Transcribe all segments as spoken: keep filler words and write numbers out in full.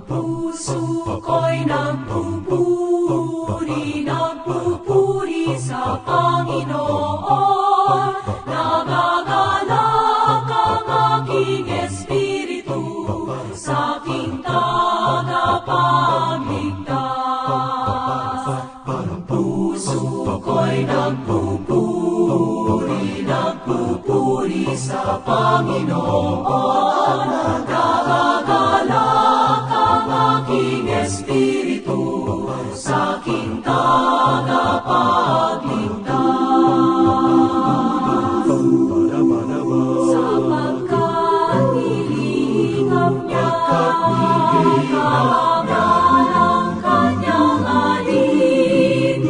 Pusu ko'y nagpupuri, nagpupuri sa Panginoon, nagagalak ang aking espiritu sa aking tagapagligtas. Pusu ko'y nagpupuri, nagpupuri sa Panginoon, nagagalak ang aking espiritu sa aking tagapagligtas. Sapagkat nilikha niya ang kanyang alipin,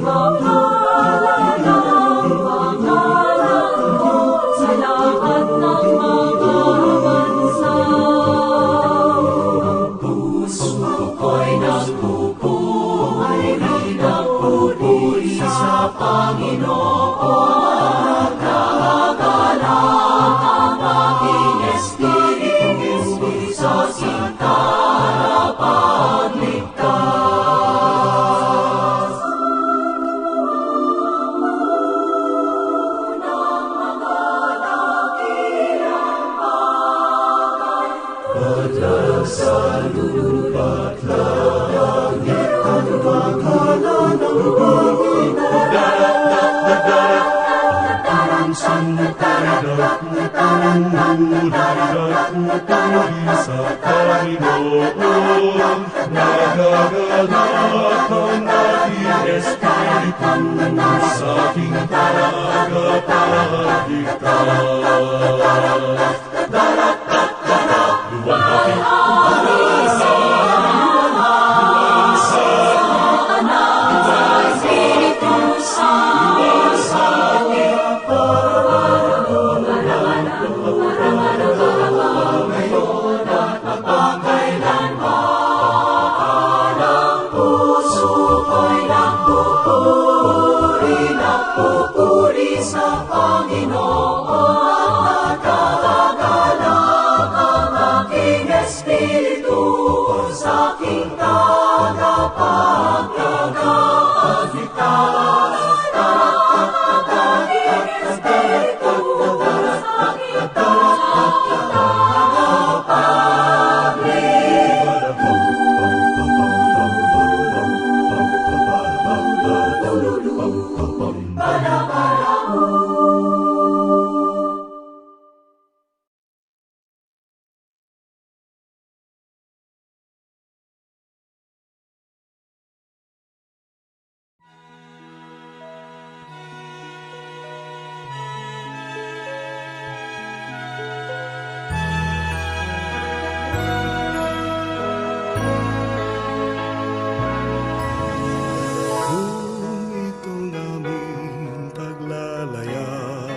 ang halagang pangalan ko sa lahat ng mga bansa. Pusu ko'y nagpupuri, nagpupuri sa Panginoon, nagagalak ang aking espiritu sa aking tagapagligtas. Patlasan lupa't langit, ang pangkalan ng Panginoon. Santo Trinidad, tanang mula, tanang di sa Panginoon, nagaganap ang ating Espiritu sa ating tagapagligtas. Pupuri sa Panginoon, at nagagala ang aking espiritu sa aking tagapagligtas. Kung itong aming paglalayag,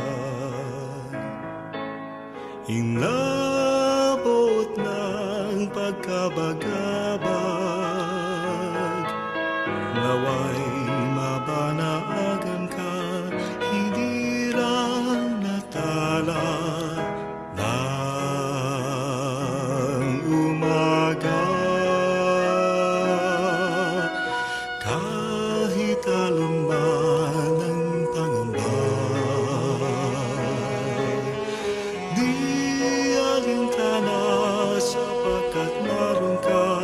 inabot nang pagkabagabag, nawa'y mabanagan ka, hinirang na tala ng umaga. Kahit alon man ang pangamba, di alintana sapagkat narun ka.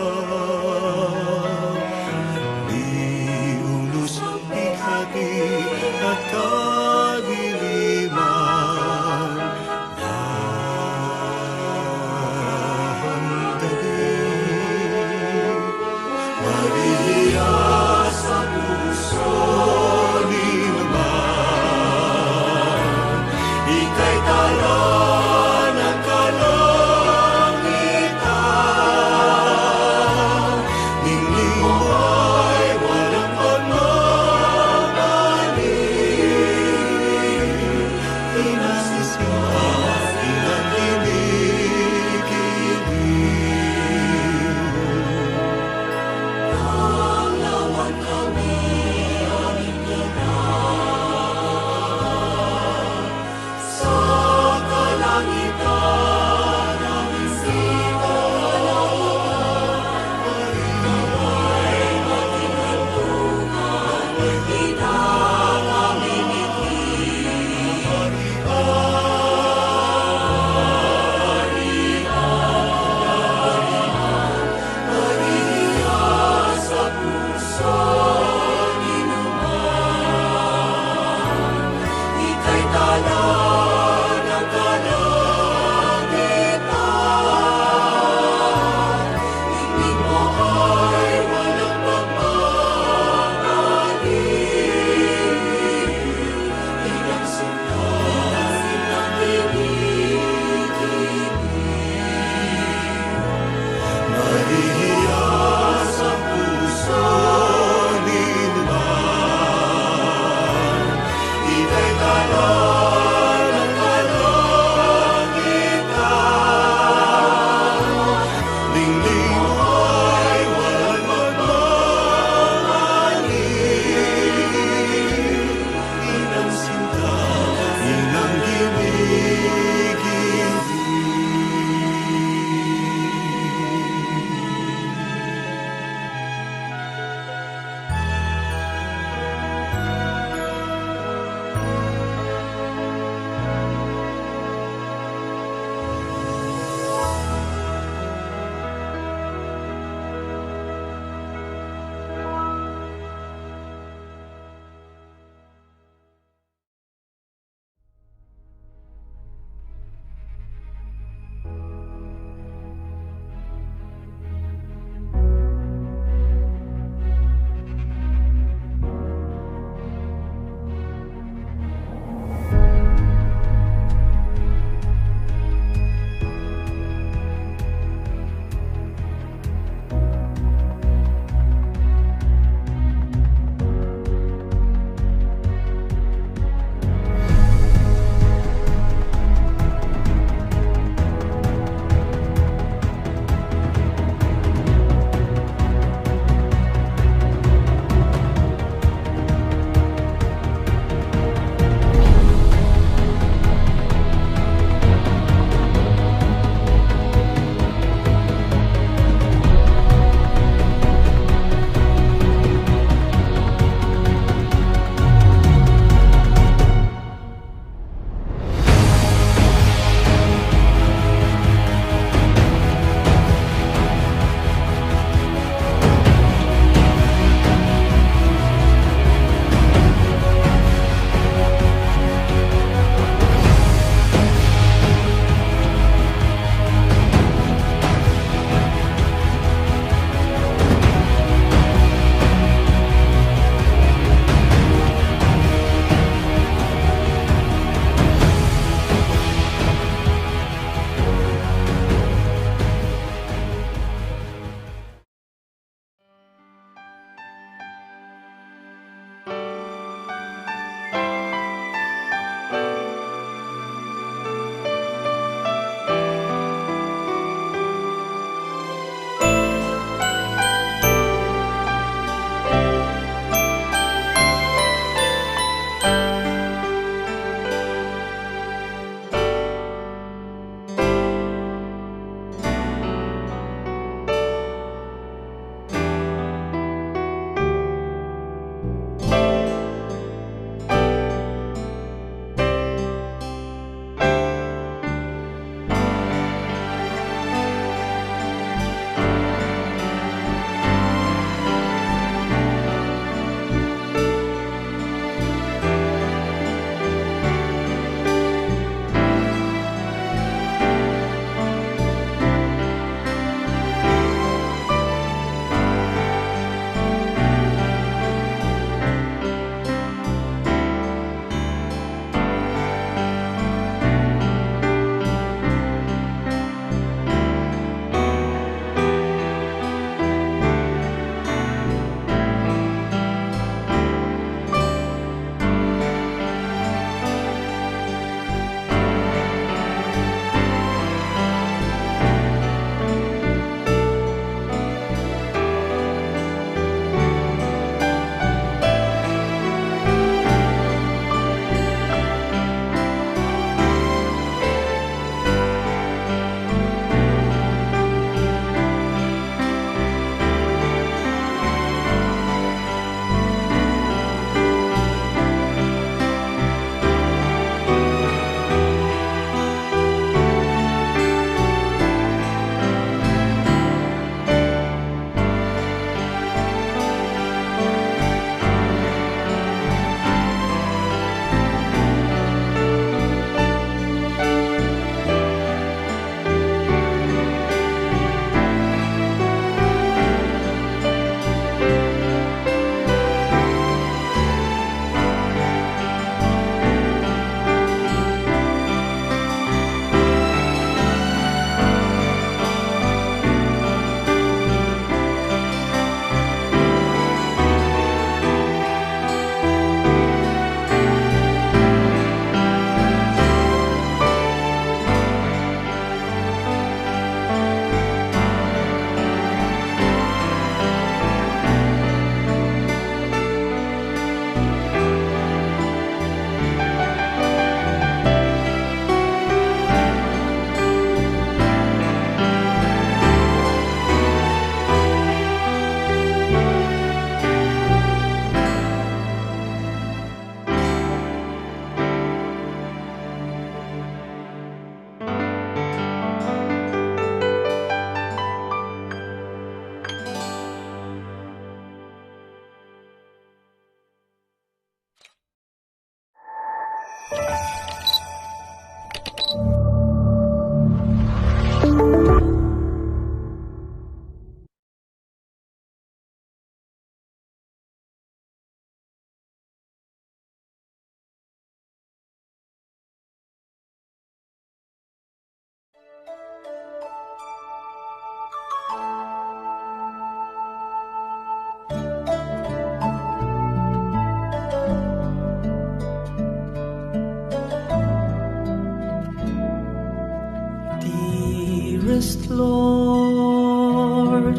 Lord,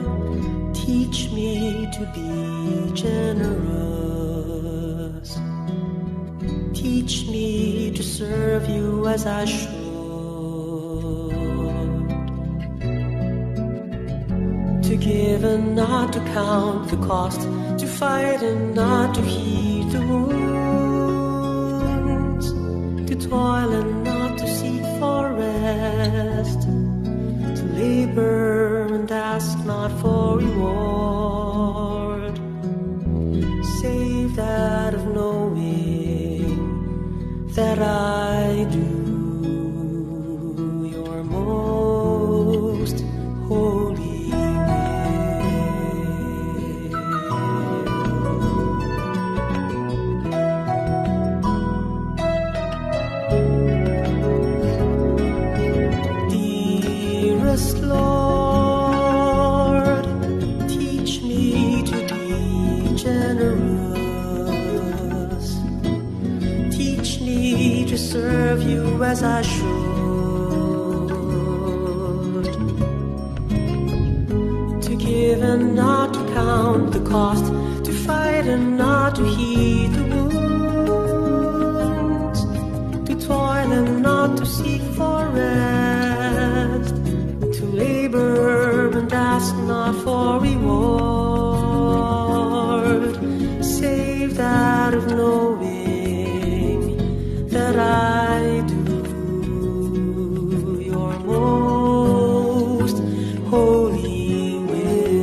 teach me to be generous. Teach me to serve you as I should. To give and not to count the cost, to fight and not to heed the wounds, to toil and not to seek for rest, to labor and ask not for reward, save that of knowing that I do your most holy will. Dearest Lord, teach me to be generous. Teach me to serve you as I should. To give and not to count the cost, to fight and not to heed the wounds, to toil and not to seek for rest, to labor and ask not for reward, save that of knowing that I do your most holy will.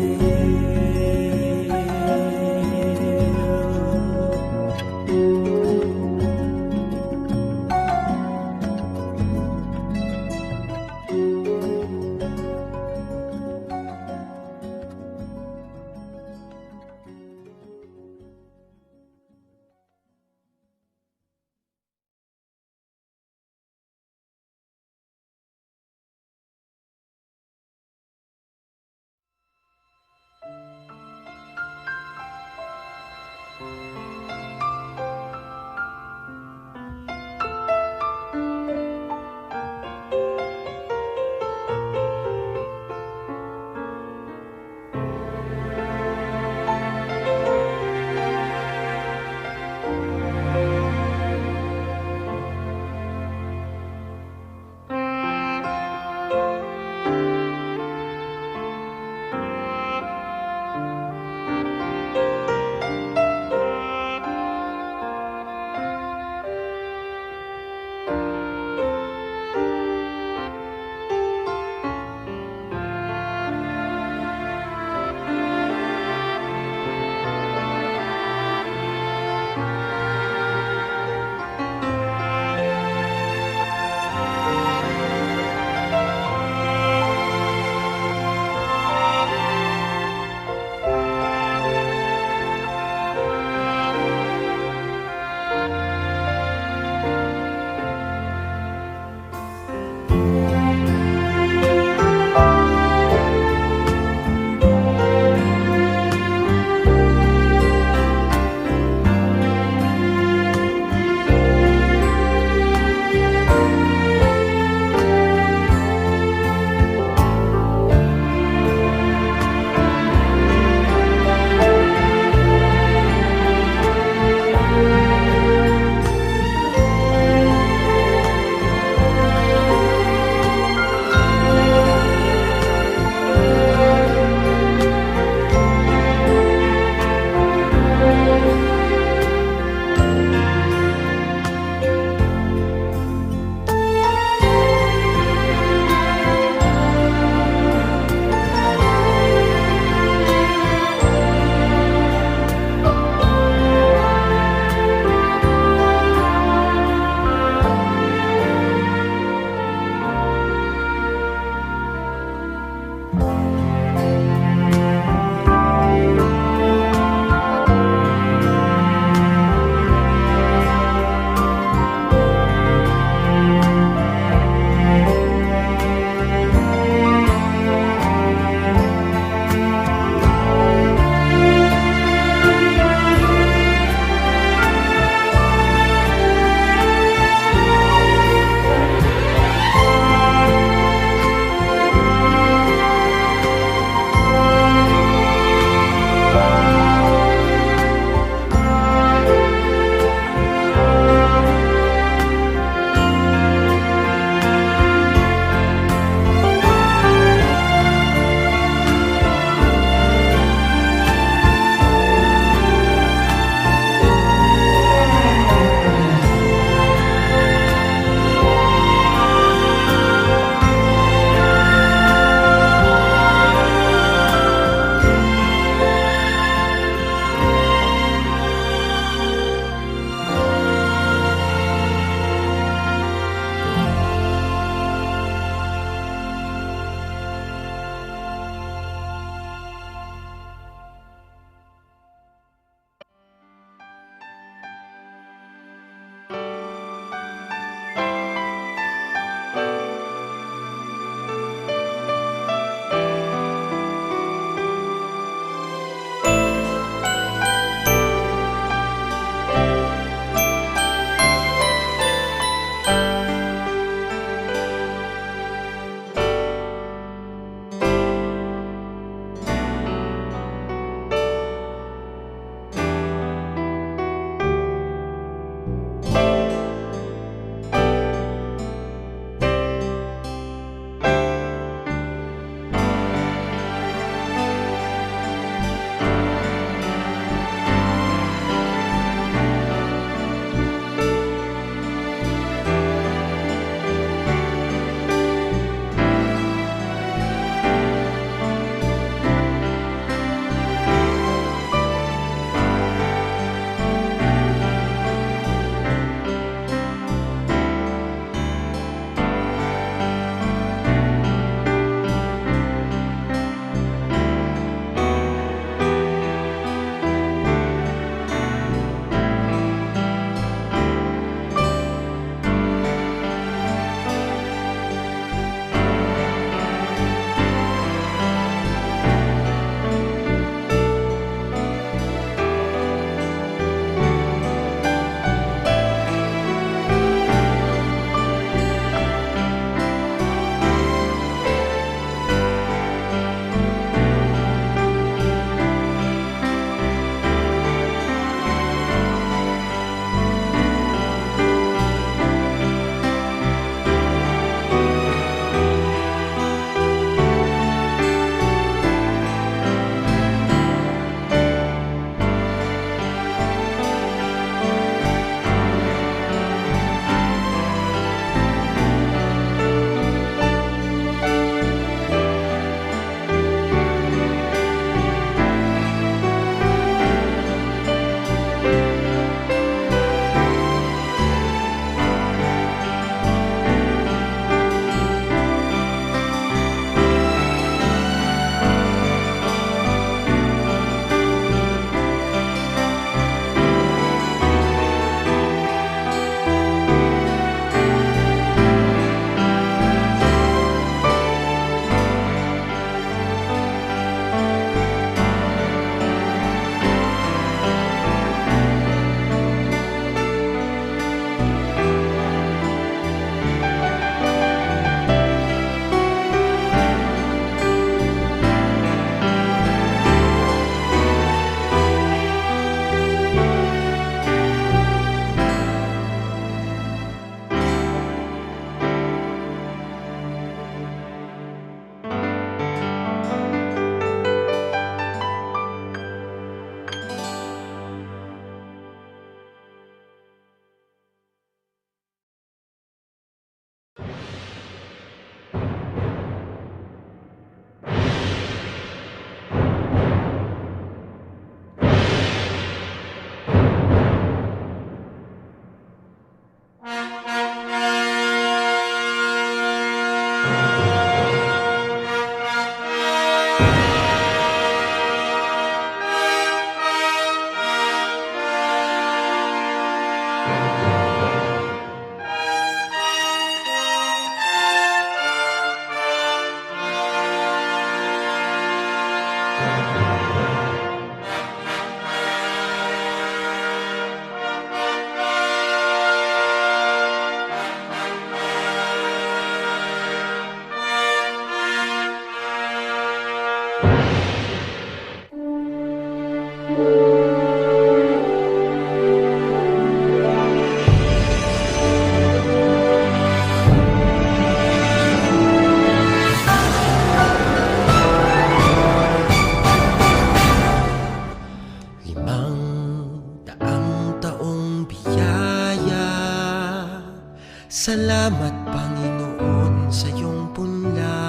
Salamat, Panginoon, sa iyong punla.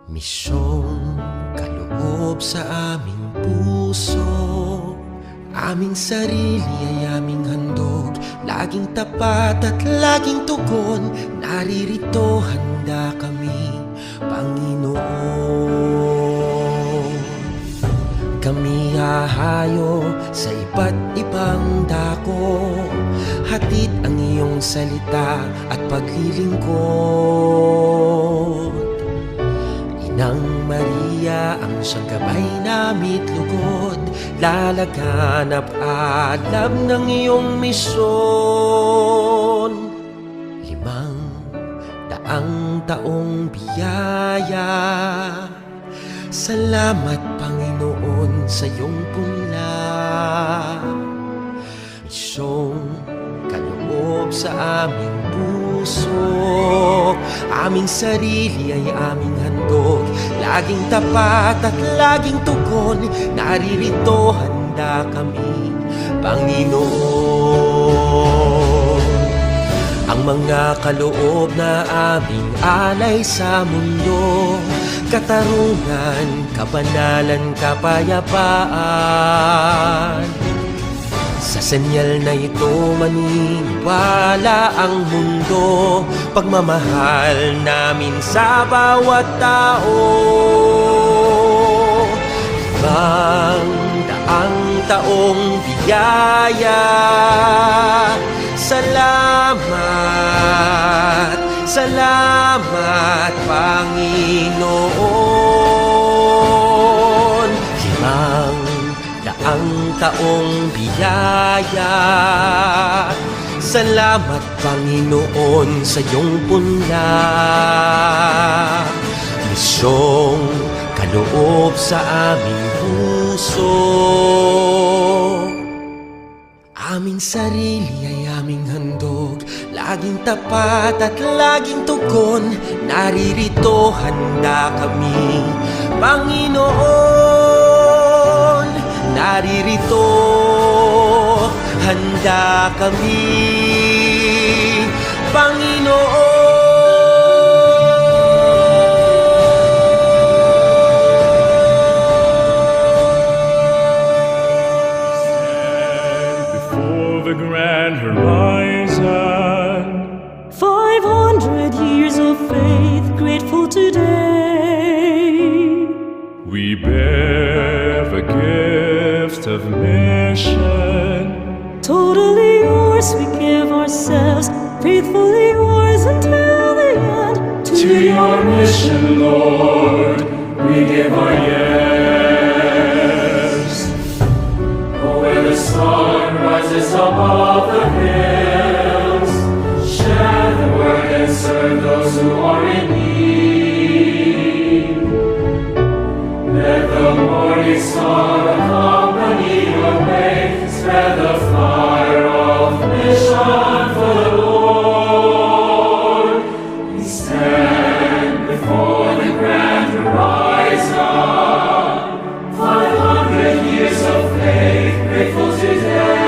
Misyong kaloob sa aming puso, aming sarili ay aming handog, laging tapat at laging tugon, naririto handa kami, Panginoon. Kami hahayo sa iba't ibang dako, hatid ang iyong salita at paglilingkod. Inang Maria, ang siyang gabay nami't lugod, lalaganap alam ng iyong misyon. Limang daang taong biyaya. Salamat, Panginoon, sa iyong punla. Misyong kaloob sa aming puso, aming sarili ay aming handog, laging tapat at laging tugon, naririto handa kami, Panginoon. Ang mga kaloob na aming alay sa mundo, katarungan, kabanalan, kapayapaan. Sa senyal na ito, maniwala ang mundo, pagmamahal namin sa bawat tao. Limang daang taong biyaya. Salamat, salamat, Panginoon. Limang daang taong biyaya. Salamat, Panginoon, sa iyong punla. Misyong kaloob sa aming puso, aming sarili ay aming handog, laging tapat at laging tugon, naririto handa kami, Panginoon. Naririto handa kami, Panginoon. Stand before the grand horizon. Five hundred years of faith, grateful today. We bear the gift of mission. Totally yours, we give ourselves, faithfully yours until the end. To your mission, Lord, we give our yes. Oh, where the sun rises above the hills, share the word and serve those who are in need. Let the morning star accompany your way, spread the fire of mission for the Lord. We stand before the grand horizon, five hundred years of faith, grateful today.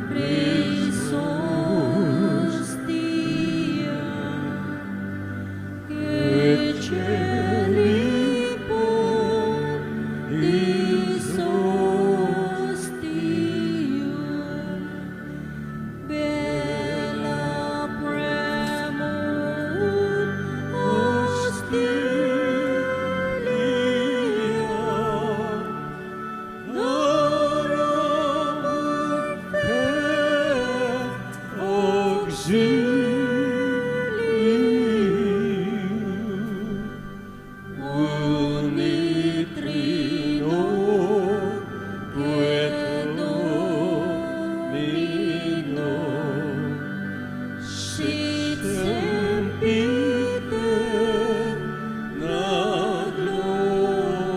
Christus Dei, Ecelipo Deus Deum, bella premut auxilium, Doravante auxilium, Unitrinoque Domino, sit sempiterna gloria,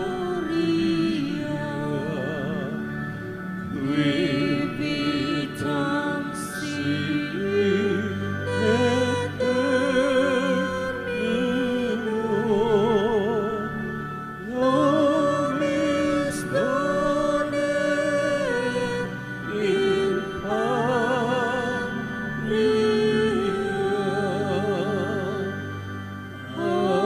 qui vitam sine termino nobis dona in patria. Amen.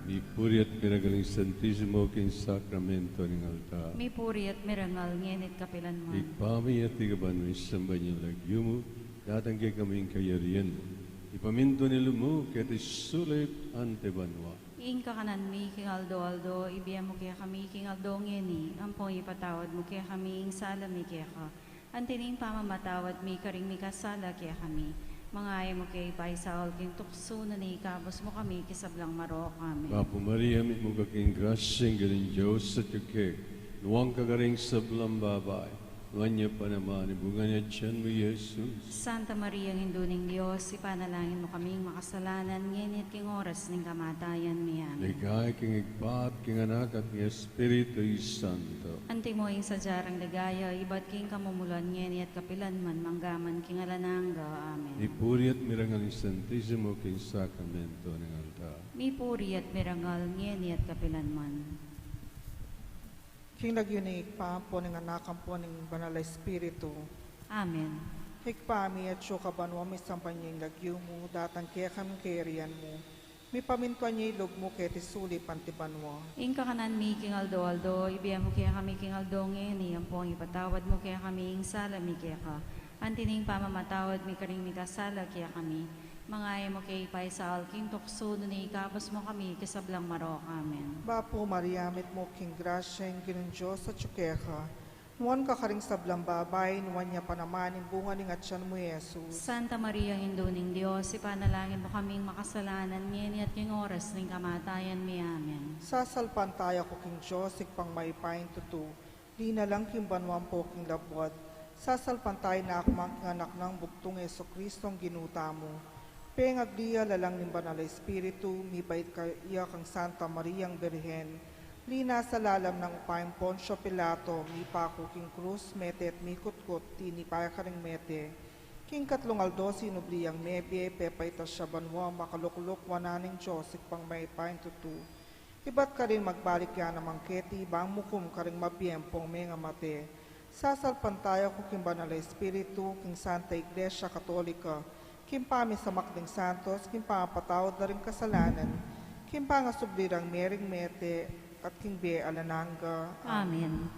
Mipuri at mirangal ing Santisimo king sakramento ning altar. Mipuri at mirangal ngeni at kapilanman. Ibpa mi, atiu ka banua, misamban ya ing lagyu mu, datang kekami ing kayarian mu, mipamintuan ing lub mu keti sulip anti banua. Ing kakanan mi king aldo-aldo ibie mu kekami king aldo ngeni, ampon ipatawad mu kekami ing sala mi keka, anti ning pamamatawad mi karing mikasala kekami. Manga e mu ke ipaisaul king tuksu, nune ikabus mu kami king sablang marok. Amen. Bapu Maria, mitmu ka king grasya, ing Ginung Dios atyu keka, nuan ka karing sablang babai, nuan ya pa naman ing bunga ning atian mu, Jesus. Santa Maria, Indu ning Dios, ipanalangin mu kaming makasalanan, ngeni at king oras ning kamatayan mi. Amen. Ligaya king Ibpa, at king Anak, at king Espiritu Santo. Antimo ing sadya rang ligaya ibat king kamumulan, ngeni at kapilanman, mangga man king alang angga. Amen. Mipuri at mirangal ing Santisimo king sakramento ning altar. Mipuri at mirangal ngeni at kapilanman. King lagyu ning Ibpa, ampon ning Anak, ampon ning Banal a Espiritu. Amen. Ibpa mi, atyu ka banua, misamban ya ing lagyu mu, datang kekami ing kayarian mu, mipamintuan ya ing lub mu keti sulip anti banua. Ing kakanan mi king aldo-aldo ibie mu kekami king aldo ngeni, ampon ipatawad mu kekami ing sala mi keka, anti ning pamamatawad mi karing mikasala kekami. Manga e mu ke ipaisaul king tuksu, nune ikabus mu kami king sablang marok. Amen. Bapu Maria, mitmu ka king grasya, ing Ginung Dios atyu keka, nuan ka karing sablang babai, nuan ya pa naman ing bunga ning atian mu, Jesus. Santa Maria, Indu ning Dios, ipanalangin mu kaming makasalanan, ngeni at king oras ning kamatayan mi. Amen. Sasalpantaya ku king Dios, Ibpang mayupayang tutu, linalang king banua ampo king labuad. Sasalpantaya na ku man king Anak nang bugtung, Jesucristo, ing Ginu tamu. Pengagli ya lalang ning Banal a Espiritu, mibait ya kang Santa Mariang Birhen, linasa lalam nang upayang Poncio Pilato, mipaku king krus, mete at mikutkut, tinipa ya karing mete. King katlung aldo sinubli yang mebie, pepaitas ya banua, makalukluk wanan ning Dios, Ibpang mayupayang tutu. Ibat karin magbalik ya naman keti, bang mukum karing mabie ampong mengamate. Sasalpantaya ku king Banal a Espiritu, king Santa Iglesia Katolika, king pamisamak ding santos, king pamapatawad da ring kasalanan, king pangasubli rang mering mete, at king bie alang angga. Amen.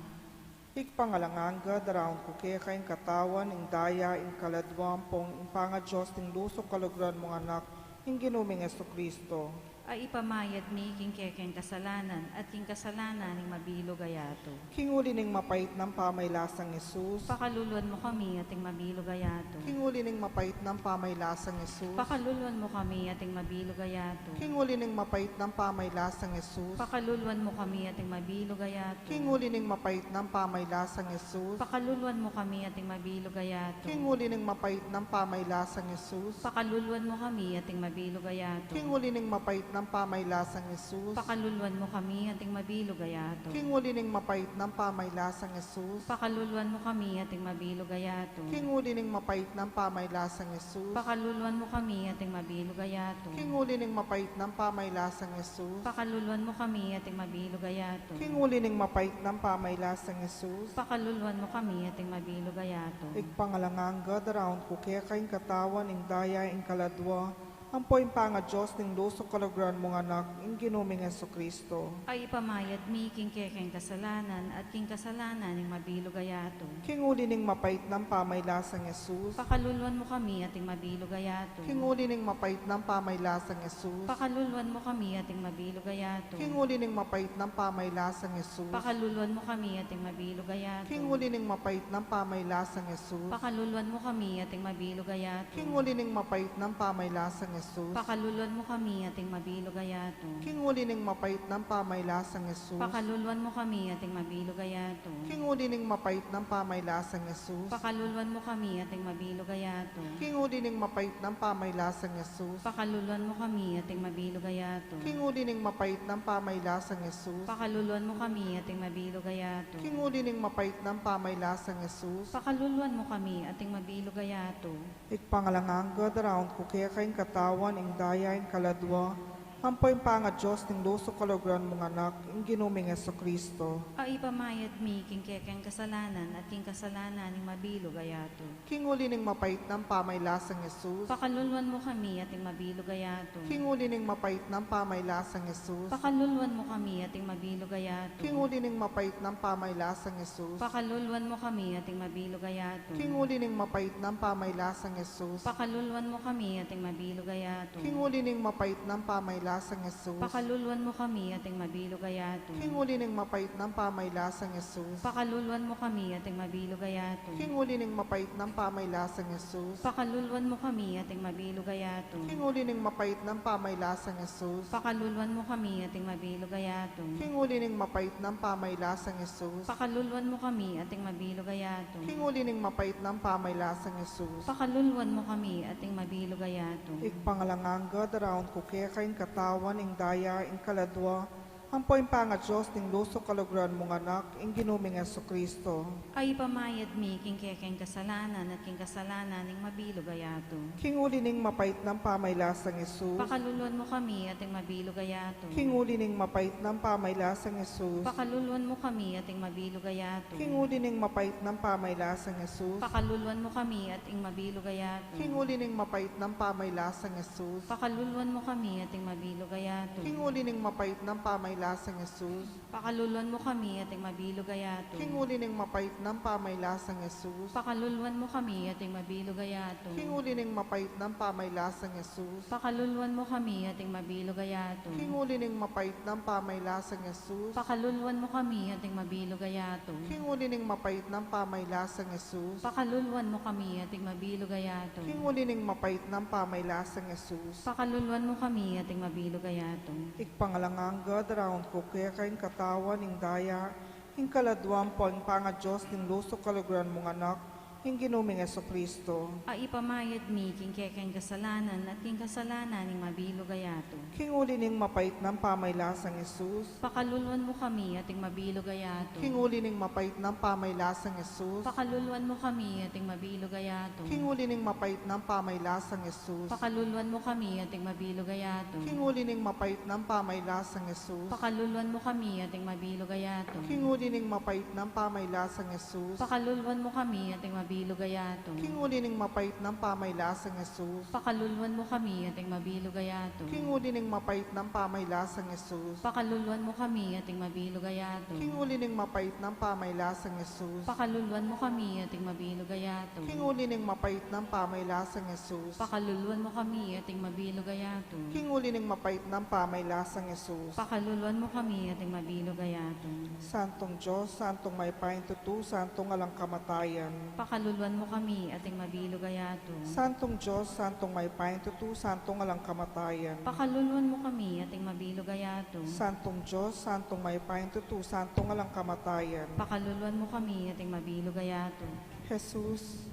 Ibpang alang angga, daraun ku keka ing katawan, ing daya, ing kaladwa, ampong ing pangaDios ning lus, kaluguran mung Anak, ing Ginu ming Jesucristo. A ipamayad mi king kekeng kasalanan, at king kasalanan ning mabilug a yatu. King uli ning mapait nang pamailasang Jesus. Pakaluluan mu kami, at ing mabilug a yatu. King uli ning mapait nang pamailasang Jesus. Pakaluluan mu kami, at ing mabilug a yatu. King uli ning mapait nang pamailasang Jesus. Pakaluluan mu kami, at ing mabilug a yatu. King uli ning mapait nang pamailasang Jesus. Pakaluluan mu kami, at ing mabilug a yatu. King uli ning mapait nang pamailasang Jesus. Pakaluluan mu kami, at ing mabilug a yatu. King uli ning mapait nang pamaylasang Jesus. Pakaluluan mu kami ating mabilug a yatu. King uli ning mapait nang pamaylasang Jesus. Pakaluluan mu kami ating mabilug a yatu. King uli ning mapait nang pamaylasang Jesus. Pakaluluan mu kami ating mabilug a yatu. King uli ning mapait nang pamaylasang Jesus. Pakaluluan mu kami ating mabilug a yatu. King uli ning mapait nang pamaylasang Jesus. Pakaluluan mu kami ating mabilug a yatu. Ibpa, alang angga daraun ku keka ing katawan, ing daya, ing kaladua, ampo ing pangaDios ning lusu kaluguran mung Anak, ing Ginu ming Jesucristo. A ipamayad mi king kekeng kasalanan at king kasalanan ning mabilug a yatu. King uli ning mapait nang pamaylasang Jesus. Pakaluluan mu kami ating mabilug a yatu. King uli ning mapait nang pamaylasang Jesus. Pakaluluan mu kami ating mabilug a yatu. King uli ning mapait nang pamaylasang Jesus. Pakaluluan mu kami ating mabilug a yatu. King uli ning mapait nang pamaylasang Jesus. Pakaluluan mu kami ating mabilug a yatu. King uli ning mapait nang pamaylasang Jesus. Pakaluluan mu kami ating mabilug a yatu. King uli ning mapait nang pamaylasang Jesus. Pakaluluan mu kami ating mabilug a yatu. King uli ning mapait nang pamaylasang Jesus. Pakaluluan mu kami ating mabilug a yatu. King uli ning mapait nang pamaylasang Jesus. Pakaluluan mu kami ating mabilug a yatu. King uli ning mapait nang pamaylasang Jesus. Pakaluluan mu kami ating mabilug a yatu. King uli ning mapait nang pamaylasang Jesus. Pakaluluan mu kami ating mabilug a yatu. Ibpa, alang angga daraun ku keka ing katawan, ing daya, ing kaladua, ampo ing pangaDios ning lusu kaluguran mung Anak, ing Ginu ming Jesucristo. A ipamayad mi king kekeng kasalanan at king kasalanan ning mabilug a yatu. King uli ning mapait nang pamaylasang Jesus. Pakaluluan mu kami ating mabilug a yatu. King uli ning mapait nang pamaylasang Jesus. Pakaluluan mu kami ating mabilug a yatu. King uli ning mapait nang pamaylasang Jesus. Pakaluluan mu kami ating mabilug a yatu. King uli ning mapait nang pamaylasang Jesus. Pakaluluan mu kami ating mabilug a yatu. King uli ning mapait nang pamaylasang Jesus. Pakaluluan mu kami ating mabilug a yatu. King uli ning mapait nang pamaylasang Jesus. Pakaluluan mu kami ating mabilug a yatu. King uli ning mapait nang pamaylasang Jesus. Pakaluluan mu kami ating mabilug a yatu. King uli ning mapait nang pamaylasang Jesus. Pakaluluan mu kami ating mabilug a yatu. King uli ning mapait nang pamaylasang Jesus. Pakaluluan mu kami ating mabilug a yatu. King uli ning mapait nang pamaylasang Jesus. Pakaluluan mu kami ating mabilug a yatu. Ibpa, alang angga daraun ku keka ing katawan, ing daya, ing kaladua, ampo ing pangaDios ning lusu kaluguran mung Anak, ing Ginu ming Jesucristo. A ipamayad mi king kekeng kasalanan at king kasalanan ning mabilug a yatu. King uli ning mapait nang pamaylasang Jesus. Pakaluluan mu kami ating mabilug a yatu. King uli ning mapait nang pamaylasang Jesus. Pakaluluan mu kami ating mabilug a yatu. King uli ning mapait nang pamaylasang Jesus. Pakaluluan mu kami ating mabilug a yatu. King uli ning mapait nang pamaylasang Jesus. Pakaluluan mu kami ating mabilug a yatu. King uli ning mapait nang pamaylasang Jesus. Pakaluluan mu kami ating mabilug a yatu. King uli ning mapait nang pamaylasang Jesus. Pakaluluan mu kami ating mabilug a yatu. King uli ning mapait nang pamaylasang Jesus. Pakaluluan mu kami ating mabilug a yatu. King uli ning mapait nang pamaylasang Jesus. Pakaluluan mu kami ating mabilug a yatu. King uli ning mapait nang pamaylasang Jesus. Pakaluluan mu kami ating mabilug a yatu. King uli ning mapait nang pamaylasang Jesus. Pakaluluan mu kami ating mabilug a yatu. Ibpa, alang angga daraun ku keka ing katawan, ing daya, ing kaladua, ampo ing pangaDios ning lusu kaluguran mung Anak, ing Ginu ming Jesucristo. A ipamayad mi king kekeng kasalanan at king kasalanan ning mabilug a yatu. King uli ning mapait nang pamaylasang Jesus. Pakaluluan mu kami ating mabilug a yatu. King uli ning mapait nang pamaylasang Jesus. Pakaluluan mu kami ating mabilug a yatu. King uli ning mapait nang pamaylasang Jesus. Pakaluluan mu kami ating mabilug a yatu. King uli ning mapait nang pamaylasang Jesus. Pakaluluan mu kami ating mabilug a yatu. King uli ning mapait nang pamaylasang Jesus. Pakaluluan mu kami ating mabilug a yatu. King uli ning mapait nang pamaylasang Jesus. Pakaluluan mu kami ating mabilug a yatu. King uli ning mapait nang pamaylasang Jesus. Pakaluluan mu kami ating mabilug a yatu. King uli ning mapait nang pamaylasang Jesus. Pakaluluan mu kami ating mabilug a yatu. King uli ning mapait nang pamaylasang Jesus. Pakaluluan mu kami ating mabilug a yatu. King uli ning mapait nang pamaylasang Jesus. Pakaluluan mu kami ating mabilug a yatu. Santung Dios, Santung mayupayang tutu, Santung alang kamatayan. Pakaluluan mu kami ating mabilug a yatu. Santung Dios, Santung mayupayang tutu, Santung alang kamatayan. Pakaluluan mu kami ating mabilug a yatu. Santung Dios, Santung mayupayang tutu, Santung alang kamatayan. Pakaluluan mu kami ating mabilug a yatu. Jesus,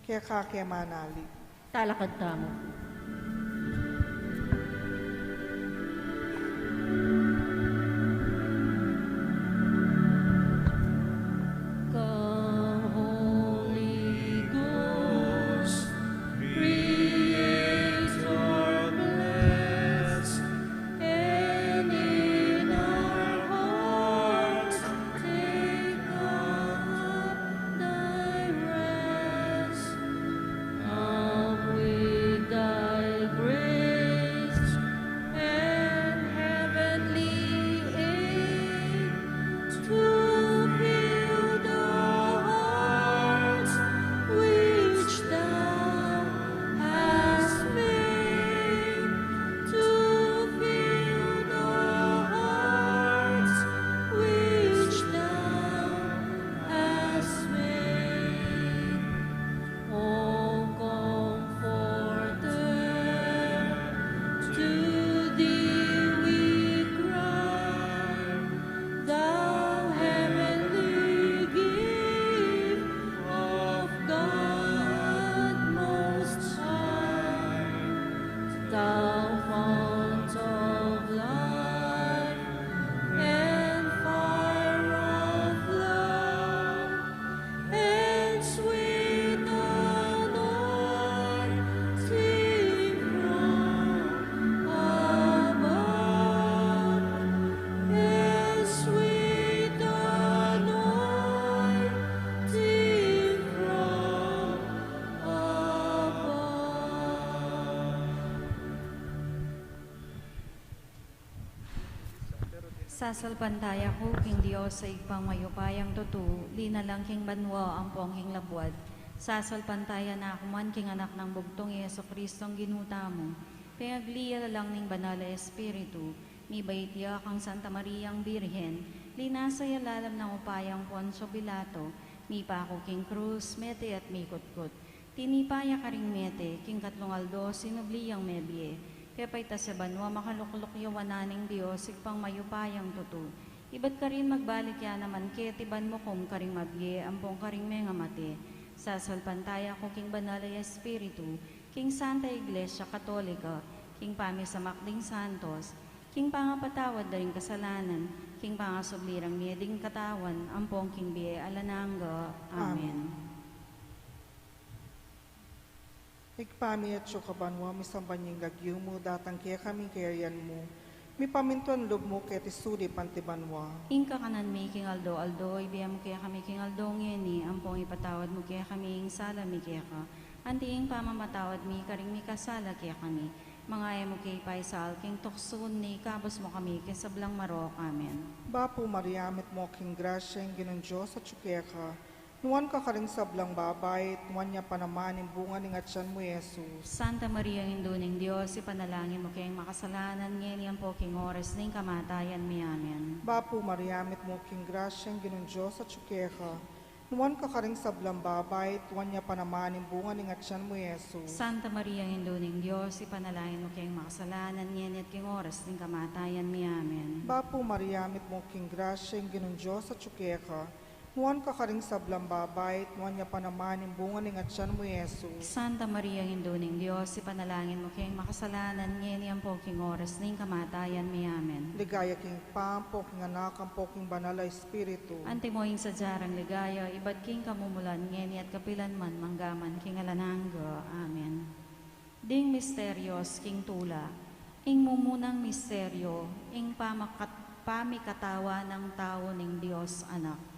keka ke manalig. Talakad tamu. Sasalpantaya ku king Dios a Ibpang mayupayang tutu, linalang king banua ampong king labuad. Sasalpantaya na ku man king Anak nang bugtung, i Jesucristong Ginu tamu. Pengagli ya lalang ning Banal a Espiritu, mibait ya kang Santa Mariang Birhen, linasa ya lalam nang upayang Poncio Pilato, mipaku king krus, mete at mikutkut. Tinipa ya karing mete, king katlung aldo sinubli yang mebie. Pepaitas ya banua, makalukluk ya wanan ning Dios Ibpang mayupayang tutu. Ibat karin magbalik ya naman keti ban mukum karing mabie ampong karing mengamate. Sasalpantaya ku king Banal a Espiritu, king Santa Iglesia Katolika, king pamisamak ding santos, king pangapatawad da ring kasalanan, king pangasubli rang mie ding katawan, ampong king bie alang angga. Amen. Amen. Ibpa mi, atsu ka banua, misamban ya ing lagyu mu, datang kekami ing kayarian mu, mipamintuan lub mu keti sulip anti banua. Ing kakanan mi king aldo-aldo ibie mu kekami king aldo ngeni, ampong ipatawad mu kekami ing sala mi keka, anti ing pamamatawad mi karing mikasala kekami. Manga e mu ke ipaisaul king tuksu, nune ikabus mu kami king sablang marok. Amen. Bapu Maria, mitmu ka king grasya, ing Ginung Dios atsu keka. Nuan ka karing sablang babai, at nuan ya pa naman ing bunga ning atyan mu, i Jesus. Santa Maria, Indu ning Dios, ipanalangin mu keng makasalanan, ngeni ampo king oras ning kamatayan mi. Amen. Bapu Maria, mitmu ka king grasya, ing Ginung Dios atsu keka. Nuan ka karing sablang babai, at nuan ya pa naman ing bunga ning atyan mu, i Jesus. Santa Maria, Indu ning Dios, ipanalangin mu keng makasalanan, ngeni at king oras ning kamatayan mi. Amen. Bapu Maria, mitmu ka king grasya, ing Ginung Dios atsu keka. Nuan ka karing sablang babai, at nuan ya pa naman ing bunga ning atyan mu, i Jesus. Santa Maria, Indu ning Dios, ipanalangin mu keng makasalanan, ngeni ampo king oras ning kamatayan mi. Amen. Ligaya king Ibpa, ampo king Anak, ampo king Banal a Espiritu. Antimo ing sadya rang ligaya, ibat king kamumulan, ngeni at kapilan man, mangga man king alang angga. Amen. Ding misterios king tula. Ing mumunang misterio, ing pamakat-, pamikatawan nang tau ning Dios Anak.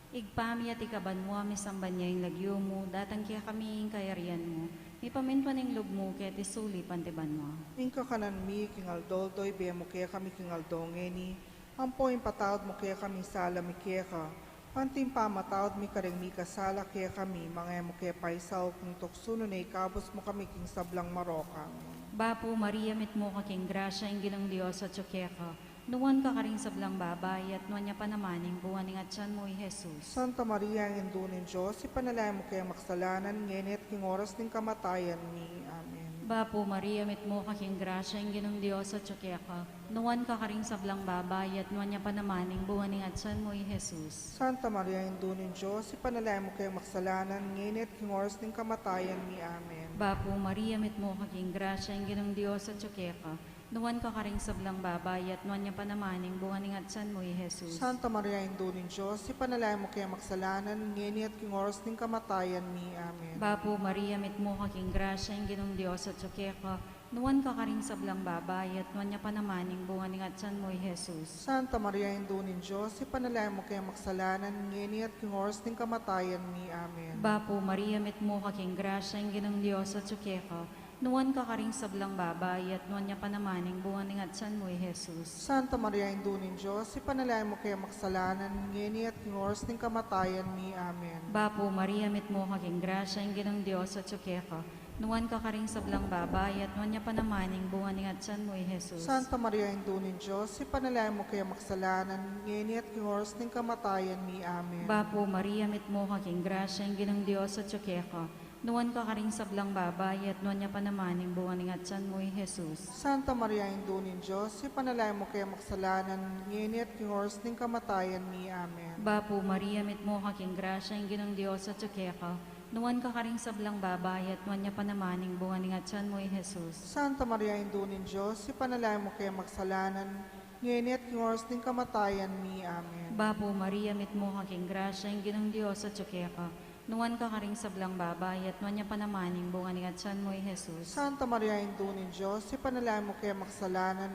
Ibpa mi, atiu ka banua, misamban ya ing lagyu mu, datang kekami ing kayarian mu, mipamintuan ing lub mu keti sulip anti banua. Ing kakanan mi king aldo-aldo ibie mu kekami king aldo ngeni, ampo ipatawad mu kekami ing sala mi keka, anti ing pamamatawad mi karing mikasala kekami, manga e mu ke paisaul king tuksu, nune ikabus mu kami king sablang marok. Amen. Bapu Maria, mitmu ka king grasya, ing Ginung Dios atyu keka. Nuan ka karing sablang babai, at nuan ya pa naman ing bunga ning atyan mu, i Jesus. Santa Maria, Indu ning Dios, ipanalangin mu keng makasalanan, ngeni at king oras ning kamatayan mi. Amen. Bapu Maria, mitmu ka king grasya, ing Ginung Dios atyu keka. Nuan ka karing sablang babai, at nuan ya pa naman ing bunga ning atyan mu, i Jesus. Santa Maria, Indu ning Dios, ipanalangin mu keng makasalanan, ngeni at king oras ning kamatayan mi. Amen. Bapu Maria, mitmu ka king grasya, ing Ginung Dios atyu keka. Nuan ka karing sablang babai, at nuan ya pa naman ing bunga ning atyan mu, i Jesus. Santa Maria, Indu ning Dios, ipanalangin mu keng makasalanan, ngeni at king oras ning kamatayan mi. Amen. Bapu Maria, mitmu ka king grasya, ing Ginung Dios atyu keka. Nuan ka karing sablang babai, at nuan ya pa naman ing bunga ning atyan mu, i Jesus. Santa Maria, Indu ning Dios, ipanalangin mu keng makasalanan, ngeni at king oras ning kamatayan mi. Amen. Bapu Maria, mitmu ka king grasya, ing Ginung Dios atyu keka. Nuan ka karing sablang babai, at nuan ya pa naman ing bunga ning atyan mu, i Jesus. Santa Maria, Indu ning Dios, ipanalangin mu keng makasalanan, ngeni at king oras ning kamatayan mi. Amen. Bapu Maria, mitmu ka king grasya, ing Ginung Dios atyu keka. Nuan ka karing sablang babai, at nuan ya pa naman ing bunga ning atyan mu, i Jesus. Santa Maria, Indu ning Dios, ipanalangin mu keng makasalanan, ngeni at king oras ning kamatayan mi. Amen. Bapu Maria, mitmu ka king grasya, ing Ginung Dios atyu keka. Nuan ka karing sablang babai, at nuan ya pa naman ing bunga ning atyan mu, i Jesus. Santa Maria, Indu ning Dios, ipanalangin mu keng makasalanan, ngeni at king oras ning kamatayan mi. Amen. Bapu Maria, mitmu ka king grasya, ing Ginung Dios atyu keka. Nuan ka karing sablang babai, at nuan ya pa naman ing bunga ning atyan mu, i Jesus. Santa Maria, Indu ning Dios, ipanalangin mu keng makasalanan, ngeni at king oras ning kamatayan mi. Amen. Bapu Maria, mitmu ka king grasya, ing Ginung Dios atyu keka. Nuan ka karing sablang babai, at nuan ya pa naman ing bunga ning atyan mu, i Jesus. Santa Maria, Indu ning Dios, ipanalangin mu keng makasalanan,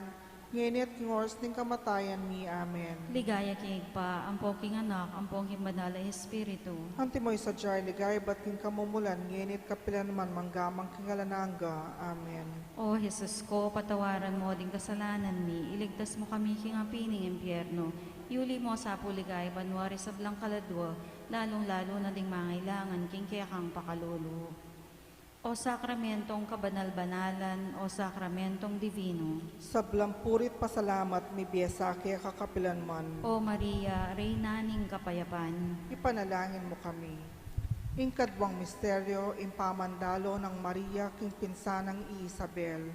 Ngeni at king oras ning kamatayan mi. Amen. Ligaya king Ibpa, ampo king Anak, ampo king Banal a Espiritu. Antimo ing sadya ning ligaya ibat king kamumulan, ngeni at kapilan man, mangga man king alang angga. Amen. O Jesus ko, patawaran mo ding kasalanan mi, iligtas mo kami king api ning impyerno, iuli mo sa pu king ligaya banua ring sablang kaladua, lalung-lalu na ding mangailangan king kekang pakalulu. O sakramentong kabanal-banalan, o sakramentong dibino. Sablang puri't pasalamat mibie sa keka kapilan man. O Maria, Reyna ning kapayapan. Ipanalangin mo kami. Ing kaduang misteryo, ing pamandalo nang Maria king pinsan nang Isabel.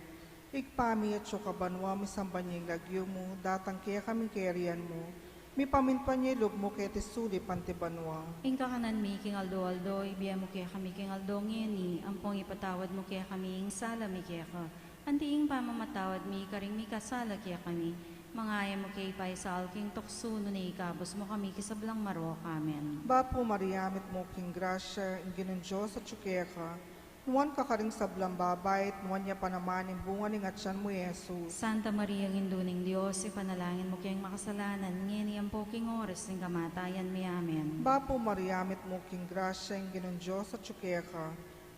Ibpa mi, atsu ka banua, misamban ya ing lagyu mu, datang kekami ing kayarian mu, mipamintuan ya ing lub mu keti sulip anti banua. Ing kakanan mi king aldo-aldo, ibie mu kekami king aldo ngeni, ampong ipatawad mu kekami ing sala mi keka, anti ing pamamatawad mi karing mikasala kekami. Manga e mu ke ipaisaul king tuksu, nune ikabus mu kami king sablang marok. Amen. Bapu Maria, mitmu ka king grasya, ing Ginung Dios atsu keka, nuan ka karing sablang babai, at nuan ya pa naman ing bunga ning atian mu, i Jesus. Santa Maria, Indu ning Dios, ipanalangin mu keng makasalanan, ngeni ampo king oras ning kamatayan mi. Amen. Bapu Maria, mitmu ka king grasya, ing Ginung Dios atsu keka,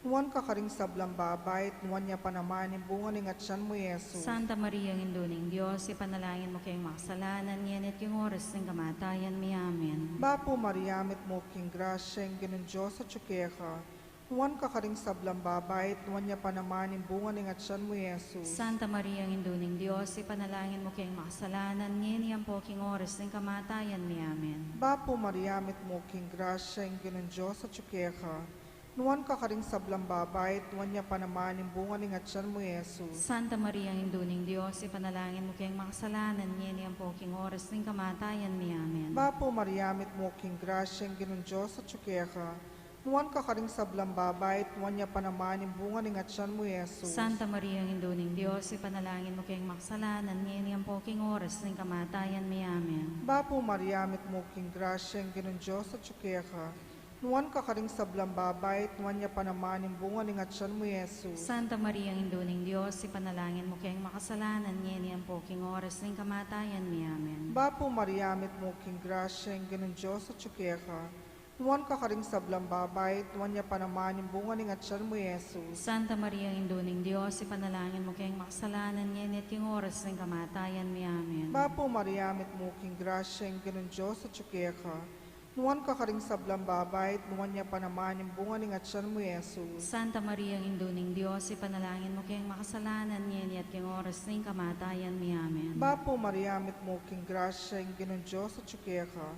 nuan ka karing sablang babai, at nuan ya pa naman ing bunga ning atian mu, i Jesus. Santa Maria, Indu ning Dios, ipanalangin mu keng makasalanan, ngeni at king oras ning kamatayan mi. Amen. Bapu Maria, mitmu ka king grasya, ing Ginung Dios atsu keka, nuan ka karing sablang babai, at nuan ya pa naman ing bunga ning atian mu, i Jesus. Santa Maria, Indu ning Dios, ipanalangin mu keng makasalanan, ngeni ampo king oras ning kamatayan mi. Amen. Bapu Maria, mitmu ka king grasya, ing Ginung Dios atsu keka, nuan ka karing sablang babai, at nuan ya pa naman ing bunga ning atian mu, i Jesus. Santa Maria, Indu ning Dios, ipanalangin mu keng makasalanan, ngeni ampo king oras ning kamatayan mi. Amen. Bapu Maria, mitmu ka king grasya, ing Ginung Dios atsu keka, nuan ka karing sablang babai, at nuan ya pa naman ing bunga ning atian mu, i Jesus. Santa Maria, Indu ning Dios, ipanalangin mu keng makasalanan, ngeni ampo king oras ning kamatayan mi. Amen. Bapu Maria, mitmu ka king grasya, ing Ginung Dios atsu keka, nuan ka karing sablang babai, at nuan ya pa naman ing bunga ning atian mu, i Jesus. Santa Maria, Indu ning Dios, ipanalangin mu keng makasalanan, ngeni ampo king oras ning kamatayan mi. Amen. Bapu Maria, mitmu ka king grasya, ing Ginung Dios atsu keka, nuan ka karing sablang babai, at nuan ya pa naman ing bunga ning atian mu, i Jesus. Santa Maria, Indu ning Dios, ipanalangin mu keng makasalanan, ngeni at king oras ning kamatayan mi. Amen. Bapu Maria, mitmu ka king grasya, ing Ginung Dios atsu keka, nuan ka karing sablang babai, at nuan ya pa naman ing bunga ning atian mu, i Jesus. Santa Maria, Indu ning Dios, ipanalangin mu keng makasalanan, ngeni at king oras ning kamatayan mi. Amen. Bapu Maria, mitmu ka king grasya, ing Ginung Dios atsu keka,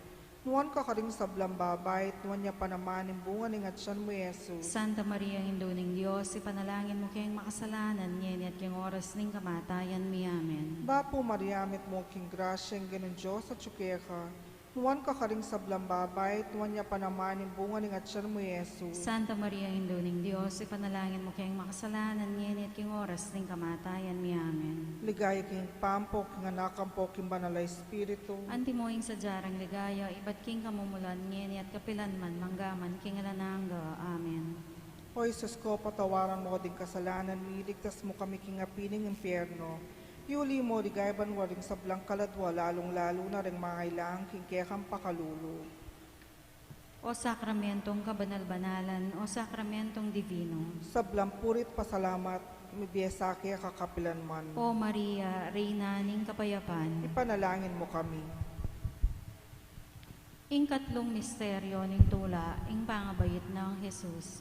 nuan ka karing sablang babai, at nuan ya pa naman ing bunga ning atian mu, i Jesus. Santa Maria, Indu ning Dios, ipanalangin mu keng makasalanan, ngeni at king oras ning kamatayan mi. Amen. Bapu Maria, mitmu ka king grasya, ing Ginung Dios atsu keka, nuan ka karing sablang babai, at nuan ya pa naman ing bunga ning atian mu, i Jesus. Santa Maria, Indu ning Dios, ipanalangin mu keng makasalanan, ngeni at king oras ning kamatayan mi. Amen. Ligaya king Ibpa, ampo king Anak, ampo king Banal a Espiritu. Antimo ing sadya rang ligaya, ibat king kamumulan, ngeni at kapilan man, mangga man king alang angga. Amen. O Jesus ko, patawaran mo ding kasalanan mi, iligtas mo kami king api ning impyerno. Iuli mo king ligaya banua ring sablang kaladua, lalung-lalu na ring mangailangan king kekang pakalulu. O sakramentong kabanal-banalan, o sakramentong dibino. Sablang puri't pasalamat mibie sa keka kapilan man. O Maria, Reyna ning kapayapan. Ipanalangin mo kami. Ing katlung misteryo ning tula, ing pangabait nang Jesus.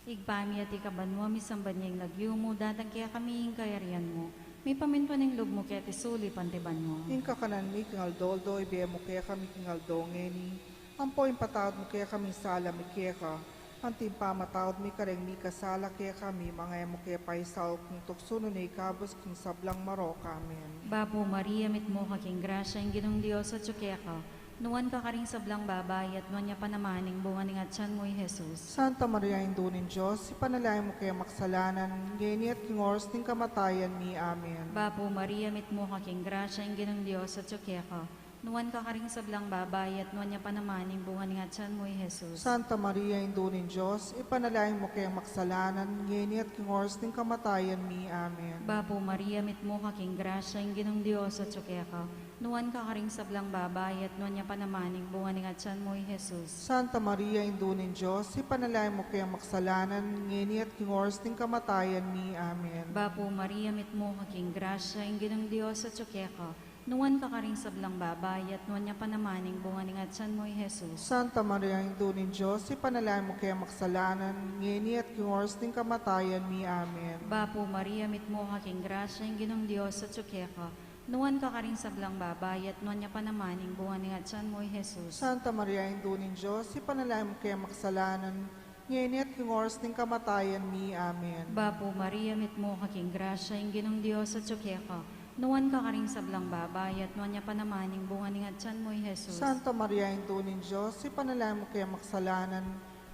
Ibpa mi, atiu ka banua, misamban ya ing lagyu mu, datang kekami ing kayarian mu, mipamintuan ing lub mu keti sulip anti banua. Ing kakanan mi king aldo-aldo, ibie mu kekami king aldo ngeni, ampo ipatawad mu kekami ing sala mi keka, anti ing pamamatawad mi kareng mikasala kekami, manga e mu ke paisaul king tuksu, nune ikabus king sablang marok. Amen. Bapu Maria, mitmu ka king grasya, ing Ginung Dios atyu keka, nuan ka karing sablang babai, at nuan ya pa naman ing bunga ning atyan mu, i Jesus. Santa Maria, Indu ning Dios, ipanalangin mu kaming makasalanan, ngeni at king oras ning kamatayan mi. Amen. Bapu Maria, mitmu ka king grasya, ing Ginung Dios atyu keka, Nuan ka karing sablang babai, at nuan ya pa naman ing bunga ning atsan mu, i Jesus. Santa Maria, Indu ning Dios, ipanalangin mu keng makasalanan, ngeni at king oras ning kamatayan mi. Amen. Bapu Maria, mitmu ka king grasya, ing Ginung Dios atyu keka. Nuan ka karing sablang babai, at nuan ya pa naman ing bunga ning atsan mu, i Jesus. Santa Maria, Indu ning Dios, ipanalangin mu keng makasalanan, ngeni at king oras ning kamatayan mi. Amen. Bapu Maria, mitmu ka king grasya, ing Ginung Dios atyu keka. Nuan ka karing sablang babai, at nuan ya pa naman ing bunga ning atsan mu, i Jesus. Santa Maria, Indu ning Dios, ipanalangin mu keng makasalanan, ngeni at king oras ning kamatayan mi. Amen. Bapu Maria, mitmu ka king grasya, ing Ginung Dios atyu keka. Nuan ka karing sablang babai, at nuan ya pa naman ing bunga ning atsan mu, i Jesus. Santa Maria, Indu ning Dios, ipanalangin mu keng makasalanan, ngeni at king oras ning kamatayan mi. Amen. Bapu Maria, mitmu ka king grasya, ing Ginung Dios atyu keka. Nuan ka karing sablang babai, at nuan ya pa naman ing bunga ning atsan mu, i Jesus. Santa Maria, Indu ning Dios, ipanalangin mu keng makasalanan,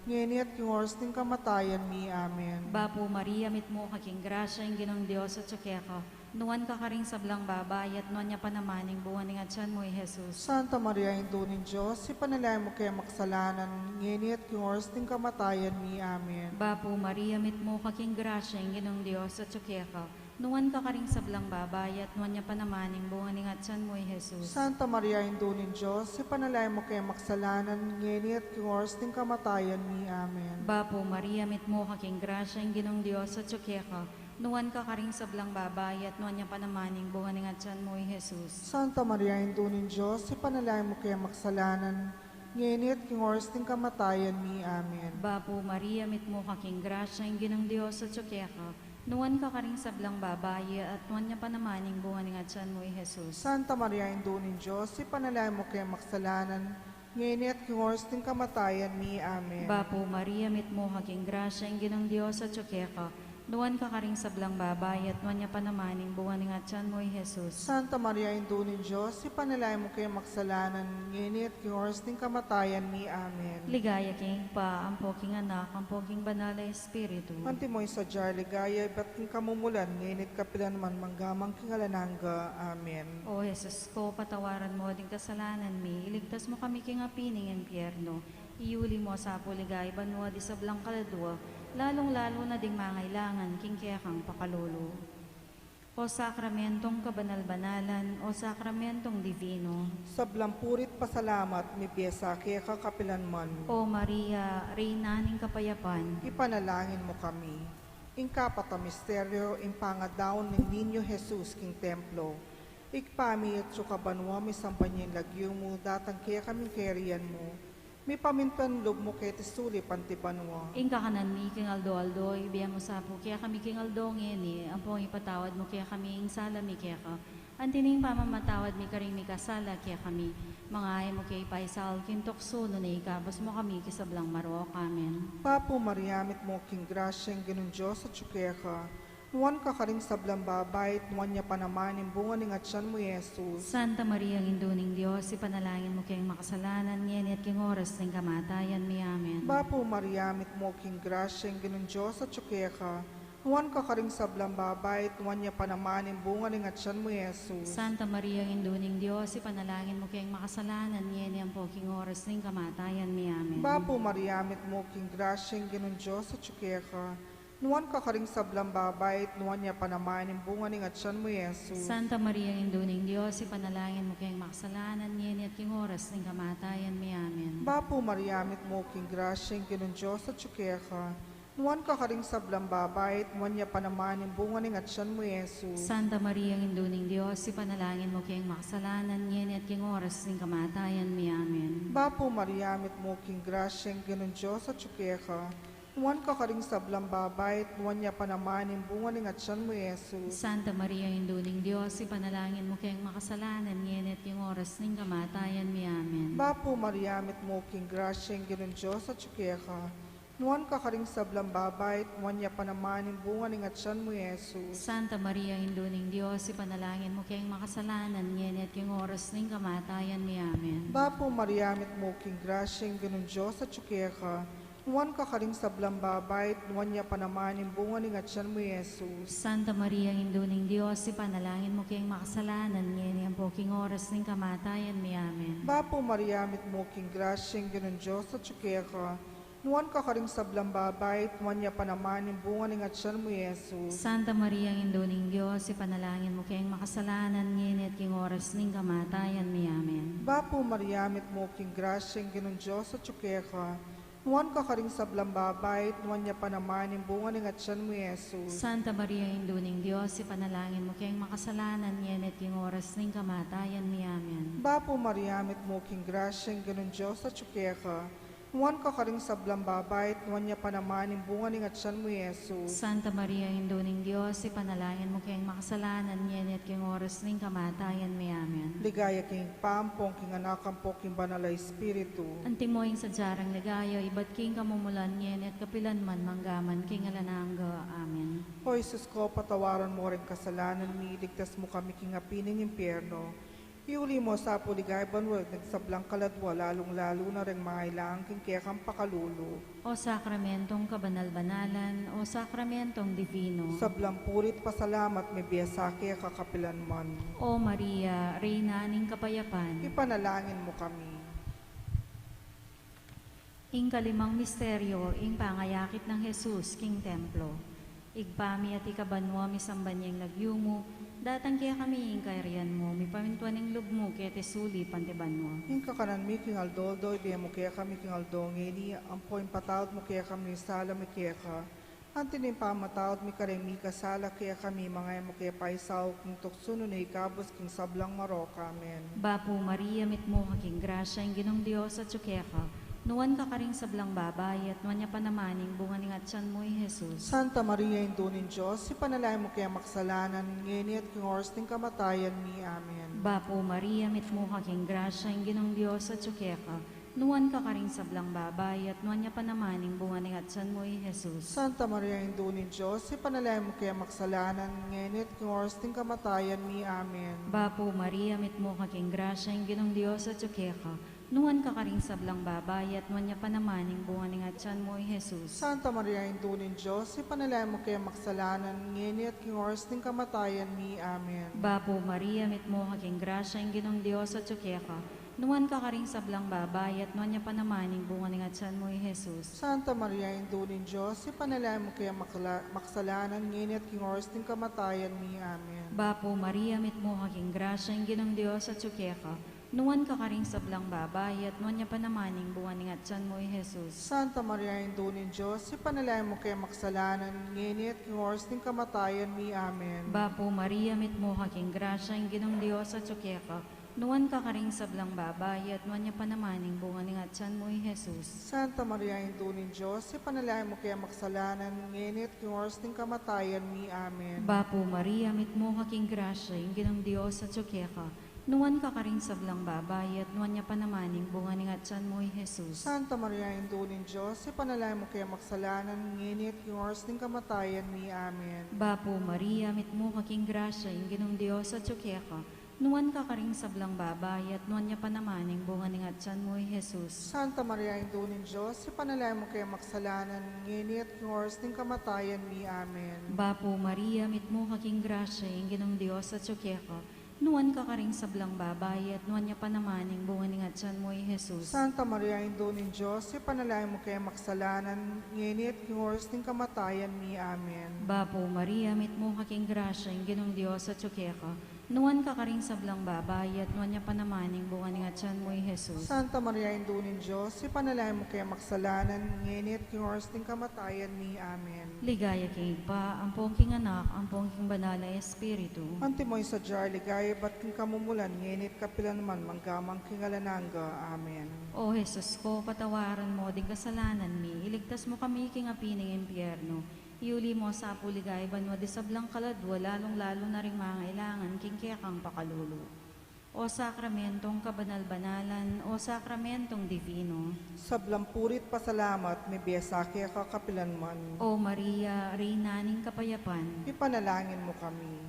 ngeni at king oras ning kamatayan mi. Amen. Bapu Maria, mitmu ka king grasya, ing Ginung Dios atyu keka. Nuan ka karing sablang babai, at nuan ya pa naman ing bunga ning atsan mu, i Jesus. Santa Maria, Indu ning Dios, ipanalangin mu keng makasalanan, ngeni at king oras ning kamatayan mi. Amen. Bapu Maria, mitmu ka king grasya, ing Ginung Dios atyu keka. Nuan ka karing sablang babai, at nuan ya pa naman ing bunga ning atsan mu, i Jesus. Santa Maria, Indu ning Dios, ipanalangin mu keng makasalanan, ngeni at king oras ning kamatayan mi. Amen. Bapu Maria, mitmu ka king grasya, ing Ginung Dios atyu keka. Nuan ka karing sablang babai, at nuan ya pa naman ing bunga ning atsan mu, i Jesus. Santa Maria, Indu ning Dios, ipanalangin mu keng makasalanan, ngeni at king oras ning kamatayan mi. Amen. Bapu Maria, mitmu ka king grasya, ing Ginung Dios atyu keka. Nuan ka karing sablang babai, at nuan ya pa naman ing bunga ning atsan mu, i Jesus. Santa Maria, Indu ning Dios, ipanalangin mu keng makasalanan, ngeni at king oras ning kamatayan mi. Amen. Bapu Maria, mitmu ka king grasya, ing Ginung Dios atyu keka. Nuan ka karing sablang babai, at nuan ya pa naman ing bunga ning atsan mu, i Jesus. Santa Maria, Indu ning Dios, ipanalangin mu keng makasalanan, ngeni at king oras ning kamatayan mi. Amen. Ligaya king Ibpa, ampo king Anak, ampo king Banal a Espiritu. Antimo ing sadya a ligaya ibat king kamumulan, ngeni at kapilan man, mangga man king alang angga. Amen. O Jesus ko, patawaran mu ding kasalanan mi, iligtas mu kami king api ning impyerno, iyuli mu sa pu king ligaya banua ding sablang kaladua, lalung-lalu na ding mangailangan king kekang pakalulu. O sakramentong kabanal-banalan, o sakramentong dibino. Sablang puri't pasalamat mibie sa keka kapilan man. O Maria, Reyna ning kapayapan. Ipanalangin mu kami. Ing kapat a misteryo, ing pangadaun ning Niño Jesus king templo. Ibpa mi, atsu ka banua, misamban ya ing lagyu mu, datang kekami ing kayarian mu. Mipamintuan lub mu keti sulip anti banua. Ing kakanan mi king aldo-aldo, ibie mu sa pu kekami king aldo ngeni, ampong ipatawad mu kekami ing sala mi keka, anti ning pamamatawad mi karing mikasala kekami. Manga e mu ke ipaisaul king tuksu, nune ikabus mu kami king sablang marok. Amen. Bapu Maria, mitmu ka king grasya, ing Ginung Dios atyu keka. Nuan ka karing sablang babai, at nuan ya pa naman ing bunga ning atsan mu, i Jesus. Santa Maria, Indu ning Dios, ipanalangin mu keng makasalanan, ngeni at king oras ning kamatayan mi. Amen. Bapu Maria, mitmu ka king grasya, ing Ginung Dios atyu keka. Nuan ka karing sablang babai, at nuan ya pa naman ing bunga ning atsan mu, i Jesus. Santa Maria, Indu ning Dios, ipanalangin mu keng makasalanan, ngeni ampo king oras ning kamatayan mi. Amen. Bapu Maria, mitmu ka king grasya, ing Ginung Dios atyu keka. Nuan ka karing sablang babai, at nuan ya pa naman ing bunga ning atsan mu, i Jesus. Santa Maria, Indu ning Dios, ipanalangin mu keng makasalanan, ngeni at king oras ning kamatayan mi. Amen. Bapu Maria, mitmu ka king grasya, ing Ginung Dios atyu keka. Nuan ka karing sablang babai, at nuan ya pa naman ing bunga ning atsan mu, i Jesus. Santa Maria, Indu ning Dios, ipanalangin mu keng makasalanan, ngeni at king oras ning kamatayan mi. Amen. Bapu Maria, mitmu ka king grasya, ing Ginung Dios atyu keka. Nuan ka karing sablang babai, at nuan ya pa naman ing bunga ning atsan mu, i Jesus. Santa Maria, Indu ning Dios, ipanalangin mu keng makasalanan, ngeni at king oras ning kamatayan mi. Amen. Bapu Maria, mitmu ka king grasya, ing Ginung Dios atyu keka. Nuan ka karing sablang babai, at nuan ya pa naman ing bunga ning atsan mu, i Jesus. Santa Maria, Indu ning Dios, ipanalangin mu keng makasalanan, ngeni at king oras ning kamatayan mi. Amen. Bapu Maria, mitmu ka king grasya, ing Ginung Dios atyu keka. Nuan ka karing sablang babai, at nuan ya pa naman ing bunga ning atyan mu, i Jesus. Santa Maria, Indu ning Dios, ipanalangin mu keng makasalanan, ngeni ampo king oras ning kamatayan mi. Amen. Bapu Maria, mitmu ka king grasya, ing Ginung Dios atyu keka. Nuan ka karing sablang babai, at nuan ya pa naman ing bunga ning atyan mu, i Jesus. Santa Maria, Indu ning Dios, ipanalangin mu keng makasalanan, ngeni at king oras ning kamatayan mi. Amen. Bapu Maria, mitmu ka king grasya, ing Ginung Dios atyu keka. Nuan ka karing sablang babai, at nuan ya pa naman ing bunga ning atyan mu, i Jesus. Santa Maria, Indu ning Dios, ipanalangin mu keng makasalanan, ngeni at king oras ning kamatayan mi. Amen. Bapu Maria, mitmu ka king grasya, ing Ginung Dios atyu keka. Nuan ka karing sablang babai, at nuan ya pa naman ing bunga ning atyan mu, i Jesus. Santa Maria, Indu ning Dios, ipanalangin mu keng makasalanan, ngeni at king oras ning kamatayan mi. Amen. Ligaya king Ibpa, ampo king Anak, ampo king Banal a Espiritu. Antimo ing sadya rang ligaya, ibat king kamumulan, ngeni at kapilan man, mangga man king alang angga. Amen. O Jesus ko, patawaran mu ring kasalanan mi, iligtas mu kami king api ning impyerno. Iuli mu sa pu king ligaya banua ding sablang kaladua, lalung-lalu na ring mangailangan king kekang pakalulu. O sakramentong kabanal-banalan, o sakramentong dibino. Sablang puri't pasalamat mibie sa keka kapilan man. O Maria, Reyna ning kapayapan. Ipanalangin mu kami. Ing kalimang misteryo, ing pangayakit nang Jesus king templo. Ibpa mi, atiu ka banua, misamban ya ing lagyu mu, datang kekami ing kayarian mu, mipamintuan ing lub mu keti sulip anti banua. Ing kakanan mi king aldo-aldo ibie mu kekami king aldo ngeni, ampo ipatawad mu kekami ring sala mi keka, anti ing pamamatawad mi karing mikasala kekami, manga e mu ke paisaul king tuksu, nune ikabus king sablang marok. Amen. Bapu Maria, mitmu ka king grasya, ing Ginung Dios atyu keka. Nuan ka karing sablang babai, at nuan ya pa naman ing bunga ning atyan mu, i Jesus. Santa Maria, Indu ning Dios, ipanalangin mu keng makasalanan, ngeni at king oras ning kamatayan mi. Amen. Bapu Maria, mitmu ka king grasya, ing Ginung Dios atyu keka. Nuan ka karing sablang babai, at nuan ya pa naman ing bunga ning atyan mu, i Jesus. Santa Maria, Indu ning Dios, ipanalangin mu keng makasalanan, ngeni at king oras ning kamatayan mi. Amen. Bapu Maria, mitmu ka king grasya, ing Ginung Dios atyu keka. Nuan ka karing sablang babai, at nuan ya pa naman ing bunga ning atyan mu, i Jesus. Santa Maria, Indu ning Dios, ipanalangin mu keng makasalanan, ngeni at king oras ning kamatayan mi. Amen. Bapu Maria, mitmu ka king grasya, ing Ginung Dios atyu keka. Nuan ka karing sablang babai, at nuan ya pa naman ing bunga ning atyan mu, i Jesus. Santa Maria, Indu ning Dios, ipanalangin mu keng makala-, makasalanan, ngeni at king oras ning kamatayan mi. Amen. Bapu Maria, mitmu ka king grasya, ing Ginung Dios atyu keka. Nuan ka karing sablang babai, at nuan ya pa naman ing bunga ning atyan mu, i Jesus. Santa Maria, Indu ning Dios, ipanalangin mu keng makasalanan, ngeni at king oras ning kamatayan mi. Amen. Bapu Maria, mitmu ka king grasya, ing Ginung Dios atyu keka. Nuan ka karing sablang babai, at nuan ya pa naman ing bunga ning atyan mu, i Jesus. Santa Maria, Indu ning Dios, ipanalangin mu keng makasalanan, ngeni at king oras ning kamatayan mi. Amen. Bapu Maria, mitmu ka king grasya, ing Ginung Dios atyu keka. Nuan ka karing sablang babai, at nuan ya pa naman ing bunga ning atyan mu, i Jesus. Santa Maria, Indu ning Dios, ipanalangin mu keng makasalanan, ngeni at king oras ning kamatayan mi. Amen. Bapu Maria, mitmu ka king grasya, ing Ginung Dios atyu keka. Nuan ka karing sablang babai, at nuan ya pa naman ing bunga ning atyan mu, i Jesus. Santa Maria, Indu ning Dios, ipanalangin mu keng makasalanan, ngeni at king oras ning kamatayan mi. Amen. Bapu Maria, mitmu ka king grasya, ing Ginung Dios atyu keka. Nuan ka karing sablang babai, at nuan ya pa naman ing bunga ning atyan mu, i Jesus. Santa Maria, Indu ning Dios, ipanalangin mu keng makasalanan, ngeni at king oras ning kamatayan mi. Amen. Bapu Maria, mitmu ka king grasya, ing Ginung Dios atyu keka. Nuan ka karing sablang babai, at nuan ya pa naman ing bunga ning atyan mu, i Jesus. Santa Maria, Indu ning Dios, ipanalangin mu keng makasalanan, ngeni at king oras ning kamatayan mi. Amen. Ligaya king Ibpa, ampon king Anak, ampon king Banal a Espiritu. Antimo ing sadya a ligaya, ibat king kamumulan, ngeni at kapilan man, mangga man king alang angga. Amen. O Jesus ko, patawaran mu ding kasalanan mi, iligtas mu kami king api ning impyerno. Iuli mu sa pu king ligaya banua ding sablang kaladua, lalung-lalu na ring mangailangan king kekang pakalulu. O sakramentong kabanal-banalan, o sakramentong dibino. Sablang puri't pasalamat, mibie sa keka kapilan man. O Maria, Reyna ning kapayapan. Ipanalangin mu kami.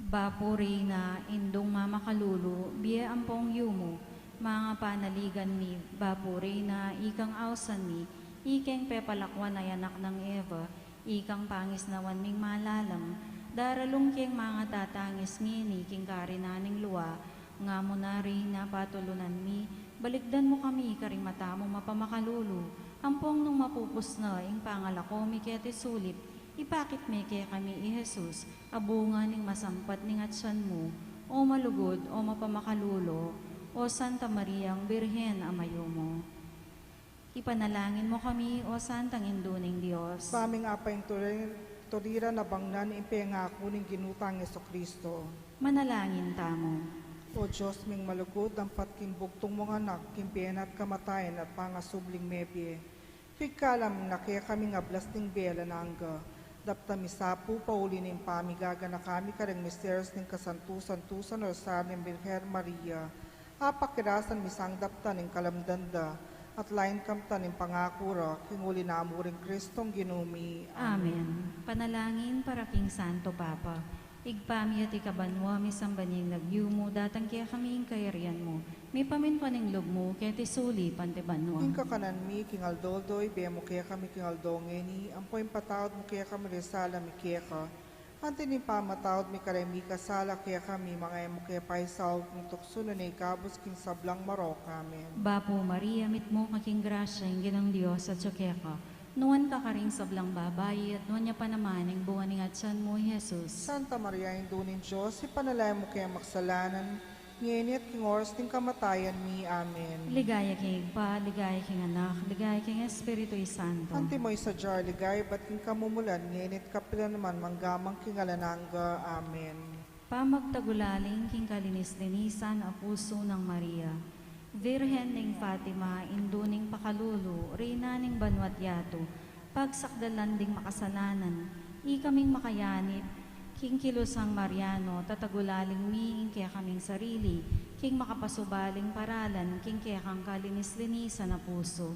Bapu Reyna, Indung mamakalulu, bie ampong yumu, manga panaligan mi, Bapu Reyna, ikang ausan mi, Ikeng pepalakwan a anak nang Eva, ikang pangisnawan ming malalam, daralung keng mangatatangis ngeni king karinan ning lua, nga mu na rin na patulunan mi, balikdan mu kami karing mata mung mapamakalulu, ampong nung mapupus na ing pangalako mi keti sulip, ipakit me kekami i Jesus, a bunga ning masampat ning atsan mu, o malugud, o mapamakalulu, o Santa Mariang Birhen a mayumu. Ipanalangin mu kami, o Santang Indu ning Dios. Ba ming apaintulir-, tuliran a bangnan ing pengaku ning Ginu tang Jesucristo. Manalangin tamu. O Dios ming malugud, ampat king bugtung mung Anak, king bie na at kamatayan at pangasubling mebie, pigkalam na kekaming ablas ning bie alang angga. Daptan mi sa pu, pauli ning pamigaganaka mi karing misteryos ning kasantu-santusan Rosario ning Birhen Maria, apakirasan mi sang daptan ing kalamdan da, at lain kamtan ing pangaku ra, king uli na mu ring Kristong Ginu mi. Amen. Amen. Panalangin para king Santo Papa. Ibpa mi atiu ka banua, misamban ya ing lagyu mu, datang kekami ing kayarian mu, mipamintuan ing lub mu keti sulip anti banua. Ing kakanan mi king aldo-aldo ibie mu kekami king aldo ngeni, ampo ipatawad mu kekami ring sala mi keka, anti ning pamamatawad mi karing mikasala kekami, manga e mu ke paisaul king tuksu, nune ikabus king sablang marok. Amen. Bapu Maria, mitmu ka king grasya, ing Ginung Dios atyu keka. Nuan ka karing sablang babai, at nuan ya pa naman ing bunga ning atsan mu, i Jesus. Santa Maria, Indu ning Dios, ipanalangin mu keng makasalanan, ngeni at king oras ning kamatayan mi. Amen. Ligaya king Ibpa, ligaya king Anak, ligaya king Espiritu Santo. Antimo ing sadya a ligaya ibat king kamumulan, ngeni at kapilan man, mangga man king alang angga. Amen. Pamagtagulaling king kalinis-linisan a pusu nang Maria, Virgen ning Fatima, Indu ning pakalulu, Reyna ning banua't yatu, pagsakdalan ding makasalanan, ikaming makayanib king kilusang Mariano, tatagulaling mi ing kekaming sarili king makapasubaling paralan king kekang kalinis-linisan a pusu.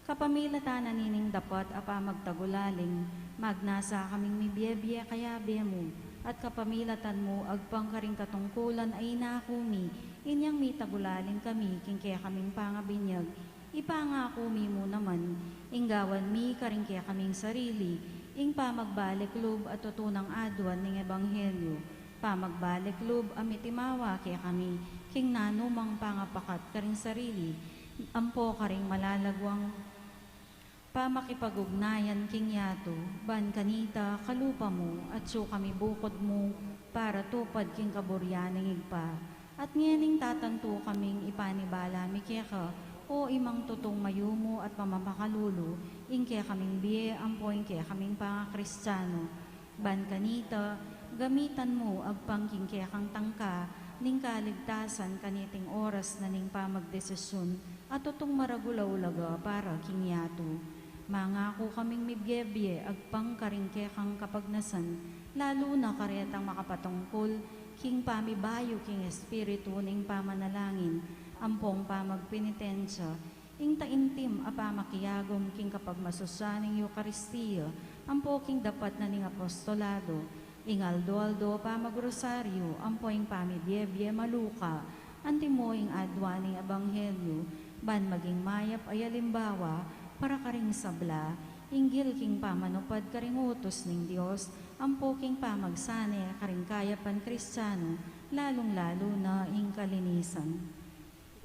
Kapamilatan na nining dapat a pamagtagulaling, magnasa kaming mibie-bie kayabe mu, at kapamilatan mu agpang karing katungkulan a inaku mi, inyang mitagulaling kami king kekaming pangabinyag. Ipangaku mi mu naman, ing gawan mi karing kekaming sarili ing pamagbalik lub a tutunang aduan ning ebanghelyu, pamagbalik lub a mitimawa kekami king nanumang pangapakat karing sarili, ampo karing malalaguang pamakipag-ugnayan king yatu, ban kanita, kalupa mu, atyu kami bukud mu, para tupad king kaburian ning Ibpa. At ngening tatantu kaming ipanibala mi keka, o Imang tutung mayumu at mamamakalulu, ing kekaming bie ampo ing kekaming pangakristianu. Ban kanita, gamitan mu agpang king kekang tangka ning kaligtasan kaniting oras na ning pamagdesisyun a tutung maragul a ulaga para king yatu. Mangaku kaming mibie-bie agpang karing kekang kapagnasan, lalu na karetang makapatungkul king pamibayu king espiritu ning pamanalangin ampong pamagpenitensya, ing taimtim a pamakiagum king kapagmasusyan ning Eukaristia ampo king dapat na ning apostolado, ing aldo-aldo pamagrosaryu ampo ing pamibie-bie maluka, antimo ing aduan ning ebanghelyu, ban maging mayap a alimbawa para karing sabla, inggil king pamanupad karing utus ning Dios ampo king pamagsane karing kayapan Kristianu, lalung-lalu na ing kalinisan.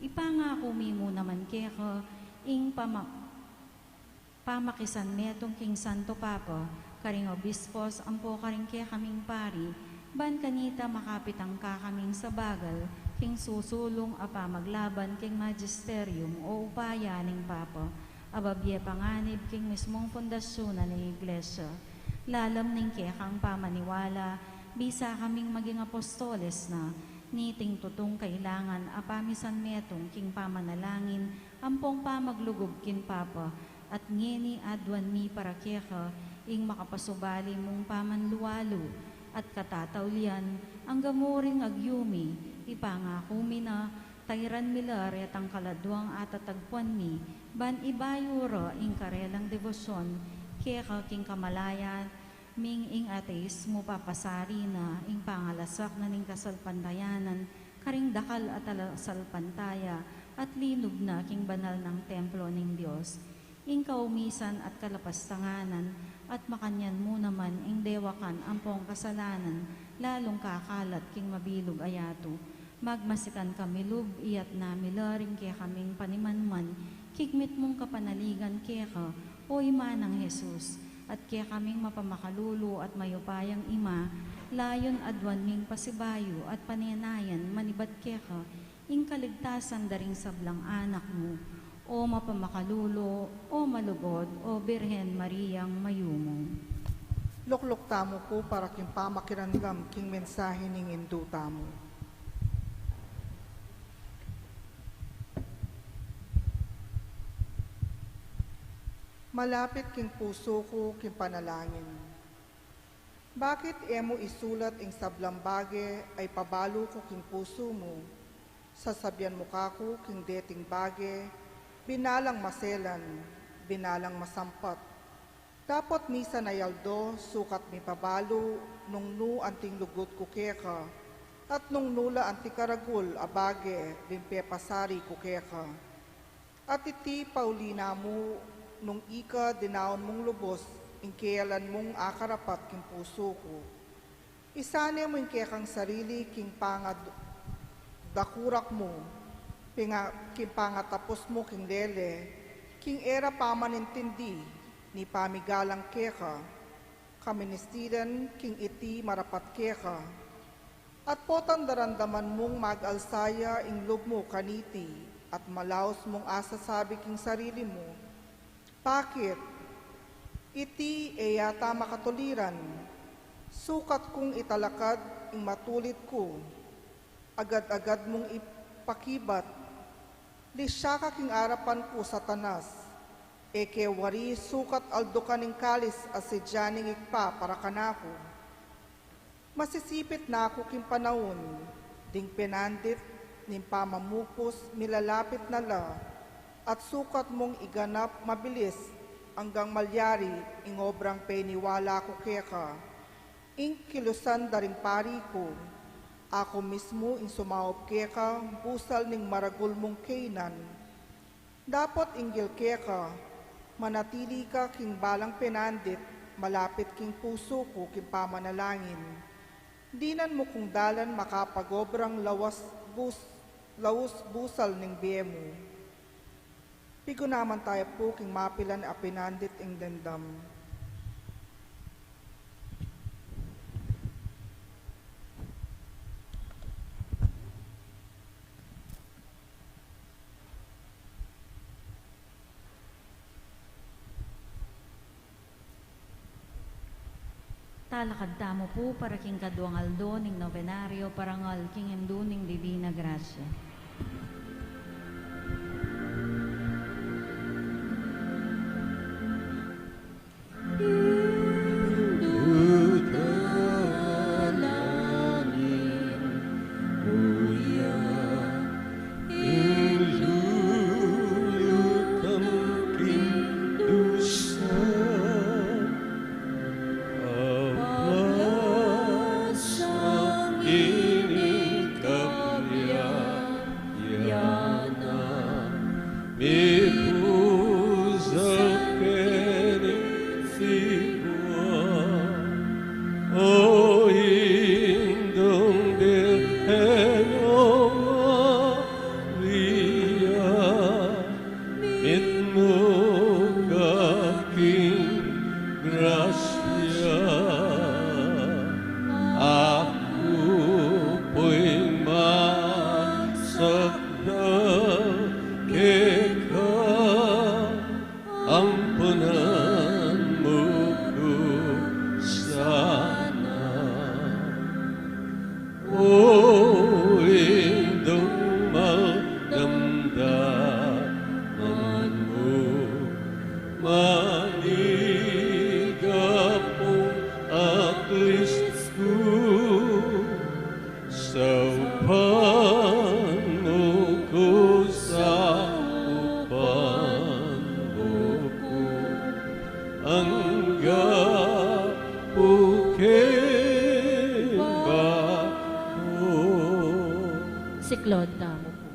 Ipangaku mi mu naman keka ing pama-, pamakisanmetung king Santo Papa, karing obispos ampo karing kekaming pari, ban kanita makapit ang kakaming sabagal king susulung a pamaglaban king magisterium o upaya ning Papa, a babie panganib king mismung fundasyun na ning Iglesia. Lalam ning kekang pamaniwala, bisa kaming maging apostoles na, niting tutung kailangan a pamisanmetung king pamanalangin ampong pamaglugub king Papa, at ngeni aduan mi para keka ing makapasubali mung pamanlualu at katataulian, angga murin agyumi, ipangaku mi na, tairan mi la retang kaladuang atatagpuan mi, ban ibayu ra ing karelang debosyon keka king kamalayan ming ing ateismu papasari na, ing pangalasak na ning kasalpantayanan karing dakal a talasalpantaya, at linub na king banal nang templo ning Dios. Ing kaumisan at kalapastanganan, at makanyan mu naman ing dewakan ampong kasalanan, lalung kakalat king mabilug a yatu. Magmasikan kami lub, iyatas mi la ring kekaming panimanman, kigmit mung kapanaligan keka, o Ima nang Jesus, at kekaming mapamakalulu at mayupayang Ima, layun aduan ming pasibayu at panenayan manibat keka, ing kaligtasan da ring sablang anak mu, o mapamakalulu, o malugud, o Birhen Mariang mayumu. Lukluk tamu pu para king pamakiramdam king mensahe ning Indu tamu. Malapit king pusu ku king panalangin. Bakit e mu isulat ing sablang bage a ipabalu ku king pusu mu? Sasabian mu kaku king deting bage, binalang maselan, binalang masampat. Dapot misan a aldo sukat mipabalu nung nu anting lugud ku keka, at nung nu la anti karagul a bage ring pepasari ku keka. At iti pauli na mu nung ika dinaun mung lubus ing keyalan mung akarapat king pusu ku. Isane mu ing kekang sarili king pangad-, dakurak mu, pinga-, king pangatapus mu king lele, king e ra pamanintindi ni pamigalang keka, kaministiran king iti marapat keka. At potang daramdaman mung mag-alsa ya ing lub mu kaniti, at malaus mung asasabi king sarili mu, "Bakit? Iti e yata makatuliran." Sukat kung italakad ing matulid ku, agad-agad mung ipakibat, "Lisya ka king arapan ku, Satanas!" E ke wari sukat aldukan ing kalis a sidya ning Ibpa para kanaku. Masisipit na ku king panaun, ding penandit ning pamamupus milalapit na la, at sukat mung iganap mabilis anggang malyari ing obrang peniwala ku keka. Ing kilusan da ring pari ku, aku mismu ing sumaup keka, busal ning maragul mung kainan. Dapot inggil keka, manatili ka king balang penandit, malapit king pusu ku king pamanalangin. Dinan mu kung dalan makapagobrang laus bus-, laus busal ning bie mu. Pigunaman taya pu king mapilan a penandit ing damdam. Talakad tamu pu para king kaduang aldo ning novenario, parangal king Indu ning Divina Gracia. Yana, mipuzal keni figua, o Indung Birhen, o Maria, mitmu ka king grasya, aku pu'y magsakdal keka, ampunan mu ku sana. O Indung magdamdaman mu, manigapung aklis ku, saupan mu ku, saupan mu ku, angga pu keng baku. Siklaud tamu pu.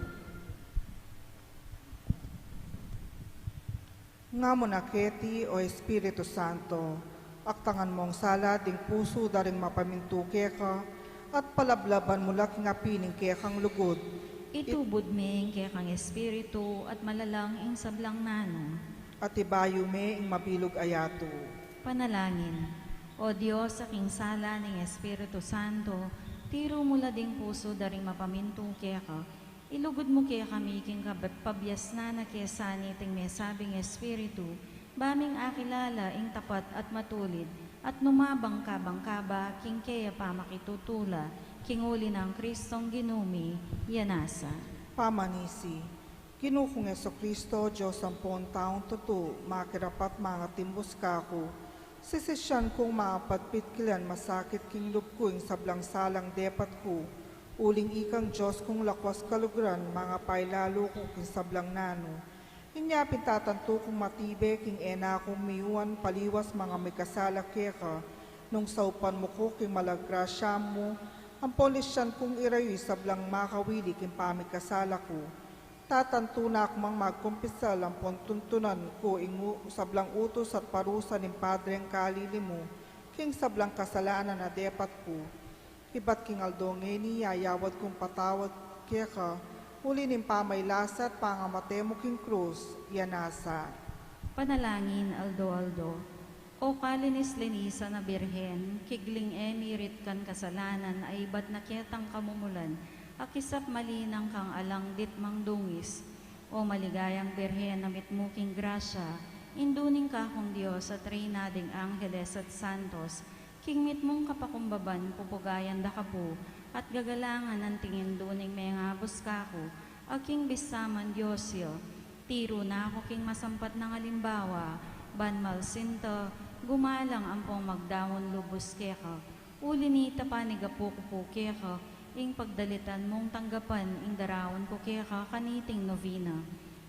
Nga mu na keti, O Espiritu Santo, aktangan mung sala ding pusu da ring mapamintu keka, at palablaban mu la king api ning kekang lugud. Itubud me ing kekang espiritu at malalang ing sablang nanu. At ibayu me ing mabilug a yatu. Panalangin. O Dios, a king sala ning Espiritu Santo, tiru mu la ding pusu da ring mapamintu keka, ilugud mu kekami king kabat pabiasnan na kesa niting mesabing Espiritu, ba ming akilala ing tapat at matulid, at numabang kabang kaba king keya pamakitutula, king uli nang Kristong Ginu mi, ya nasa. Pamanisi. Ginu kung Jesucristo, Dios ampon taung tutu, makirapat mangatimbus kaku. Sisisyan kung mapatpitkilan masakit king lub ku ing sablang salang depat ku, uling ikang Dios kung lakwas kaluguran, mangapailalu ku king sablang nanu. Inya pin tatantu kung matibe king e na kung miyuan paliwas mangamikasala keka, nung saupan mu ku king malagrasya mu, ampon lisyan kung irayu ing sablang makawili king pamikasala ku. Tatantu na ku mang magkumpisal ampon tuntunan ku ing u-, sablang utus at parusa ning Padreng kalili mu, king sablang kasalanan a depat ku. Ibat king aldo ngeni, yayawad kung patawad keka, uli ning pamailasa at pangamate mu king krus, ya nasa. Panalangin aldo-aldo. O kalinis-linisan a Birhen, kigling e mirit kan kasalanan a ibat na ketang kamumulan, a kisap malinang kang alang ditmang dungis. O maligayang Birhen a mitmu king grasya, indu ning kakung Dios at reyna ding angeles at santos, king mitmung kapakumbaban pupugayan da ka pu, at gagalangan anting indu ning mengabus kaku, a king bisa man Dios ya. Tiru na ku king masampat nang alimbawa, ban malsinta, gumalang ampong magdaun lubus keka. Uli nita panigapu ku pu keka, ing pagdalitan mung tanggapan ing daraun ku keka kaniting novena.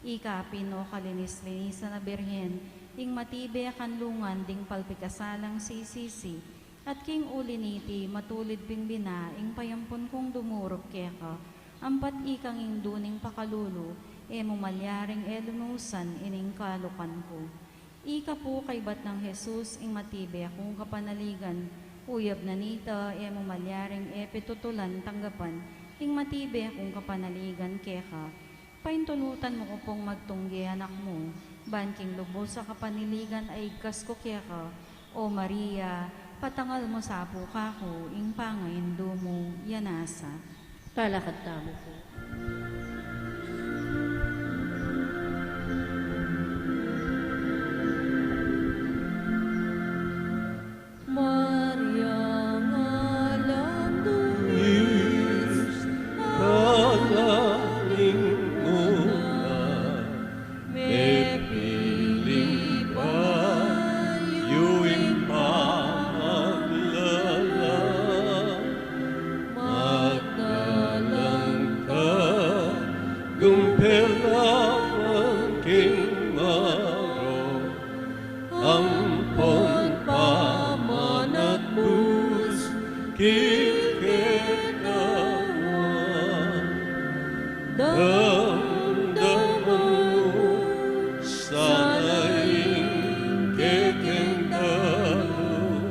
Ika pin, o kalinis-linisan a Birhen, ing matibe a kanlungan ding palpikasalang sisisi, at king uli niti matulid pin bina ing payampun kung dumurup keka, ampat ikang indu ning pakalulu, e mu malyaring e lunusan ining kalukan ku. Ika pu kaybat nang Jesus ing matibe kung kapanaligan, uyab na nita e mu malyaring e pitutulan tanggapan ing matibe kung kapanaligan keka. Paintulutan mu ku pung magtungge anak mu, ban king lubus a kapanaligan a igkas ku keka. O Maria, patangal mu sa pu kaku ing pangaindu mu, ya nasa. Talakad tamu pu. Maria, alang dungis, panalangin mu na, mepili bayu ing pamaglala, magdalang tagumpay la king marok, ampon pamanatbus king kekaiwang. Damdaman mu sana ing kekeng dalu,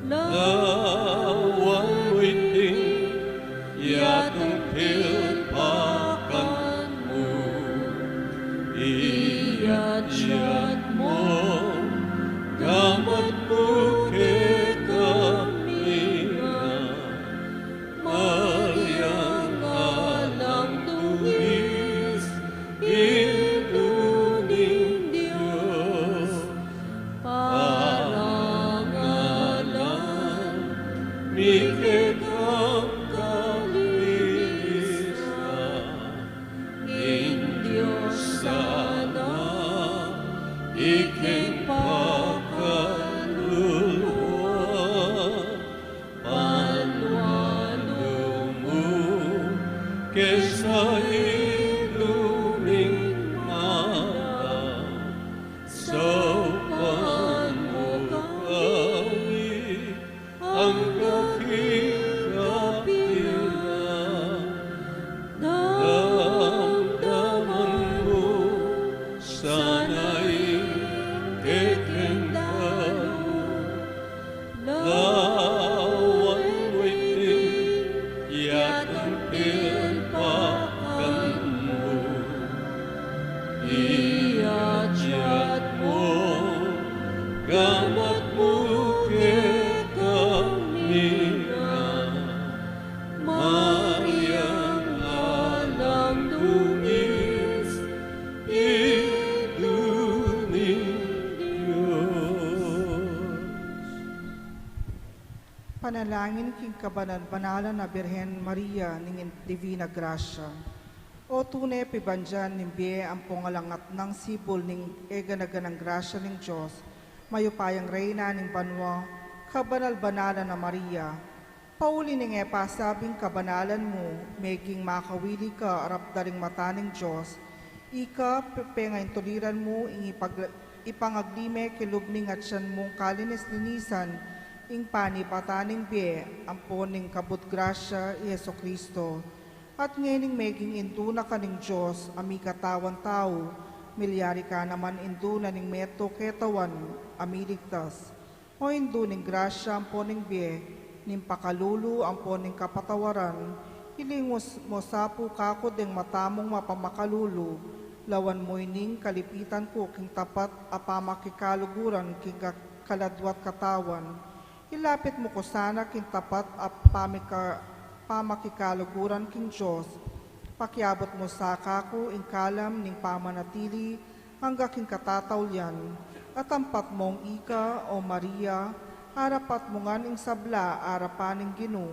lawan mu iting yatung pilpakan mu, iyatyat mu gamat mu kekami ngan. Mariang alang dungis, Indu ning Dios, parangalan mi kekang kalinis ka. Ing Dios sana iking pakalulu, panuan mu ke sa iluming mata, saupan mu kami angga king kapilan. Damdaman mu sana ing Panalangin king kabanal-banalan a Birhen Maria ning Divina Grasya. O tune pibandian ning bie ampong alang atnang sibul ning eganaganang grasya ning Dios, mayupayang Reyna ning banua, kabanal-banalan a Maria, pauli ning e pasabing kabanalan mu, meging makawili ka arap da ring mata ning Dios, ika pe-, pengaintuliran mu ing ipag-, ipangaglime king lub ning atyan mung kalinis-linisan, ing panipatan ning bie, ampon ning kabud grasya i Jesucristo. At ngening meging indu na ka ning Dios, a mikatawan tau, milyari ka naman indu na ning meto ketawan, a miligtas. O Indu ning grasya ampon ning bie, ning pakalulu ampon ning kapatawaran, ilingus mu sa pu kaku deng mata mung mapamakalulu, lawan mu ining kalipitan ku king tapat a pamakikaluguran king ka-, kaladwa't katawan. Ilapit mu ku sana king tapat a pamika-, pamakikaluguran king Dios. Pakiabut mu sa kaku ing kalam ning pamanatili angga king katataulian, at ampat mung ika, O Maria, arapat mu ngan ing sabla arapan ning Ginu,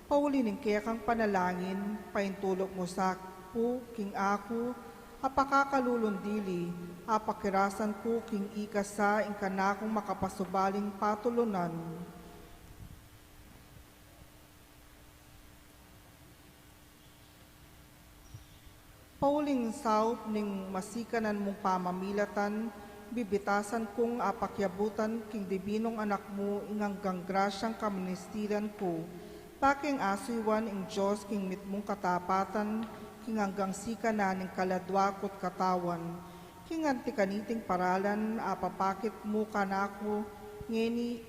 pauli ning kekang panalangin, paintuluk mu sa pu king aku a pakakalulung dili, apakirasan ku king ika sa ing kanakung makapasubaling patulunan. Pauling saup ning masikanan mung pamamilatan, bibitasan kung apakiabutan king Dibinung Anak mu ing anggang grasyang kaministilan ku, bakeng asuyuan ing Dios king mitmung katapatan, king anggang sikanan ning kaladwa ku't katawan. King anti kaniting paralan, apapakit mu kanaku ngeni,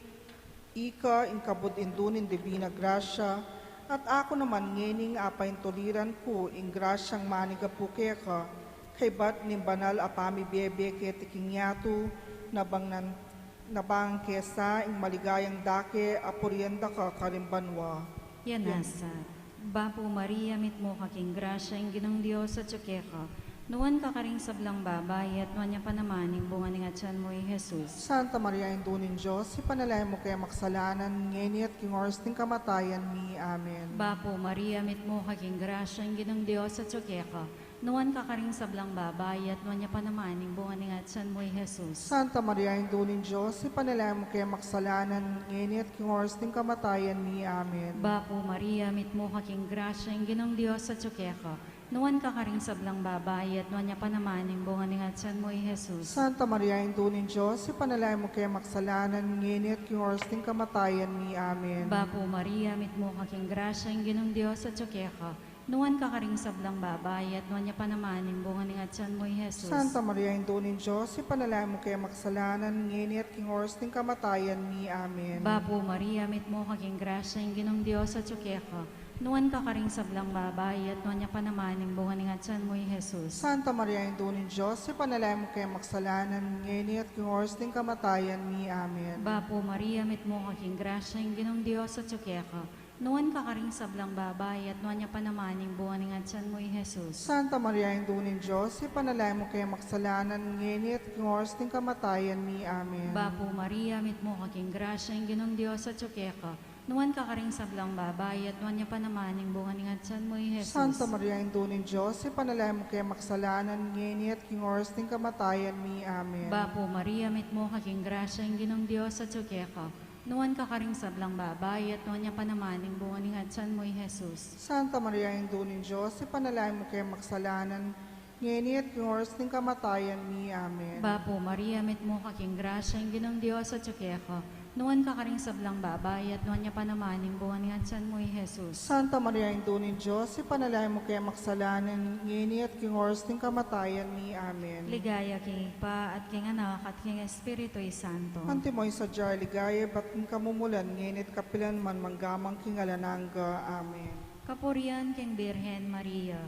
ika ing kabud Indu ning Dibina Grasya, at aku naman ngening apaintuliran ku ing grasyang manigapu keka, kaybat ning banal a pamibiebie keti king yatu, nabang nan-, nabang kesa ing maligayang dake a purian da ka karing banua. Yan. Yan. Asa. Bapu Maria, mitmu ka king grasya, ing Ginung Dios atyu keka. Nuan ka karing sablang babai, at nuan ya pa naman ing bunga ning atyan mu, i Jesus. Santa Maria, Indu ning Dios, ipanalangin mu keng makasalanan, ngeni at king oras ning kamatayan mi. Amen. Bapu Maria, mitmu ka king grasya, ing Ginung Dios atyu keka. Nuan ka karing sablang babai, at nuan ya pa naman ing bunga ning atyan mu, i Jesus. Santa Maria, Indu ning Dios, ipanalangin mu keng makasalanan, ngeni at king oras ning kamatayan mi. Amen. Bapu Maria, mitmu ka king grasya, ing Ginung Dios atyu keka. Nuan ka karing sablang babai, at nuan ya pa naman ing bunga ning atyan mu, i Jesus. Santa Maria, Indu ning Dios, ipanalangin mu keng makasalanan, ngeni at king oras ning kamatayan mi. Amen. Bapu Maria, mitmu ka king grasya, ing Ginung Dios atyu keka. Nuan ka karing sablang babai, at nuan ya pa naman ing bunga ning atyan mu, i Jesus. Santa Maria, Indu ning Dios, ipanalangin mu keng makasalanan, ngeni at king oras ning kamatayan mi. Amen. Bapu Maria, mitmu ka king grasya, ing Ginung Dios atyu keka. Nuan ka karing sablang babai, at nuan ya pa naman ing bunga ning atyan mu, i Jesus. Santa Maria, Indu ning Dios, ipanalangin mu keng makasalanan, ngeni at king oras ning kamatayan mi. Amen. Bapu Maria, mitmu ka king grasya, ing Ginung Dios atyu keka. Nuan ka karing sablang babai, at nuan ya pa naman ing bunga ning atyan mu, i Jesus. Santa Maria, Indu ning Dios, ipanalangin mu keng makasalanan, ngeni at king oras ning kamatayan mi. Amen. Bapu Maria, mitmu ka king grasya, ing Ginung Dios atyu keka. Nuan ka karing sablang babai, at nuan ya pa naman ing bunga ning atyan mu, i Jesus. Santa Maria, Indu ning Dios, ipanalangin mu keng makasalanan, ngeni at king oras ning kamatayan mi. Amen. Bapu Maria, mitmu ka king grasya, ing Ginung Dios atyu keka. Nuan ka karing sablang babai, at nuan ya pa naman ing bunga ning atyan mu, i Jesus. Santa Maria, Indu ning Dios, ipanalangin mu keng makasalanan, ngeni at king oras ning kamatayan mi. Amen. Bapu Maria, mitmu ka king grasya, ing Ginung Dios atyu keka. Nuan ka karing sablang babai, at nuan ya pa naman ing bunga ning atyan mu, i Jesus. Santa Maria, Indu ning Dios, ipanalangin mu keng makasalanan, ngeni at king oras ning kamatayan mi. Amen. Ligaya king Ibpa, at king Anak, at king Espiritu Santo. Antimo ing sadya a ligaya ibat ning kamumulan, ngeni at kapilan man, mangga man king alang angga. Amen. Kapurian king Birhen Maria.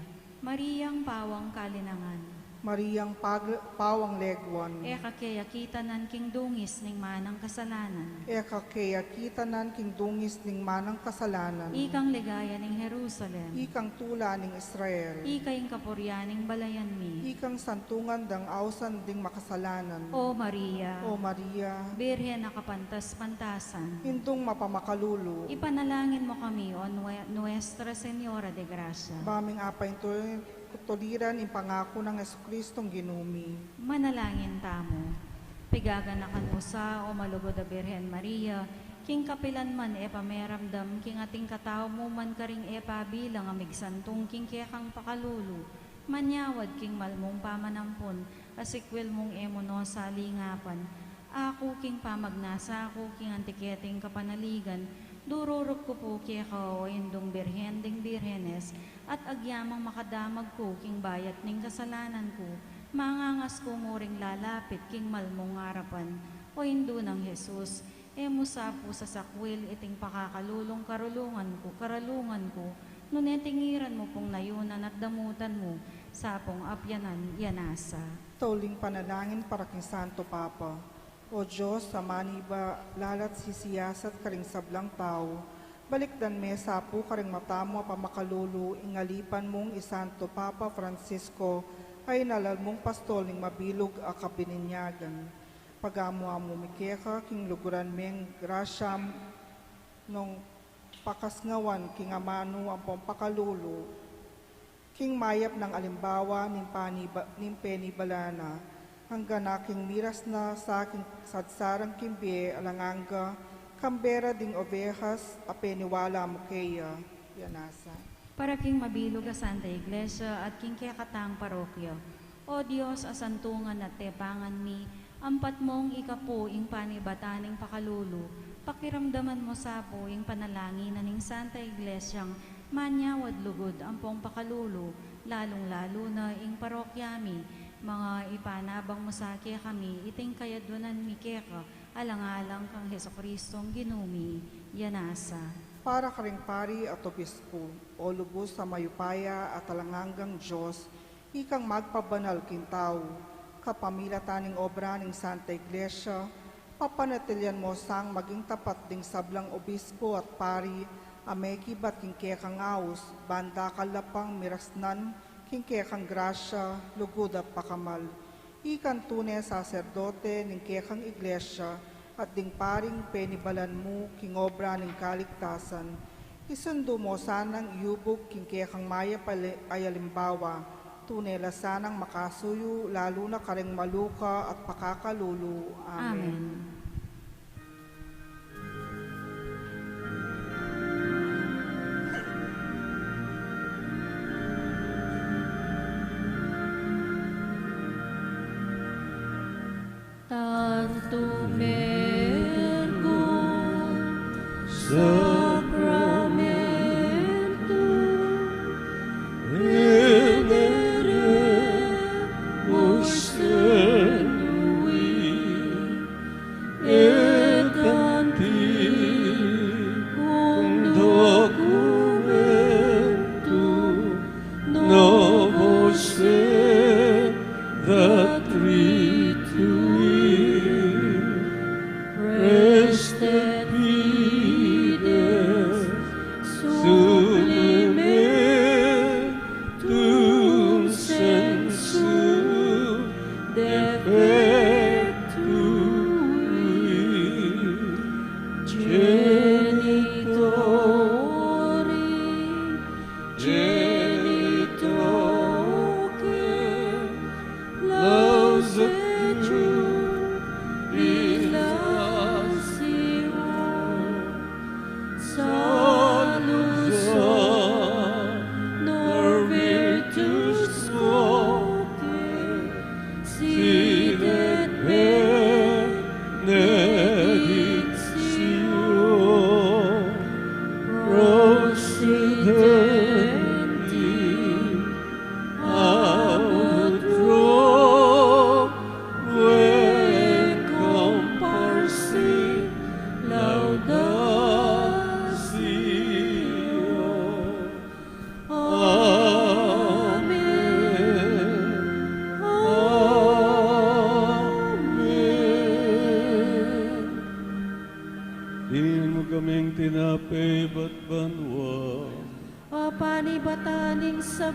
Mariang pawang kalinangan. Mariang pag-, pawang leguan. E ka keya kitanan king dungis ning manang kasalanan. E ka keya kitanan king dungis ning manang kasalanan. Ikang ligaya ning Jerusalem. Ikang tula ning Israel. Ika ing kapurian ning balayan mi. Ikang santungan dang ausan ding makasalanan. O Maria. O Maria. Birhen a kapantas-pantasan. Indung mapamakalulu. Ipanalangin mo kami, O nue-, Nuestra Señora de Gracia. Ba ming apaintuloy tuliran ing pangaku nang Jesucristong Ginu mi. Manalangin tamu. Pigaganakan mu sa, O malugud a Birhen Maria, king kapilan man e pa meramdam king ating katau mu man karing e pa bilang a migsantung king kekang pakalulu, manyawad king mal mung pamanampun, a sikwil mung e mu no salingapan, aku king pamagnasa ku king anti keting kapanaligan, dururuk ku pu keka, O Indung Birhen ding Birhenes, at agyamang makadamag ku king bayat ning kasalanan ku, mangangas ku mu ring lalapit king mal mung arapan, O Indu nang Jesus, e mu sa pu sasakwil iting pakakalulung karulungan ku, karalungan ku, nune tingiran mu pung nayunan at damutan mu, sa pung apyanan ya nasa. Tauling panalangin para king Santo Papa. O Dios, a maniba lalat sisiyasat karing sablang tau, balikdan me sa pu karing mata mu a pamakalulu ing alipan mung i Santo Papa Francisco, a inalal mung pastol ning mabilug a kabininyagan. Pagamu-amu mi keka king luguran meng grasya nung pakasngawan king amanu ampong pakalulu, king mayap nang alimbawa ning paniba-, ning penibalan na, anggang king miras na sa king sadsarang king bie alang angga, kambe ra ding ovehas a peniwala mu keya. Ya nasa. Para king mabilug a Santa Iglesia at king kekatang parokya. O Dios a santungan at tepangan mi, ampat mung ika pu ing panibatan ning pakalulu, pakiramdaman mu sa pu ing panalangin na ning Santa Iglesiang manyawad lugud ampong pakalulu, lalung-lalu na ing parokya mi, manga ipanabang mu sa kekami iting kayadunan mi keka, alang-alang kang Jesucristong Ginu mi. Ya nasa. Para karing pari at obispo, O lubus a mayupaya at alang anggang Dios, ikang magpabanal king tau, kapamilatan ning obra ning Santa Iglesia, papanatilian mu sang maging tapat ding sablang obispo at pari a mekibat king kekang aus, ban dakal la pang mirasnan king kekang grasya, lugud at pakamal. Ikang tune saserdote ning kekang Iglesia at ding paring penibalan mu king obra ning kaligtasan, isundu mu sanang iyubug king kekang mayap a li-, a alimbawa, tune la sanang makasuyu, lalu na karing maluka at pakakalulu. Amen. Amen. Tantum ergo sacramentum veneremus tenui, et antiquum documentum novo sedat ritui.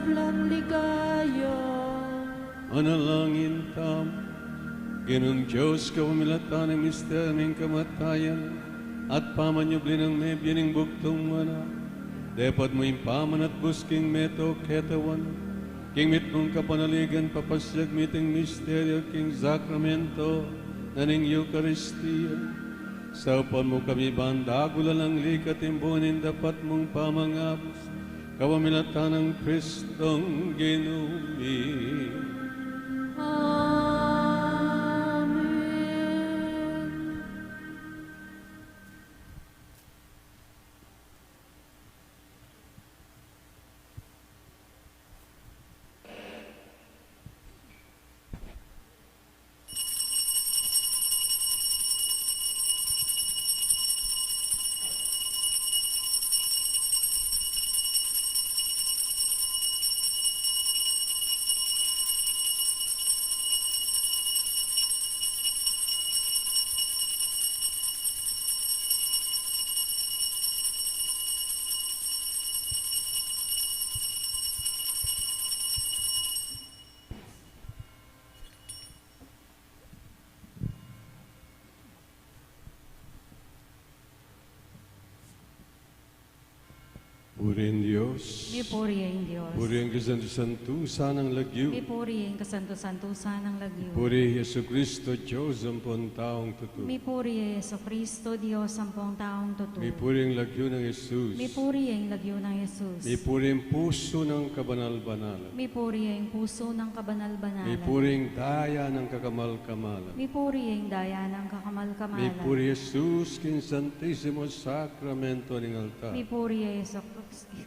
lang ligaya. Manalangin tamu. Ginung Dios, kapamilatan ning misteryu ning kamatayan at pamanyubli nang mebie ning bugtung anak, depat mu ing pamanatbus king metung katawan, king mitmung kapanaligan papasiag mi iting misteryu king sakramento na ning Eukaristia. Saupan mu kami ban dagulan ang lika at timbungan ning dapat mung pamangabus, kapamilatan nang Kristong Ginu mi. Amen. Puri ing Dios. Mipuri ing Dios. Puri ing kasantu-santusan nang lagyu. Mipuri ing kasantu-santusan nang lagyu. Puri Jesucristo, Dios ampong taung tutu. Mipuri Jesucristo, Dios ampong taung tutu. Mipuri ing lagyu nang Jesus. Mipuri ing lagyu nang Jesus. Mipuri ing pusu nang kabanal-banalan. Mipuri ing pusu nang kabanal-banalan. Mipuri ing daya nang kakamal-kamalan. Mipuri ing daya nang kakamal-kamalan. Mipuri Jesus king Santisimo Sakramento ning altar. Mipuri Jesus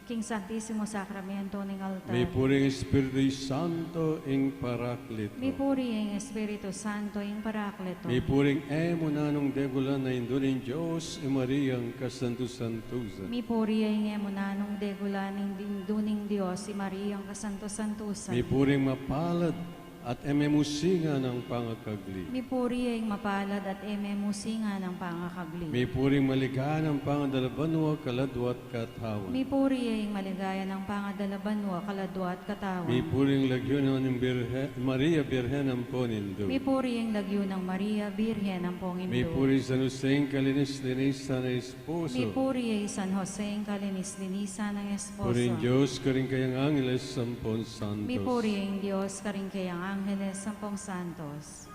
king Santisimo Sakramento ning altar. Mipuri ing Espiritu Santo ing Paraklito. Mipuri ing Espiritu Santo ing Paraklito. Mipuri ing e mu nanung degulan a Indu ning Dios, i Mariang kasantu-santusan. Mipuri ing e mu nanung degulan a Indu ning Dios, i Mariang kasantu-santusan. Mipuri ing mapalad at e memusinga nang pangakagli. Mipuri ing mapalad at e memusinga nang pangakagli. Mipuri ing maligaya nang pangadala banua kaladua at katawan. Mipuri ing maligaya nang pangadala banua kaladua at katawan. Mipuri ing lagyu nang Birhe-, Maria Birhen ampong Indu. Mipuri ing lagyu nang Maria Birhen ampong Indu. Mipuri San Jose ing kalinis-linisan a esposo. Mipuri i San Jose ing kalinis-linisan a esposo. Puri ing Dios karing kayang angeles ampong santos. Mipuri ing Dios karing kayang angeles ampong santos.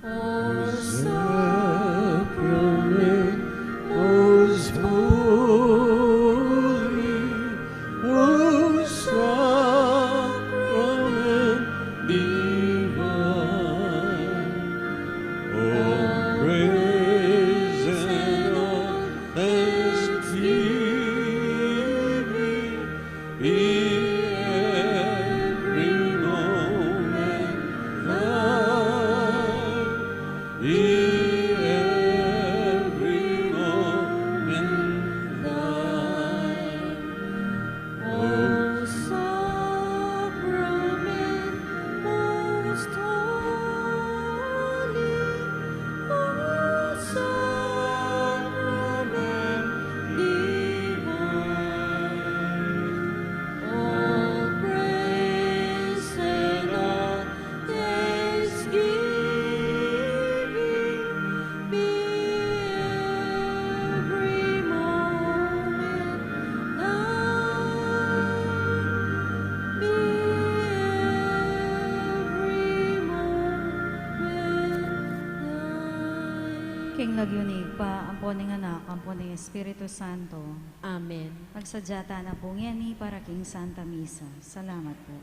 O Sacrament most holy, O Sacrament divine, all praise and all thanksgiving be every moment thine, be every moment thine. O Sacrament most holy, O Sacrament divine, all praise and all thanksgiving be every moment thine, be every moment thine. King lagyu ning Ibpa, ampon ning Anak, ampon ning Espiritu Santo. Amen. Magsadya tana pu ngeni para king Santa Misa. Salamat pu.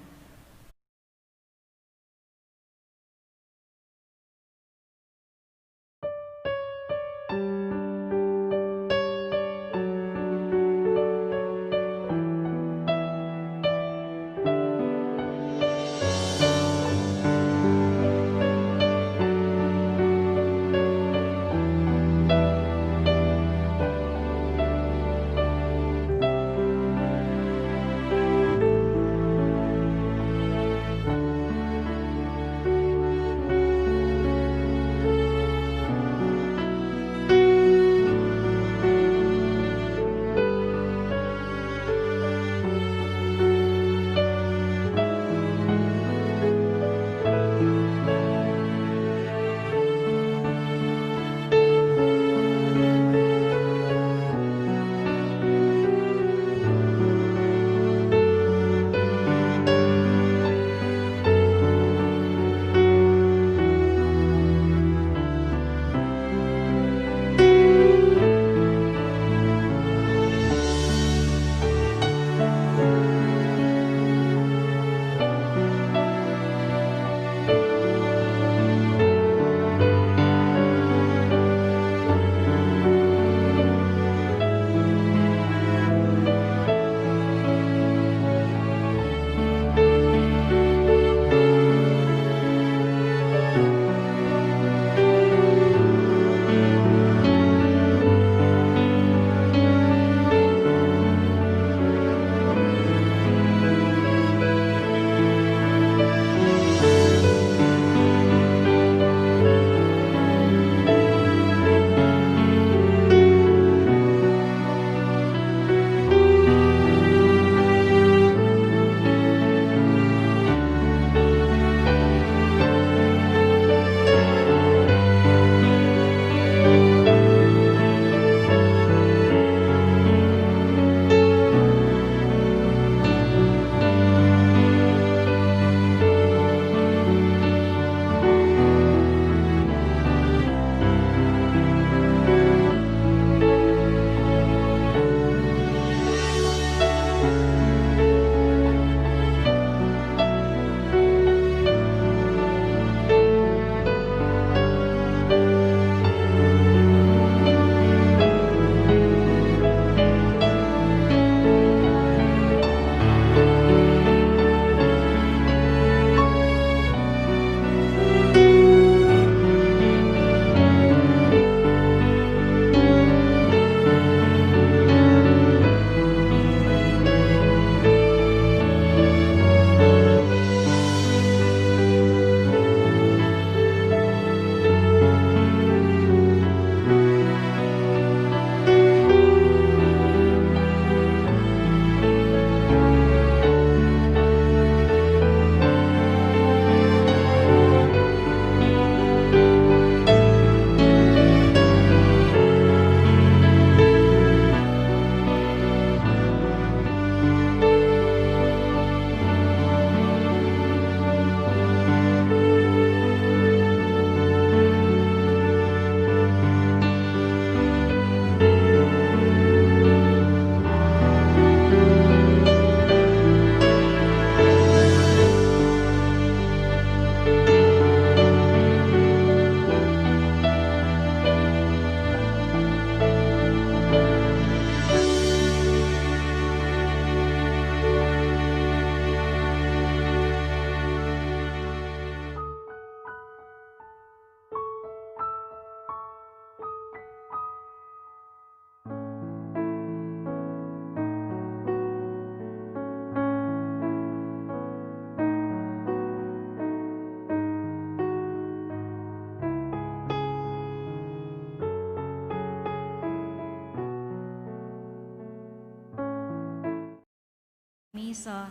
Misa,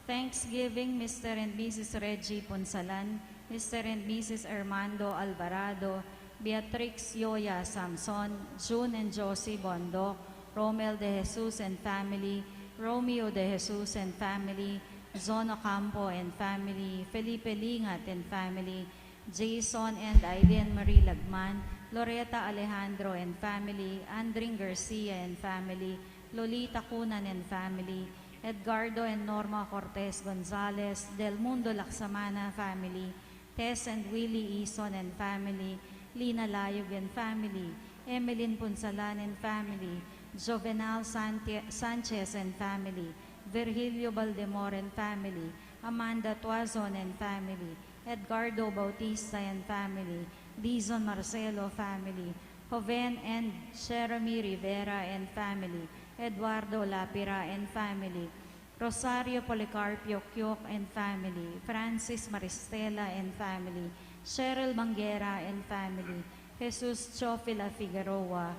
Thanksgiving, Mister and Missus Reggie Punsalan, Mister and Missus Armando Alvarado, Beatrix Yoya Samson, June and Josie Bondoc, Romel de Jesus and family, Romeo de Jesus and family, Zon Ocampo and family, Felipe Lingat and family, Jason and Aileen Marie Lagman, Loreta Alejandro and family, Andring Garcia and family, Lolita Cunan and family, Edgardo and Norma Cortez Gonzalez, Del Mundo Laxamana family, Tess and Willie Ison and family, Lina Layug and family, Emeline Punsalan and family, Jovenal Sante- Sanchez and family, Virgilio Baldemor and family, Amanda Tuazon and family, Edgardo Bautista and family, Dizon Marcelo family, Joven and Jeremy Rivera and family, Eduardo Lapira and family, Rosario Policarpio Kiok and family, Francis Maristela and family, Cheryl Banguera and family, Jesus Chofila Figueroa,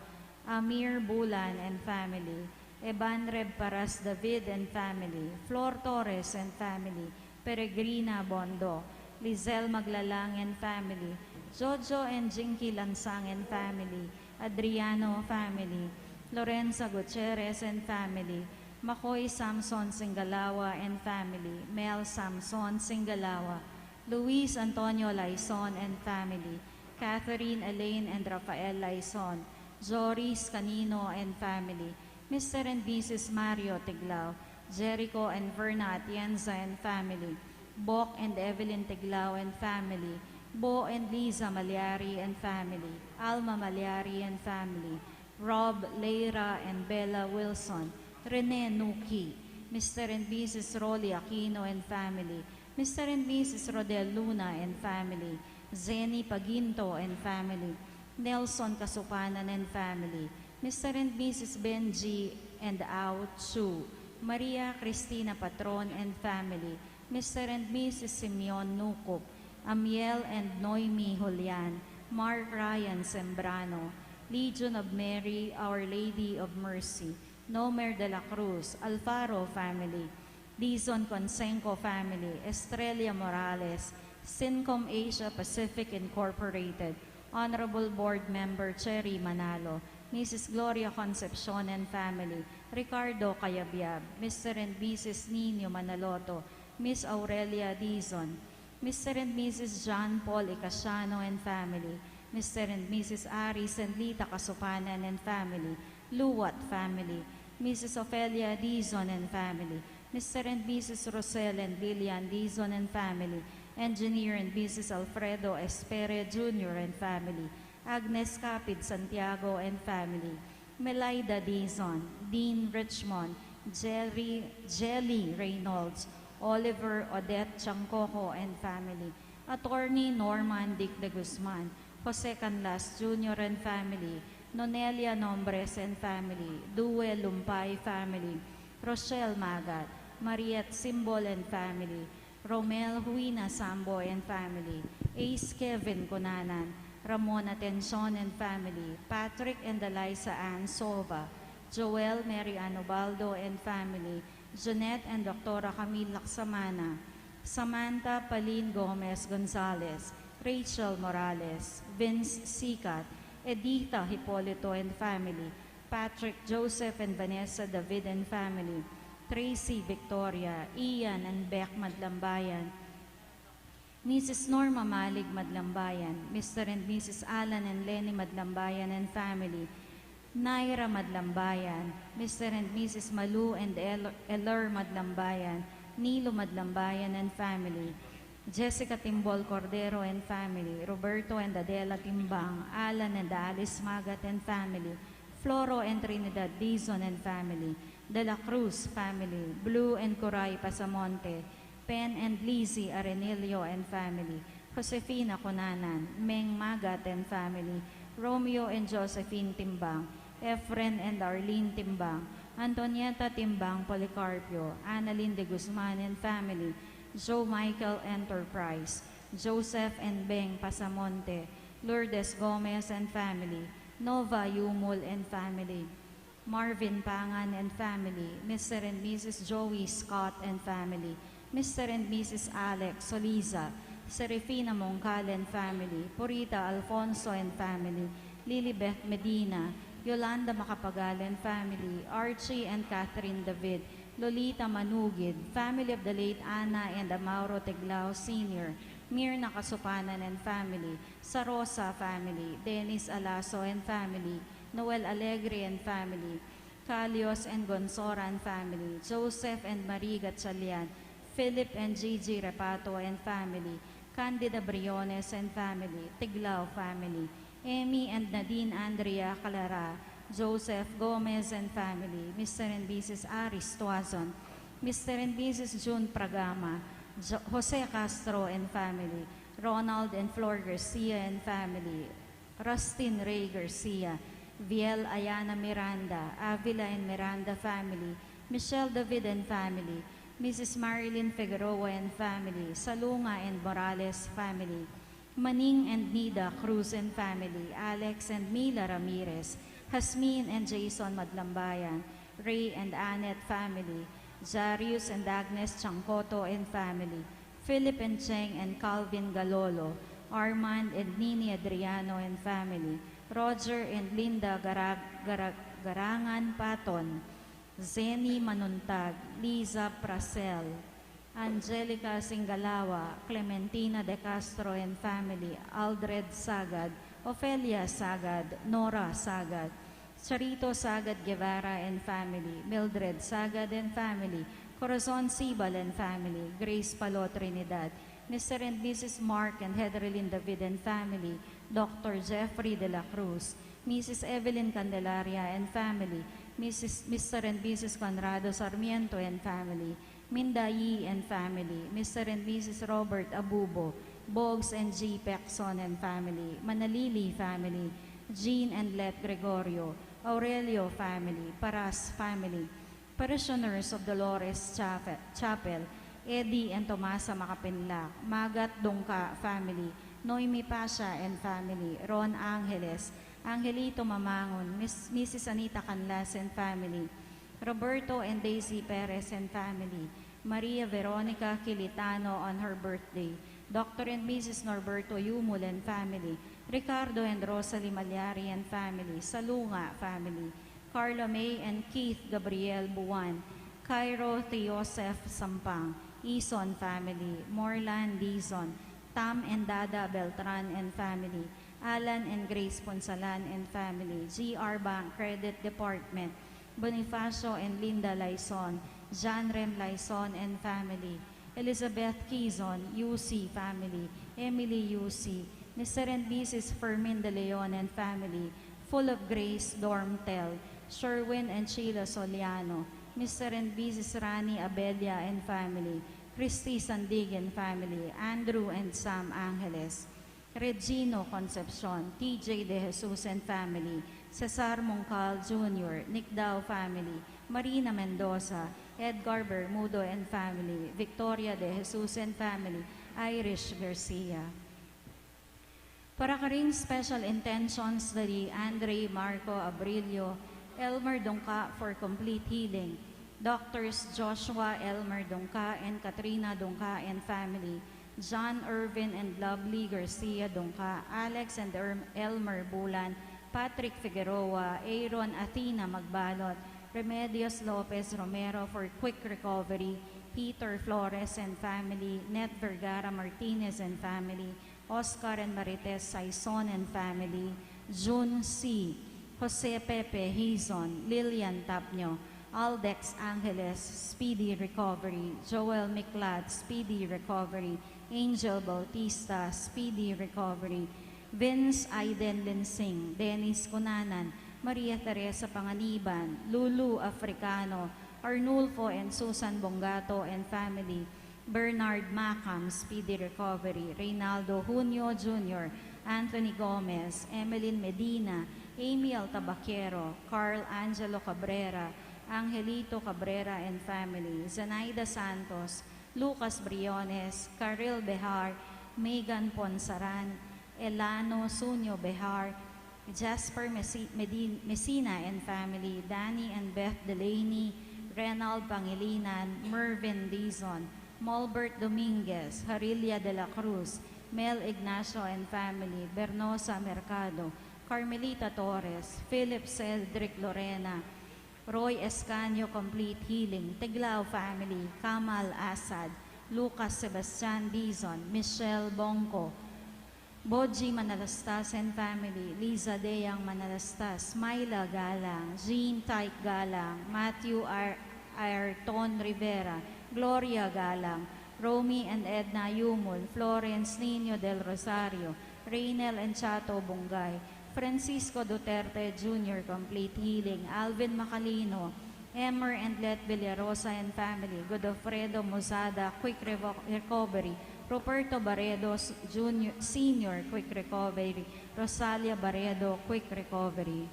Amir Bulan and family, Eban Reb Paras David and family, Flor Torres and family, Peregrina Bondo, Lizelle Maglalang and family, Jojo and Jinky Lansang and family, Adriano family, Lorenza Gutierrez and family, Makoy Samson Singalawa and family, Mel Samson Singalawa, Luis Antonio Laison and family, Catherine Elaine and Rafael Laison, Joris Canino and family, Mister and Missus Mario Tiglao, Jericho and Verna Atienza and family, Bok and Evelyn Tiglao and family, Bo and Liza Maliari and family, Alma Maliari and family, Rob, Leira, and Bella Wilson, Rene Nuki, Mister and Missus Rolly Aquino and family, Mister and Missus Rodel Luna and family, Zenny Paginto and family, Nelson Kasupanan and family, Mister and Missus Benji and Ao Chu, Maria Cristina Patron and family, Mister and Missus Simeon Nukup, Amiel and Noemi Julian, Mark Ryan Sembrano, Legion of Mary, Our Lady of Mercy, Nomer de la Cruz, Alfaro family, Dizon Conseco family, Estrella Morales, Syncom Asia Pacific Incorporated, Honorable Board Member Cherry Manalo, Missus Gloria Concepcion and family, Ricardo Cayabyab, Mister and Missus Nino Manaloto, Miss Aurelia Dizon, Mister and Missus John Paul Icasiano and family, Mister and Missus Aris and Lita Kasupanan and family, Luwat family, Missus Ofelia Dizon and family, Mister and Missus Rosel and Lilian Dizon and family, Engineer and Missus Alfredo Espere Junior and family, Agnes Capid Santiago and family, Melaida Dizon, Dean Richmond, Jerry, Jelly Reynolds, Oliver Odette Chancoco and family, Attorney Norman Dick de Guzman, Jose Canlas Junior and family, Nonelia Nombres and family, Due Lumpay family, Rochelle Magat, Mariette Simbol and family, Romel Huina Sambo and family, Ace Kevin Cunanan, Ramon Atencion and family, Patrick and Eliza Ann Sova, Joel Mary Ann Ubaldo and family, Jeanette and Doctora Camille Lacsamana, Samantha Pauline Gomez Gonzalez, Rachel Morales, Vince Sicat, Edita Hipolito and family, Patrick Joseph and Vanessa David and family, Tracy Victoria, Ian and Beck Madlambayan, Missus Norma Malig Madlambayan, Mister and Missus Alan and Lenny Madlambayan and family, Naira Madlambayan, Mister and Missus Malu and El- Elor Madlambayan, Nilo Madlambayan and family, Jessica Timbol Cordero and family, Roberto and Adela Timbang, Alan and Alice Magat and family, Floro and Trinidad Dizon and family, De La Cruz family, Blue and Coray Pasamonte, Pen and Lizzie Arenillo and family, Josefina Cunanan, Meng Magat and family, Romeo and Josephine Timbang, Efren and Arlene Timbang, Antonieta Timbang Policarpio, Annalyn de Guzman and family, Joe Michael Enterprise, Joseph and Beng Pasamonte, Lourdes Gomez and family, Nova Yumul and family, Marvin Pangan and family, Mister and Missus Joey Scott and family, Mister and Missus Alex Soliza, Serafina Mongcal and family, Purita Alfonso and family, Lilibeth Medina, Yolanda Macapagal and family, Archie and Catherine David, Lolita Manugid, family of the late Ana and Amauro Teglao Senior, Mirna Kasupanan and family, Sarosa family, Dennis Alaso and family, Noel Alegre and family, Calios and Gonsoran family, Joseph and Marie Gatchalian, Philip and Gigi Repato and family, Candida Briones and family, Tiglao family, Amy and Nadine Andrea Calara, Joseph Gomez and family, Mister and Missus Aris Tuazon, Mister and Missus June Pragama, Jo- Jose Castro and family, Ronald and Flor Garcia and family, Rustin Ray Garcia, Viel Ayana Miranda, Avila and Miranda family, Michelle David and family, Missus Marilyn Figueroa and family, Salunga and Morales family, Maning and Nida Cruz and family, Alex and Mila Ramirez, Hasmin and Jason Madlambayan, Ray and Annette family, Jarius and Agnes Changcoto and family, Philip and Cheng and Calvin Galolo, Armand and Nini Adriano and family, Roger and Linda Garag- Garag- Garangan Paton, Zenny Manuntag, Liza Prasel, Angelica Singalawa, Clementina De Castro and family, Aldred Sagad, Ofelia Sagad, Nora Sagad, Charito Sagad Guevara and family, Mildred Sagad and family, Corazon Sibal and family, Grace Palo Trinidad, Mister and Missus Mark and Heatherlyn David and family, Doctor Jeffrey de la Cruz, Missus Evelyn Candelaria and family, Missus Mister and Missus Conrado Sarmiento and family, Minda Yi and family, Mister and Missus Robert Abubo, Boggs and G Pexon and family, Manalili family, Jean and Let Gregorio, Aurelio family, Paras family, Parishioners of Dolores Chapel, Chapel, Eddie and Tomasa Makapinlak, Magat Dungka family, Noemi Pasha and family, Ron Angeles, Angelito Mamangon, Miss, Missus Anita Canlas and family, Roberto and Daisy Perez and family, Maria Veronica Kilitano on her birthday, Doctor and Missus Norberto Yumul and family, Ricardo and Rosalie Malyari and family, Salunga family, Carla May and Keith Gabriel Buwan, Cairo Theoseph Sampang, Ison family, Morlan Dizon, Tam and Dada Beltran and family, Alan and Grace Punsalan and family, G R Bank Credit Department, Bonifacio and Linda Laison, John Rem Laison and family, Elizabeth Kizon, U C family, Emily U C, Mister and Missus Fermin De Leon and family, Full of Grace Dormtel, Sherwin and Sheila Soliano, Mister and Missus Rani Abella and family, Christy Sandig and family, Andrew and Sam Angeles, Regino Concepcion, T J De Jesus and family, Cesar Mongcal Junior, Nicdao family, Marina Mendoza, Edgar Bermudo and family, Victoria De Jesus and family, Irish Garcia. Para karing special intentions dari Andre Marco Abrillo, Elmer Dungka for complete healing, Doctors Joshua Elmer Dungka and Katrina Dungka and family, John Irvin and Lovely Garcia Dungka, Alex and Erm- Elmer Bulan, Patrick Figueroa, Aaron Athena Magbalot, Remedios Lopez Romero for quick recovery, Peter Flores and family, Net Vergara Martinez and family, Oscar and Marites Saison and family, June C, Jose Pepe Hizon, Lilian Tapnyo, Aldex Angeles, speedy recovery, Joel Miklat, speedy recovery, Angel Bautista, speedy recovery, Vince Aiden Linsing, Dennis Cunanan, Maria Teresa Panganiban, Lulu Africano, Arnulfo and Susan Bongato and family, Bernard Macam, speedy recovery, Reynaldo Junio Junior, Anthony Gomez, Emeline Medina, Amy Altabaquero, Carl Angelo Cabrera, Angelito Cabrera and family, Zenaida Santos, Lucas Briones, Caril Behar, Megan Ponsaran, Elano Sunio Behar, Jasper Messi- Medin- Messina and family, Danny and Beth Delaney, Renald Pangilinan, Mervin Dizon, Mulbert Dominguez, Harilia de la Cruz, Mel Ignacio and family, Bernosa Mercado, Carmelita Torres, Philip Cedric Lorena, Roy Escanio, complete healing, Tiglao family, Kamal Asad, Lucas Sebastian Dizon, Michelle Bongco, Boji Manalastas and family, Liza Deang Manalastas, Myla Galang, Jean Tyke Galang, Matthew Ar- Ayrton Rivera, Gloria Galang, Romy and Edna Yumul, Florence Nino del Rosario, Reynel and Chato Bungay, Francisco Duterte Junior, complete healing, Alvin Macalino, Emer and Let Villarosa and family, Godofredo Mozada, quick revo- recovery, Ruperto Barredo S- Junior, Senior, quick recovery, Rosalia Barredo, quick recovery.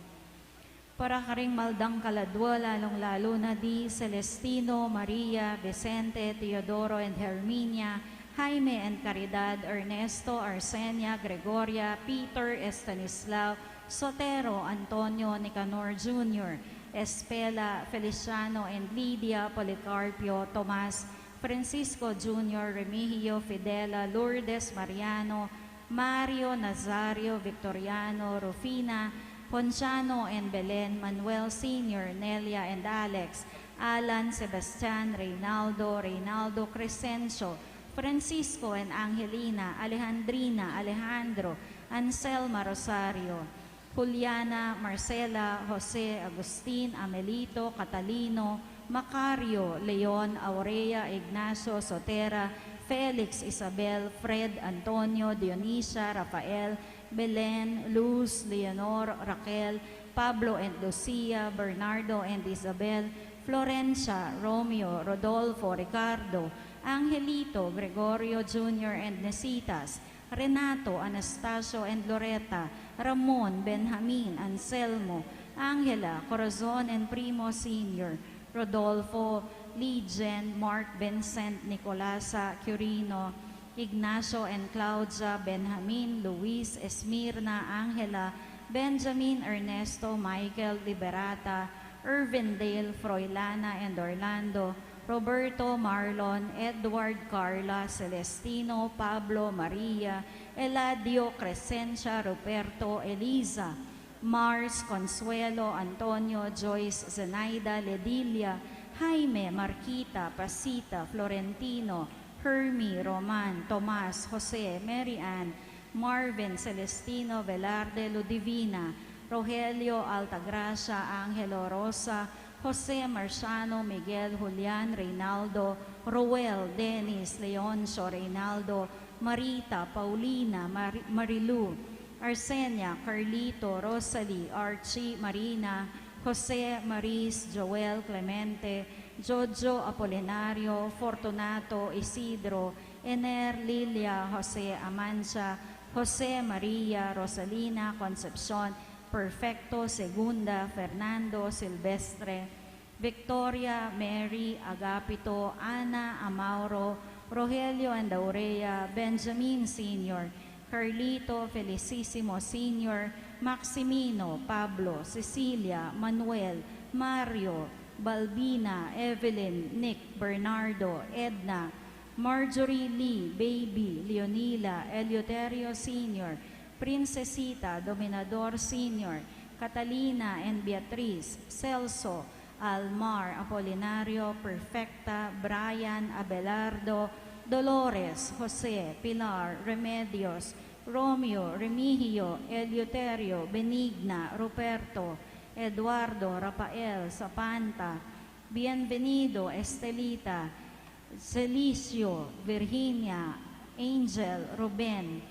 Para karing maldang kaladwa, lalong-lalo na di Celestino, Maria, Vicente, Teodoro and Herminia, Jaime and Caridad, Ernesto, Arsenia, Gregoria, Peter, Estanislao, Sotero, Antonio, Nicanor Junior, Espela, Feliciano and Lydia, Policarpio, Tomas, Francisco Junior, Remigio, Fidela, Lourdes, Mariano, Mario, Nazario, Victoriano, Rufina, Ponciano and Belen, Manuel Senior, Nelia and Alex, Alan, Sebastian, Reynaldo, Reynaldo, Crescencio, Francisco and Angelina, Alejandrina, Alejandro, Anselma, Rosario, Juliana, Marcela, Jose, Agustin, Amelito, Catalino, Macario, Leon, Aurea, Ignacio, Sotera, Felix, Isabel, Fred, Antonio, Dionisia, Rafael, Belen, Luz, Leonor, Raquel, Pablo and Lucia, Bernardo and Isabel, Florencia, Romeo, Rodolfo, Ricardo, Angelito, Gregorio Junior and Nesitas, Renato, Anastasio and Loreta, Ramon, Benjamin, Anselmo, Angela, Corazon and Primo Senior, Rodolfo, Lijen, Mark, Vincent, Nicolasa, Quirino, Ignacio and Claudia, Benjamin, Luis, Esmirna, Angela, Benjamin, Ernesto, Michael, Liberata, Irvindale, Froilana and Orlando, Roberto, Marlon, Edward, Carla, Celestino, Pablo, Maria, Eladio, Crescencia, Ruperto, Eliza, Mars, Consuelo, Antonio, Joyce, Zenaida, Ledilia, Jaime, Marquita, Pasita, Florentino, Hermie, Roman, Tomas, Jose, Mary Ann, Marvin, Celestino, Velarde, Ludivina, Rogelio, Altagracia, Angelo, Rosa, Jose, Marciano, Miguel, Julian, Reynaldo, Roel, Dennis, Leoncio, Reynaldo, Marita, Paulina, Mari- Marilu, Arsenia, Carlito, Rosalie, Archie, Marina, Jose, Maris, Joel, Clemente, Jojo, Apolinario, Fortunato, Isidro, Ener, Lilia, Jose, Amancia, Jose, Maria, Rosalina, Concepcion, Perfecto, Segunda, Fernando, Silvestre, Victoria, Mary, Agapito, Ana, Amauro, Rogelio and Aurea, Benjamin Senior, Carlito, Felicissimo Senior, Maximino, Pablo, Cecilia, Manuel, Mario, Balbina, Evelyn, Nick, Bernardo, Edna, Marjorie, Lee, Baby, Leonila, Eleuterio Senior, Princesita, Dominador Senior, Catalina and Beatriz, Celso, Almar, Apolinario, Perfecta, Brian, Abelardo, Dolores, Jose, Pilar, Remedios, Romeo, Remigio, Eleuterio, Benigna, Ruperto, Eduardo, Rafael, Zapanta, Bienvenido, Estelita, Celicio, Virginia, Angel, Ruben,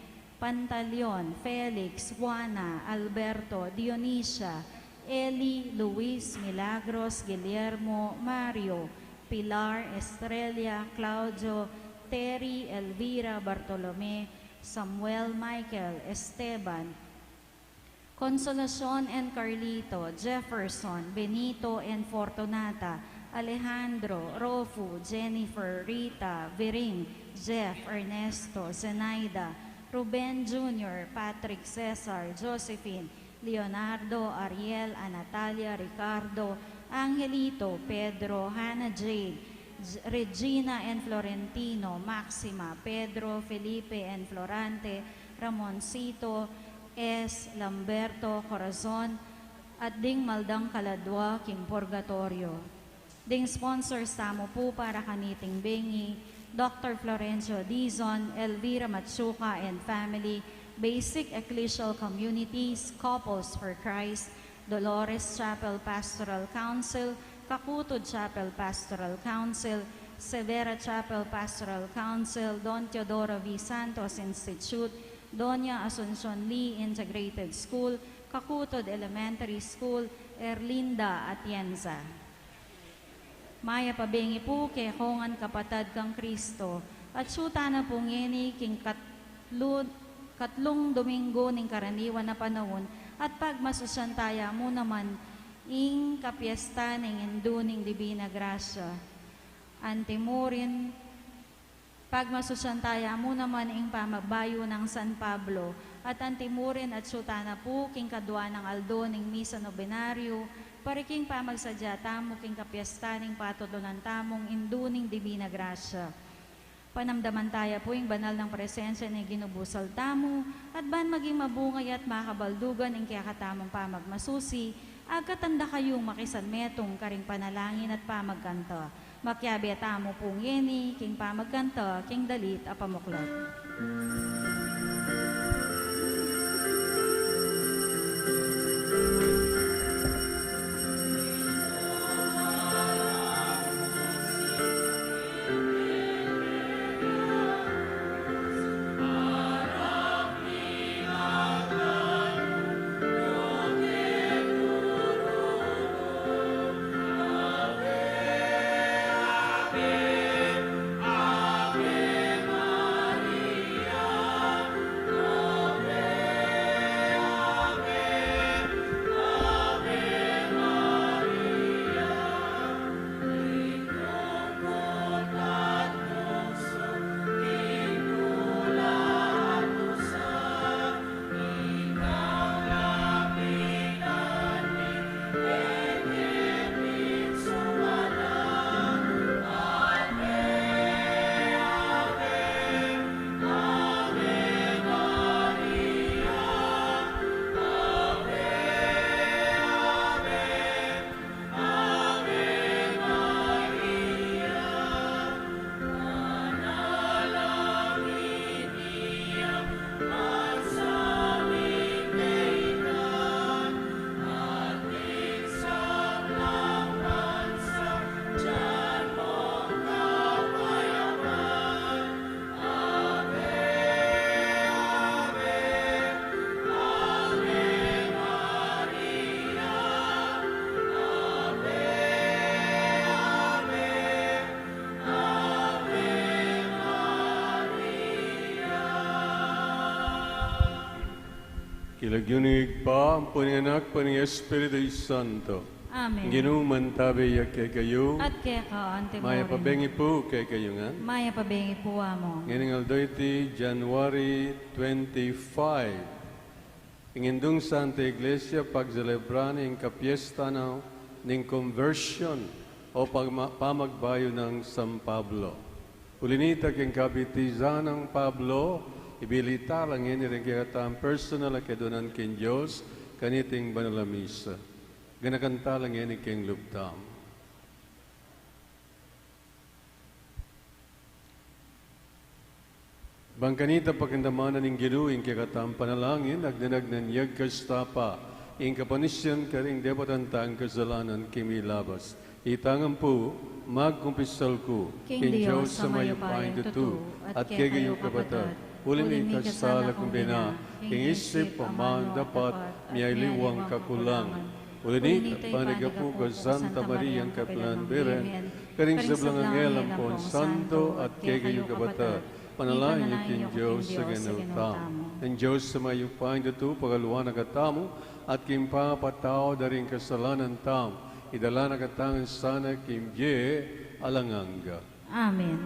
Pantaleon, Felix, Juana, Alberto, Dionisia, Eli, Luis, Milagros, Guillermo, Mario, Pilar, Estrella, Claudio, Terry, Elvira, Bartolome, Samuel, Michael, Esteban, Consolacion and Carlito, Jefferson, Benito and Fortunata, Alejandro, Rofu, Jennifer, Rita, Viring, Jeff, Ernesto, Zenaida, Ruben Junior, Patrick, Cesar, Josephine, Leonardo, Ariel, Anatalia, Ricardo, Angelito, Pedro, Hannah Jade, J-, Regina and Florentino, Maxima, Pedro, Felipe and Florante, Ramoncito, S, Lamberto, Corazon, at ding maldang kaladwa king purgatorio. Ding sponsors tamu pu para kaniting bengi, Doctor Florencio Dizon, Elvira Machuca and family, Basic Ecclesial Communities, Couples for Christ, Dolores Chapel Pastoral Council, Kakutud Chapel Pastoral Council, Severa Chapel Pastoral Council, Don Teodoro V. Santos Institute, Doña Asuncion Lee Integrated School, Kakutud Elementary School, Erlinda Atienza. Mayap a bengi pu keko ngan kapatad kang Kristo, atsu tana pu ngeni king katlu-, katlung Domingo ning karaniwan a panaun, at pagmasusyan taya mu naman ing kapiesta ning Indu ning Divina Gracia. Antimurin, pagmasusyan taya mu naman ing pamagbayu nang San Pablo, at antimurin atsu tana pu king kadua nang aldo ning misa novenario, para king pamagsadya tamu king kapiesta ning patulunan tamung Indu ning Divina Gracia. Panamdaman taya pu ing banal nang presensya ning Ginu busal tamu, at ban maging mabunga ya at makabaldugan ing kekatamung pamagmasusi, agkatan da kayung makisanmetung karing panalangin at pamagkanta. Makiabe tamu pu ngeni king pamagkanta king dalit a pamuklat. King lagyu ning Ibpa, ampo ning Anak, ampo ning Espiritu Santo. Amen. Ing Ginu mantabi ya kekayu. At keka antimurin. Mayap a bengi pu kekayu ngan. Mayap a bengi pu, Among. Ngening aldo iti, January twenty-five, ing Indung Santa Iglesia pagselebran ing kapiesta na ning conversion o pagma-, pamagbayu nang San Pablo. Uli nita, king kabitisan nang Pablo, ibili tala ngeni ring kekatang personal a kedunan king Dios kaniting banal a misa. Ganakan tala ngeni king lub tamu. Bang kanita pakiramdaman ning Ginu ing kekatang panalangin, agna nang yagkas ta pa ing kapanisian karing depot tang kasalanan king milabas. Ita ngan pu, magkumpisal ku king Dios a mayupaya ing tutu, at kekayu kapatad, uling mikasala ku bina king isip, amanu, dapat, miyaliwang kakulangan. Uli nita, panyawad pu king Santa Maria, kapilan Birhen, karing sablang anghel ampong santo, at kekayu kapatad, panalangin yu king Dios a Ginu tamu. Ing Dios a mayupaya ing tutu, pagaluan na katamu, at king pamapatawad da ring kasalanan tamu, idala na katamu sana king bie alang angga. Amen.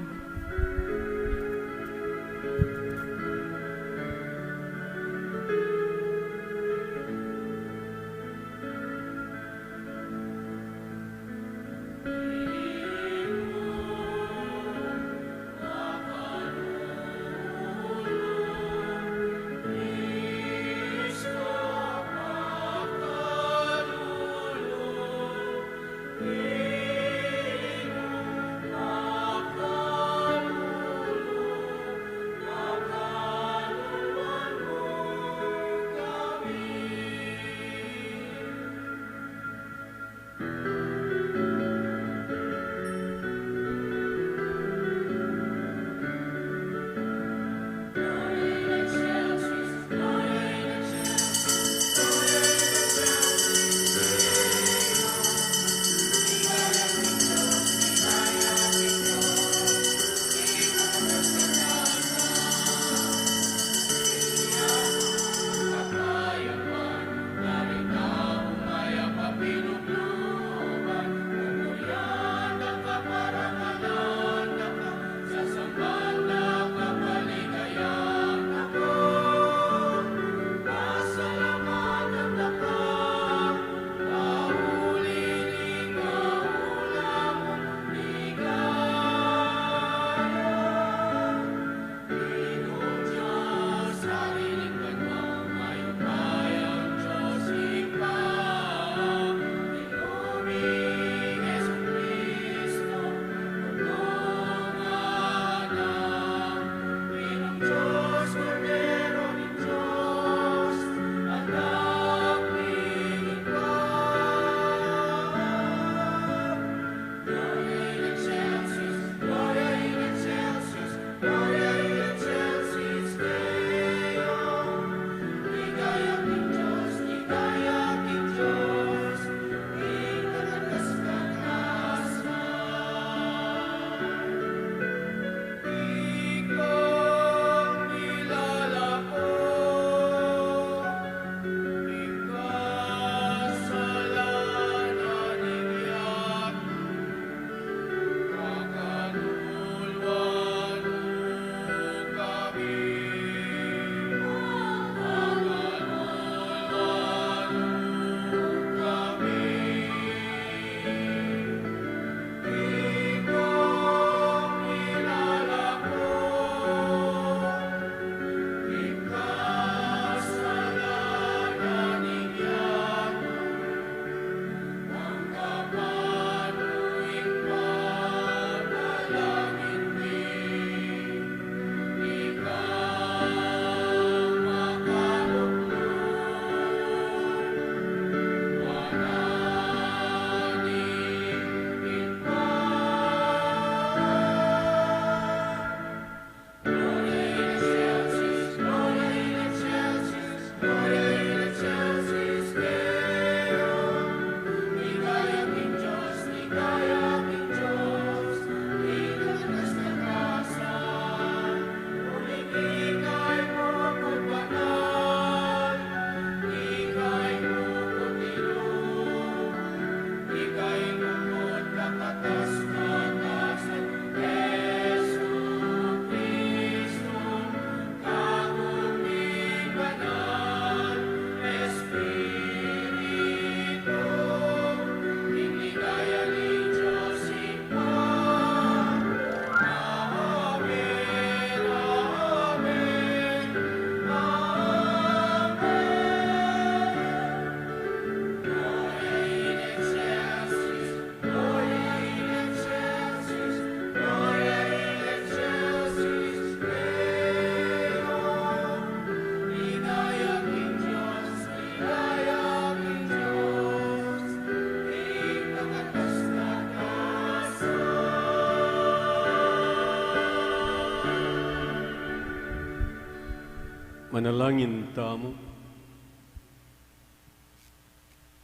Manalangin tamu.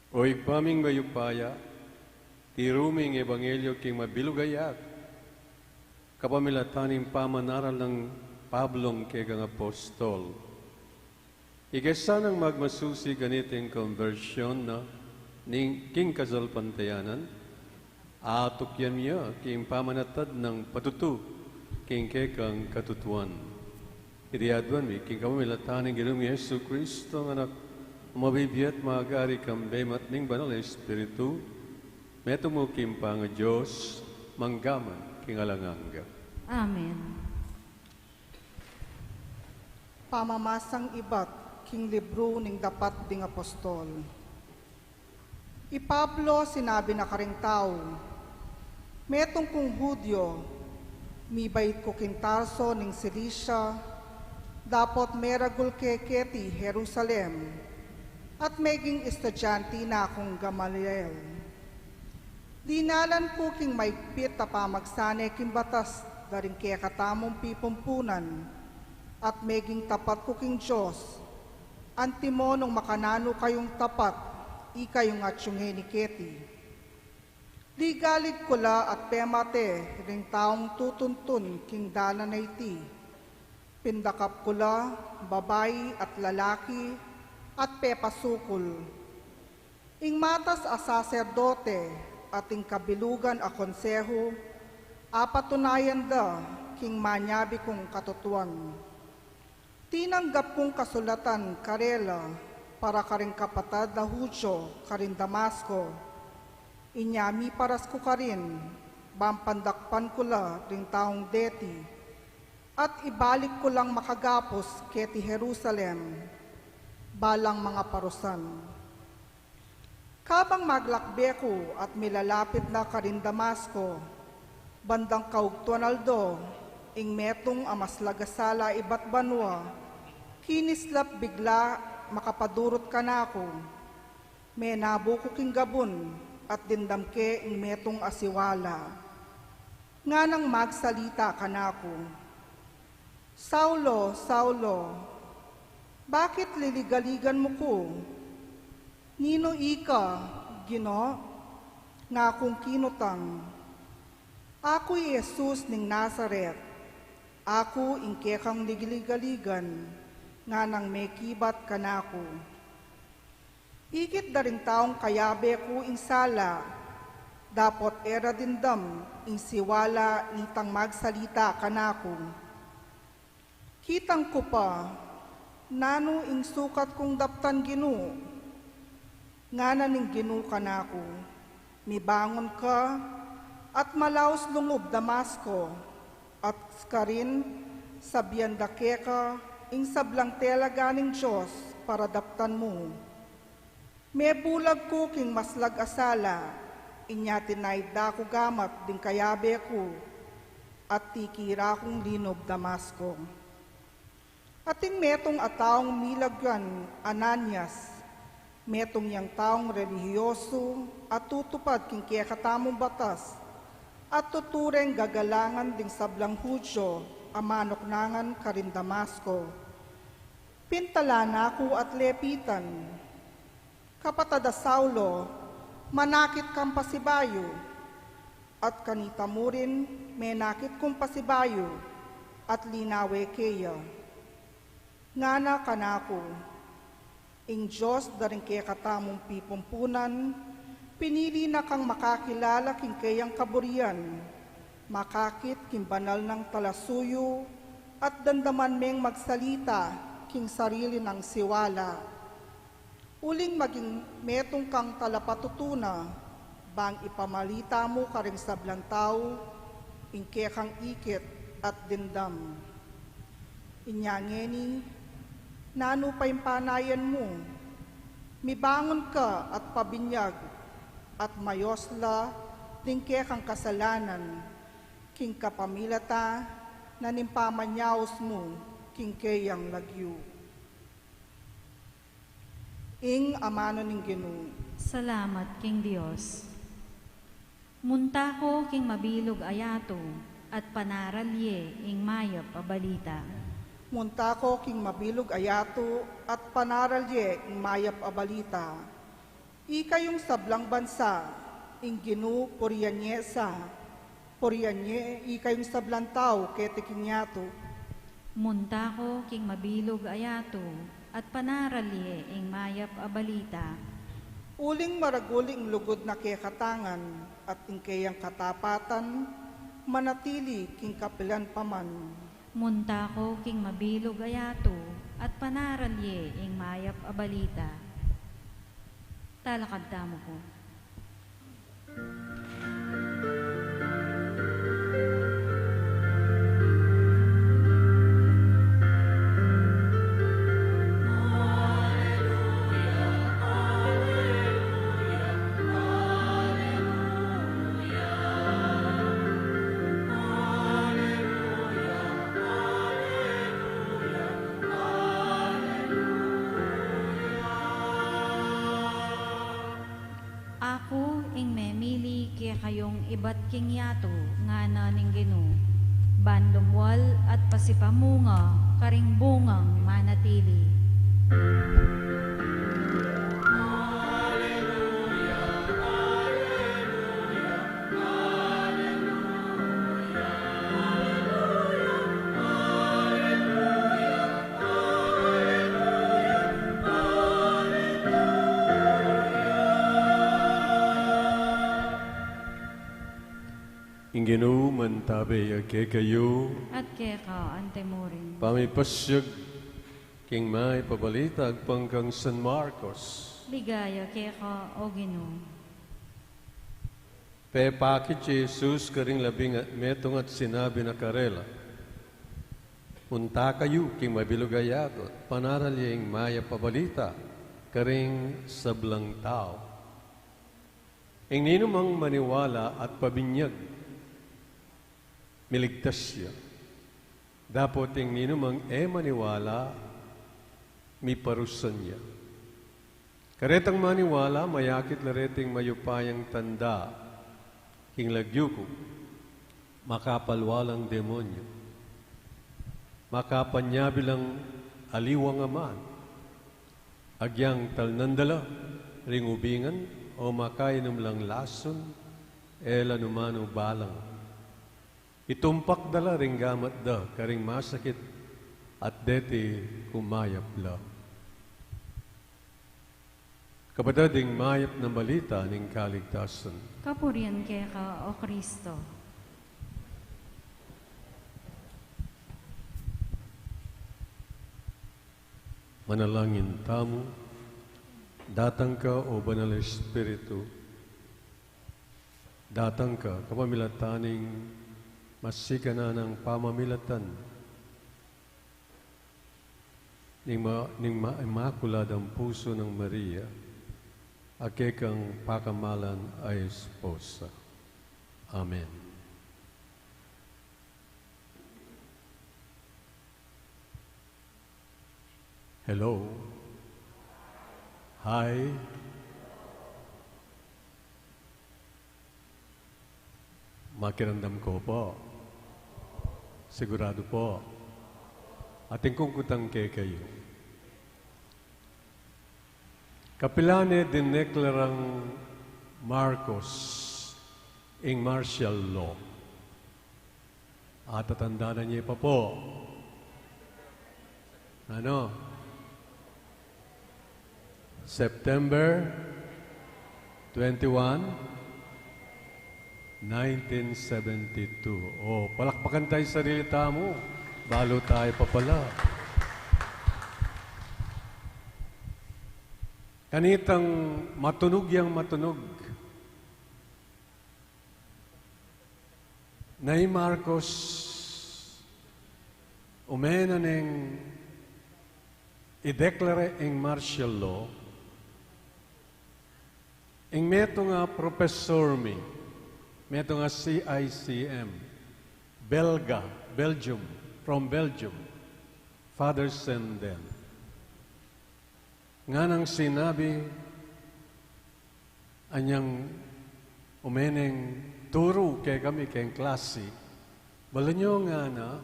O Ibpa ming mayupaya, tiru me ing ebanghelyo king mabilug a yatu, kapamilatan ning pamanaral nang Pablong kekang apostol. Ika sanang magmasusi kaniting kombersyun na ning king kasalpantayanan, atukyan ya king pamanatad nang patutu king kekang katutuan. Iti aduan mi king kapamilatan ning Ginung Jesucristo, a Anak, mabibie at magari kambe at ning Banal a Espiritu, metung mu king pangaDios, mangga man king alang angga. Amen. Pamamasang ibat king libru ning Dapat ding Apostol. I Pablo sinabi na karing tau, "Metung kung Judio, mibait ku king Tarso ning Cilicia, dapot meragul ke keti Jerusalem, at meging estudyante na kung Gamaliel. Dinalan ku king maigpit a pamagsane king batas da ring kekatamung pipumpunan, at meging tapat ku king Dios, antimo nung makananu kayung tapat ikayung atiu ngeni keti. Ligalig ku la at pemate ring taung tutuntun king dalan a iti. Pindakap ku la, babai at lalaki, at pepasukul. Ing matas a saserdote at ing kabilugan a konsehu, apatunayan da king manyabi kung katutuan. Tinanggap kung kasulatan karela para karing kapatad a Judio karin Damasco. Inya miparas ku karin, bang pandakpan ku la ring taung deti, at ibalik ku lang makagapus keti Jerusalem, balang mangaparusan." Kabang maglakbe ku at milalapit na karin Damasco, bandang kaugtuan aldo, ing metung a maslag a sala ibat banua, kinislap bigla makapadurut kanaku. Menabu ku king gabun at dimdam ke ing metung a siwala. Nganang magsalita kanaku, "Saulo, Saulo, bakit liligaligan mu ku?" "Ninu ika, Ginu?" ngakung kinutang. "Aku i Jesus ning Nazaret, aku ing kekang liligaligan," nganang mekibat kanaku. Ikit da ring taung kayabe ku ing sala, dapot e ra dimdam ing siwala nitang magsalita kanaku. Kitang ku pa, "Nanu ing sukat kung daptan, Ginu?" Ngana ning Ginu kanaku, "Mibangun ka, at malaus lungub Damasco, at karin sabian da keka ing sablang telaga ning Dios para daptan mu." Mebulag ku king maslag a sala, inya tinaid da ku gamat ding kayabe ku, at tikira kung linub Damasco. Atin metung a taung milagyan Ananias, metung yang taung relihiyosu a tutupad king kekatamung batas, at tutu reng gagalangan ding sablang Judio a manuknangan karin Damasco. Pintalan na ku at lepitan, "Kapatad a Saulo, manakit kang pasibayu." At kanita mu rin, menakit kung pasibayu, at linawe keya. Ngana kanaku, "Ing Dios da ring kekatamung pipumpunan, pinili na kang makakilala king keyang kaburian, makakit king banal nang talasuyu, at damdaman meng magsalita king sarili nang siwala. Uling maging metung kang talapatutu na, bang ipamalita mu karing sablang tau ing kekang ikit at dimdam. Inya ngeni, nanu pa ing panayan mu? Mibangun ka at pabinyag, at mayos la ding kekang kasalanan, king kapamilatan ning pamanyaus mu king keyang lagyu." Ing amanu ning Ginu. Salamat king Dios. Munta ku king mabilug a yatu, at panaral ye ing mayap a balita. Munta ko king mabilug a yatu at panaral ye ing mayap a balita. Ikayung sablang bansa, ing Ginu purian ye sa. Purian ye ikayung sablang tau keti king yatu. Munta ko king mabilug a yatu at panaral ye ing mayap a balita. Uling maragul ing lugud na kekatangan at ing keyang katapatan manatili king kapilan pa man. Munta ko king mabilug a yatu at panaral ye ing mayap a balita. Talakad tamu pu. Aku ing memili kekayung ibat king yatu, ngana ning Ginu, ban lumwal at pasipamunga karing bungang manatili. Ing Ginu mantabe ya kekayu. At keka antimurin. Pamipasyag king mayap a balita agpang kang San Marcos. Ligaya keka, O Ginu. Pepakit i Jesus karing labing metung at sinabi na karela, Munta kayu king mabilug a yatu at panaral ye ing mayap a balita karing sablang tau. Ing ninumang maniwala at pabinyag, miligtas ya. Dapot ing ninumang e maniwala, miparusan ya. Karetang maniwala, mayakit la reting mayupayang tanda king lagyu ku, makapalwalang demonyu, makapanyabi lang aliwang aman, agyang talnan da la ring ubingan o makainum lang lasun, e la numanu balang. Itumpak da la ring gamat da karing masakit at deti kumayap la. Kapatad, ing mayap na balita ning kaligtasan. Kapurian keka, O Kristo. Manalangin tamu. Datang ka, O Banal Espiritu, datang ka kapamilatan ning masikan a pamamilatan ning ma-, ning ma-, Imakuladang Pusu nang Maria, a kekang pakamalan a esposa. Amen. Hello. Hi. Makiramdam ko po. Sigurado po. Atin kung kutang kekayu. Kapilan ne dineklarang Marcos ing martial law? Atatandanan ye pa po. Ano? September twenty-one, nineteen seventy-two. O, palakpakan tayu sarili tamu. Balu tayu pa pala. Kanitang matunug yang matunug, na i Marcos, umena neng ideklara ing martial law, ing metung a profesor mi, metung a C I C M, Belga, Belgium, from Belgium, Father Senden. Nganang sinabi, anyang umeneng turu kekami keng klasi, balu yu ngana,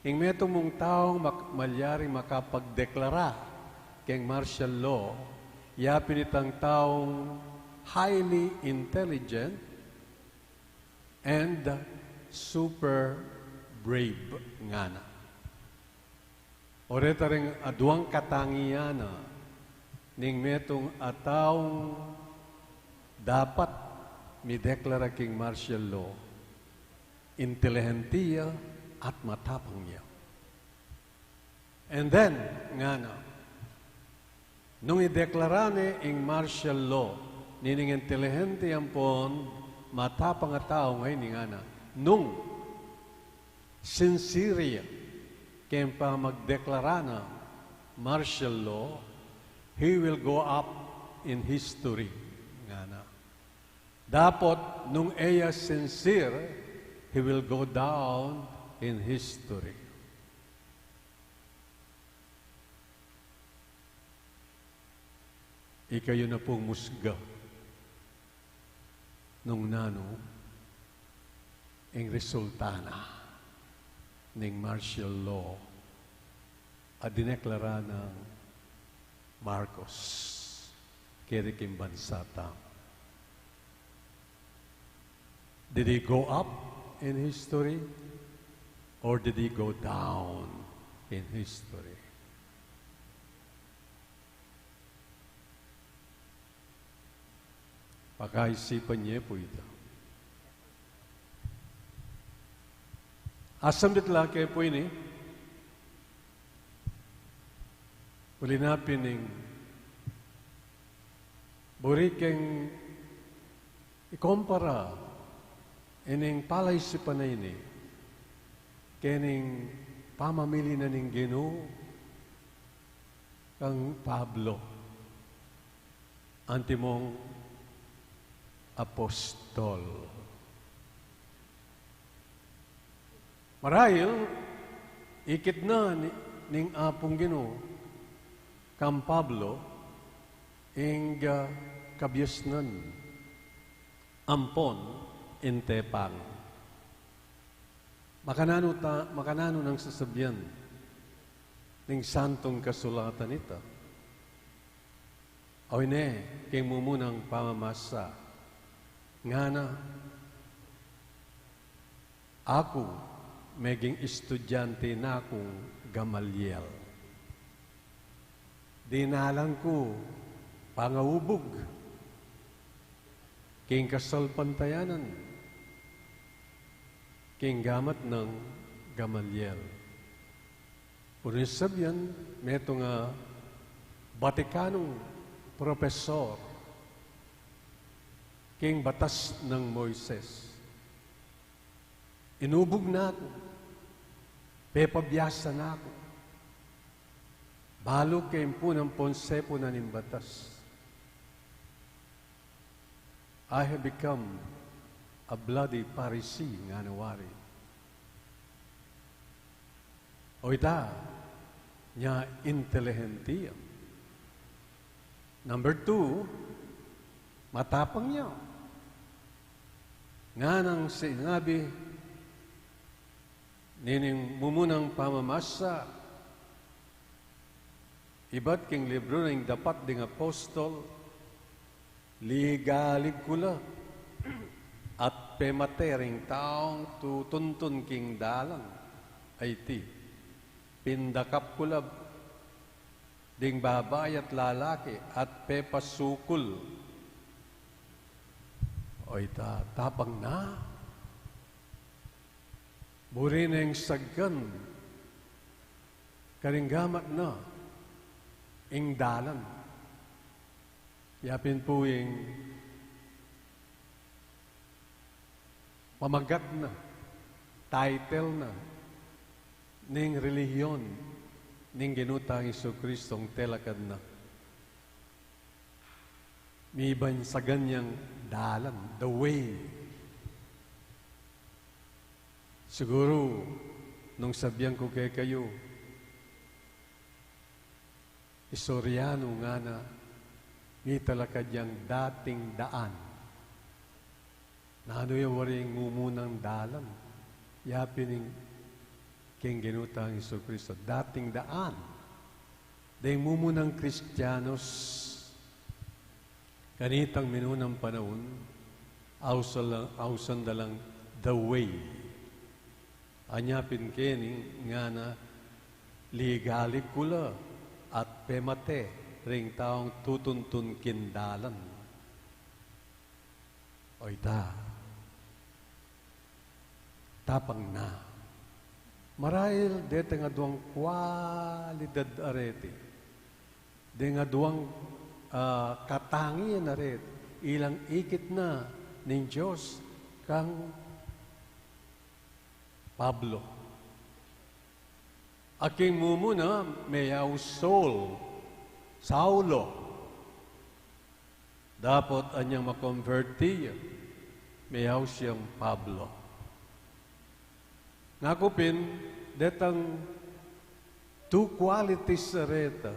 Ing metung mung taung mak-, malyaring makapagdeklara keng martial law, ya pin itang taung highly intelligent and super brave ngana. O reta ring aduang katangian na ning metung a taung dapat mideklara king martial law, intelihente ya at matapang ya. And then, ngana, nung ideklara ne ing martial law, nining intelihente ampon matapang a tau ngeni, ngana, nung sincere ya keng pamagdeklara na martial law, he will go up in history, ngana. Dapot nung e ya sincere, he will go down in history. Ikayu na pung musga nung nanu ing resulta na ning martial law a dineklara nang Marcos keti king bansa tamu. Did he go up in history or did he go down in history? Pakaisipan ye pu ita. Asambit la ke pu ini, uli na pin ing buri keng ikumpara ining palaisipan a ini kening pamamili na ning Ginu kang Pablo, antimong apostol. Marahil, ikit na ni, ning Apung Ginu kang Pablo ing, ah, kabiasnan ampon ing tepang. Makananu ta-, makananu nang sasabian ning Santung Kasulatan ita? Oyne, king mumunang pamamasa, ngana, aku, meging estudyante na kung Gamaliel. Dinalan ku pangaubug king kasalpantayanan king gamat nang Gamaliel. Uli na sabian, metung a Vaticanong profesor king batas nang Moises. Inubug na ku, pepabiasa na ku, balu king punan ponsepu na ning batas. I have become a bloody Pharisee, ngana wari. O ita, nya intelihente ya. Number two, matapang ya. Nganang sinabi nining mumunang pamamasa ibat king libru ning Dapat ding Apostol, ligalig ku la at pemate ring taung tutuntun king dalan a iti. Pindakap ku la ding babai at lalaki at pepasukul. O ita, tapang na. Buri neng saggan karing gamat na ing dalan. Ya pin pu ing pamagat na, title na ning relihiyon ning Ginu tang Jesucristo, ing telakad na. Mibansagan yang dalan, the way. Siguru, nung sabian ku kekayu, i Soriano ngana, mitalakad yang dating daan. Nanu ya wari ing mumunang dalan? Ya pin ing king Ginu tang Jesucristo. Dating daan deng mumunang Kristiyanus kanitang minunang panaun, ausan lang, ausan da lang the way. Anya pin keni ngana, ligalig ku la at pemate ring taung tutuntun king dalan. O ita, tapang na. Marahil detang aduang kualidad areti, deng aduang, ah, katangian areti, ilang ikit na ning Dios kang Pablo. A king mumuna, meyaus Saul, Saulo. Dapot anyang makonberti ya, meyaus yang Pablo. Ngaku pin, detang two qualities a reta,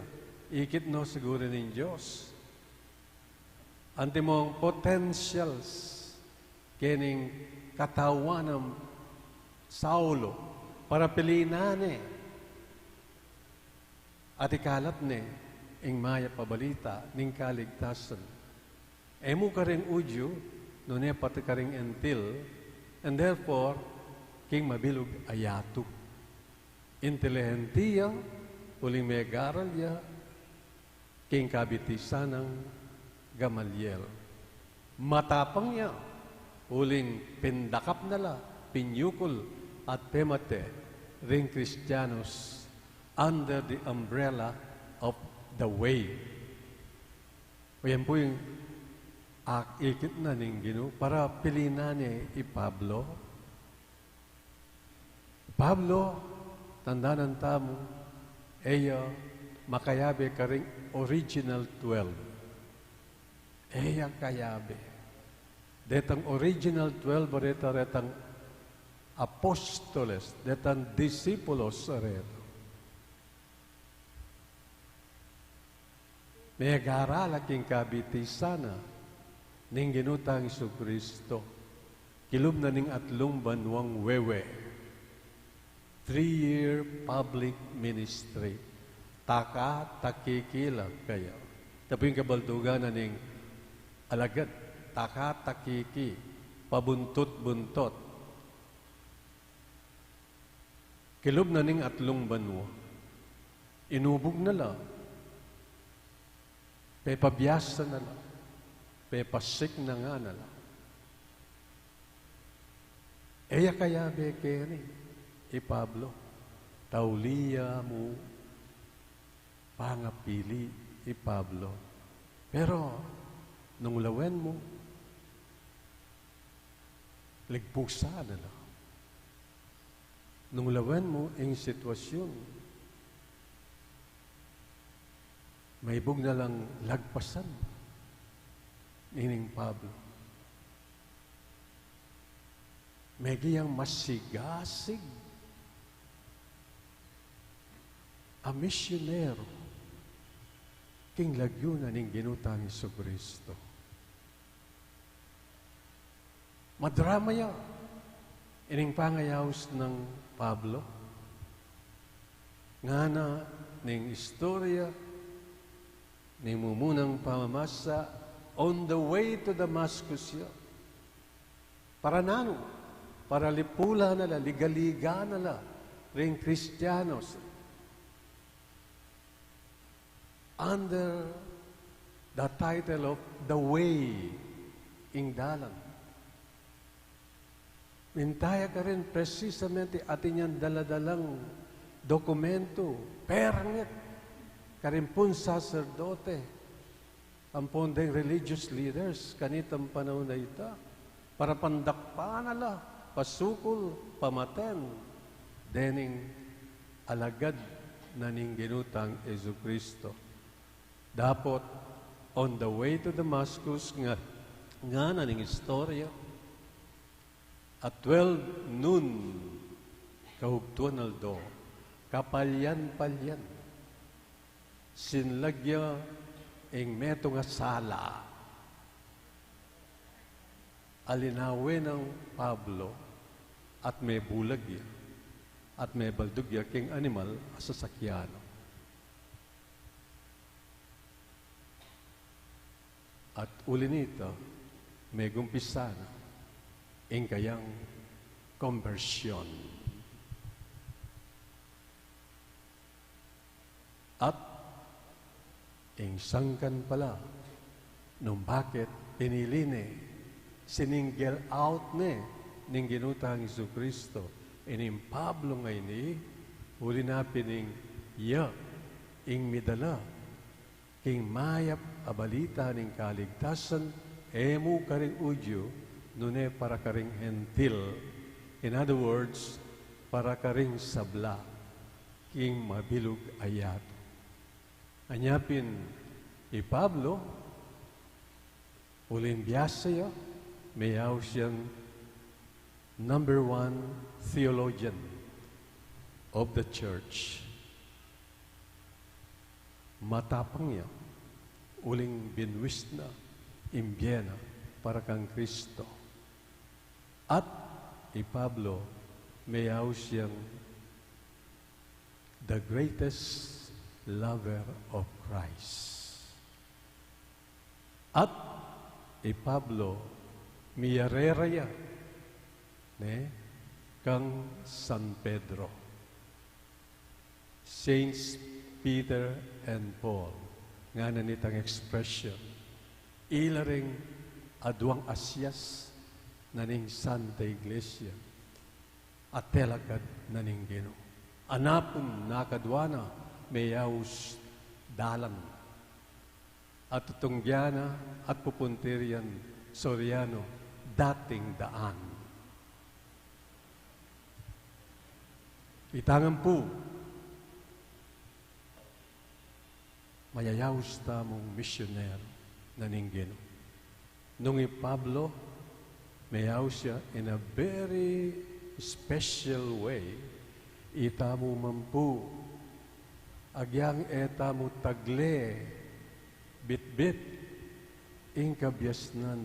ikit no siguru ning Dios. Antimong potentials kening katawan nang Saulo para pilinan ne at ikalat ne ing mayap a balita ning kaligtasan. E mu karing Judio, nune pati karing Hentil, and therefore, king mabilug a yatu. Intelihente ya, uling megaral ya king kabitisan nang Gamaliel. Matapang ya, uling pindakap na la, pinyukul at pemate ring Kristiyanus under the umbrella of the way. O yan pu ing ak-, ikit na ning Ginu para pilinan ne i Pablo. Pablo, tandanan tamu, e ya makayabe karing original twelve. E ya kayabe. Detang original twelve, reta, retang apostoles, detang disipulos, reta. Megaral la king kabitisan na ning Ginu tang Jesucristo. Kilub na ning atlung banuang wewe. Three-year public ministry. Taka-takiki la kaya. Ita pu ing kabaldugan na ning alagad. Taka-takiki. Pabuntut-buntot. Kilub na ning atlung banua. Inubug na la. Pepabiasa na la. Pepasik na ngana la. E ya kayabe keni i Pablo. Tauli ya mu pangapili i Pablo. Pero, nung lawen mu, ligpusan na la. Nung lawen mu ing sitwasyun, maibug na lang lagpasan ining Pablo. Megi yang masigasig a misyonero king lagyu na ning Ginu tang Jesucristo. Madrama ya ining pangayaus nang Pablo. Ngana ning istorya ning mumunang pamamasa, on the way to Damascus ya. Para nanu? Para lipulan na la, ligaligan na la ring Kristiyanus under the title of the way, ing dalan. Minta ya karin presisamente atin yang dala-dalang dokumentu, permit, karin pung saserdote, ampon deng religious leaders kanitang panaun a ita, para pandakpan na la, pasukul, pamaten dening alagad na ning Ginu tang Jesucristo. Dapot, on the way to Damascus, nga, ngana ning istorya, at twelve noon, kahugtuan aldo, kapalyan-palyan, sinlag ya ing metung a sala a linawen nang Pablo at mebulag ya. At mebaldug ya king animal a sasakyan. At uli nita, megumpisa na ing kayang kombersyon. At ing sangkan pala nung bakit pinili ne, siningle out ne ning Ginu tang Jesucristo ining Pablo ngeni, uli na pin ing ya ing midala king mayap a balita ning kaligtasan, e mu karing Judio, nune para karing Hentil. In other words, para karing sabla king mabilug a yatu. Anya pin i Pablo, uling biasa ya, meyaus yang number one theologian of the church. Matapang ya, uling binuwis na ing bie na para kang Kristo. At i Pablo, meyaus yang the greatest lover of Christ. At i Pablo, miyarera ya, ne, kang San Pedro. Saints Peter and Paul, ngana nitang expression, ila ring aduang asias na ning Santa Iglesia a telakad na ning Ginu. Anapun nakadwa na meyaus dalan. At tutunggian na at pupuntir yang Soriano dating daan. Ita ngan pu, mayayaus tamung misyonero na ning Ginu. Nung i Pablo, meyaus ya in a very special way, itamu man pu, agyang e tamu tagle bitbit ing kabiasnan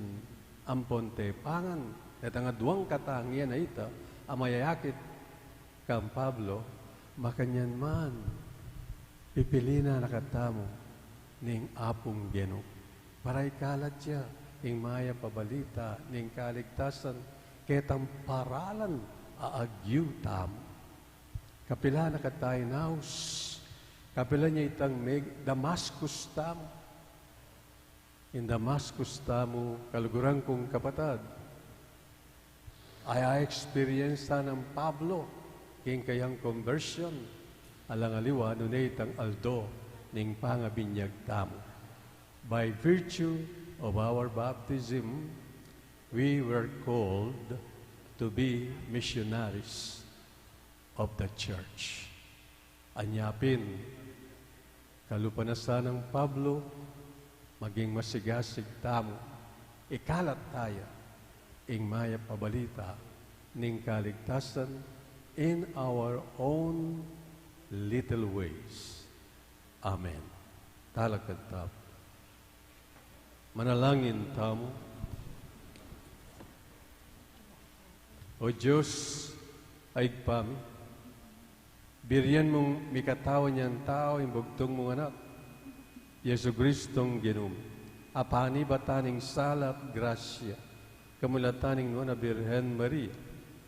ampon tepangan, detang aduang katangian a ita a mayayakit kang Pablo, makanyan man, pipili na na katamu ning Apung Ginu para ikalat ya ing mayap a balita ning kaligtasan ketang paralan a agyu tamu. Kapilan na kata inaus, kapilan ya itang Damascus tamu. Ing Damascus tamu, kaluguran kung kapatad, a-experience nang Pablo king kayang conversion, alang aliwa nune itang aldo ning pangabinyag tamu. By virtue of our baptism, we were called to be missionaries of the church. Anya pin, kalupa na sanang Pablo, maging masigasig tamu, ikalat taya ing mayap a balita ning kaligtasan in our own little ways. Amen. Talakad tamu. Manalangin tamu. O Dios, a Ibpa mi, birian mung mikatawan yang tau ing bugtung mung Anak, Jesucristong Ginu mi, a panibatan ning sala at grasya, kamulatan ning Nuan a Birhen Maria,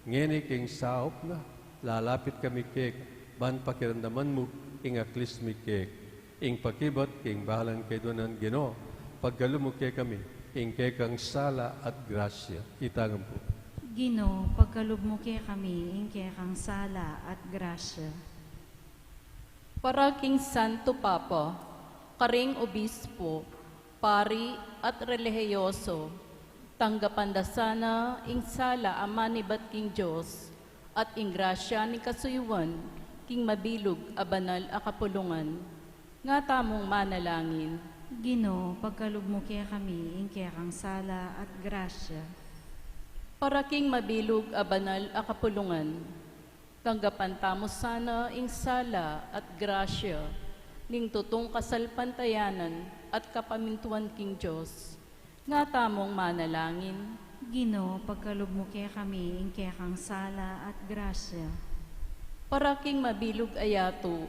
ngeni king saup na, lalapit kami keka, ban pakiramdaman mu ing aklis mi keka, ing pakibat king balang kaiduanan. Ginu, pagkalub mu kekami ing kekang sala at grasya. Ita ngan pu. Ginu, pagkalub mu kekami ing kekang sala at grasya. Para king Santo Papa, karing obispo, pari at relihiyoso, tanggapan da sana ing sala a manibat king Dios, at ing grasya ning kasuyuan king mabilug a banal a kapulungan. Nga tamung manalangin. Ginu, pagkalub mu kekami ing kekang sala at grasya. Para king mabilug a banal a kapulungan, tanggapan tamu sana ing sala at grasya ning tutung kasalpantayanan at kapamintuan king Dios. Nga tamung manalangin. Ginu, pagkalub mu kekami ing kekang sala at grasya. Para king mabilug a yatu,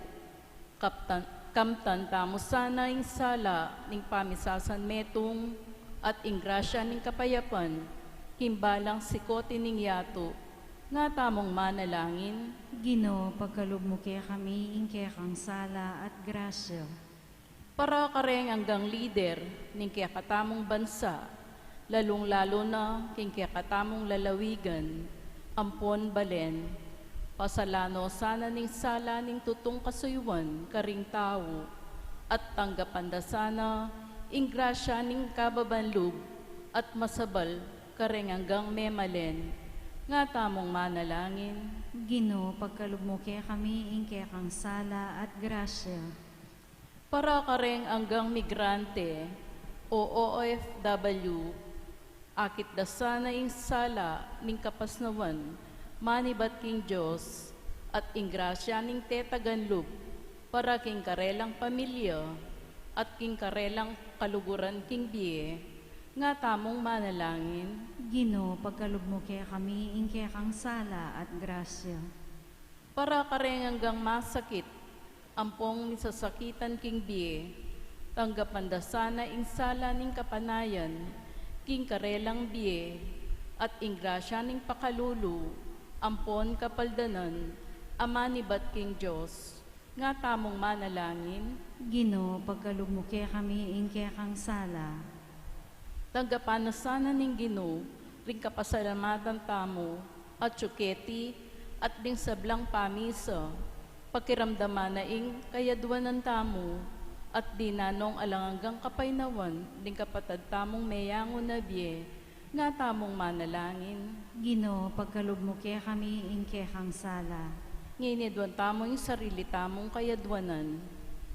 kaptan, kamtan tamu sana ing sala ning pamisasan metung at ing grasya ning kapayapan king balang sikoti ning yatu, nga tamung manalangin. Ginu, pagkalub mu kekami ing kekang sala at grasya. Para kareng anggang lider ning kekatamung bansa, lalung-lalu na king kekatamung lalawigan ampon balen, pasalan no sana ning sala ning tutung kasuyuan karing tau, at tanggapan da sana ing grasya ning kababan lub at masabal kareng anggang memalen, nga tamung manalangin. Ginu, pagkalub mu kekami ing kekang sala at grasya. Para kareng anggang migrante o O F W, akit da sana ing sala ning kapasnawan manibat king Dios at ing grasya ning tetagan lub para king karelang pamilya at king karelang kaluguran king bie, nga tamung manalangin. Ginu, pagkalub mu kekami ing kekang sala at grasya. Para kareng anggang masakit ampong misasakitan king bie, tanggapan da sana ing sala ning kapanayan king karelang bie, at ing grasya ning pakalulu ampon kapaldanan a manibat king Dios, nga tamung manalangin. Ginu, pagkalub mu kekami ing kekang sala. Tanggapan na sana ning Ginu ring kapasalamatan tamu atyu keti at ding sablang pamisa, pakiramdaman na ing kayadwanan tamu, at dinan nong alang anggang kapaynawan ding kapatad tamung meyangu na bie, nga tamung manalangin. Ginu, pagkalub mu kekami ing kekang sala. Ngeni adwan tamu ing sarili tamung kayadwanan.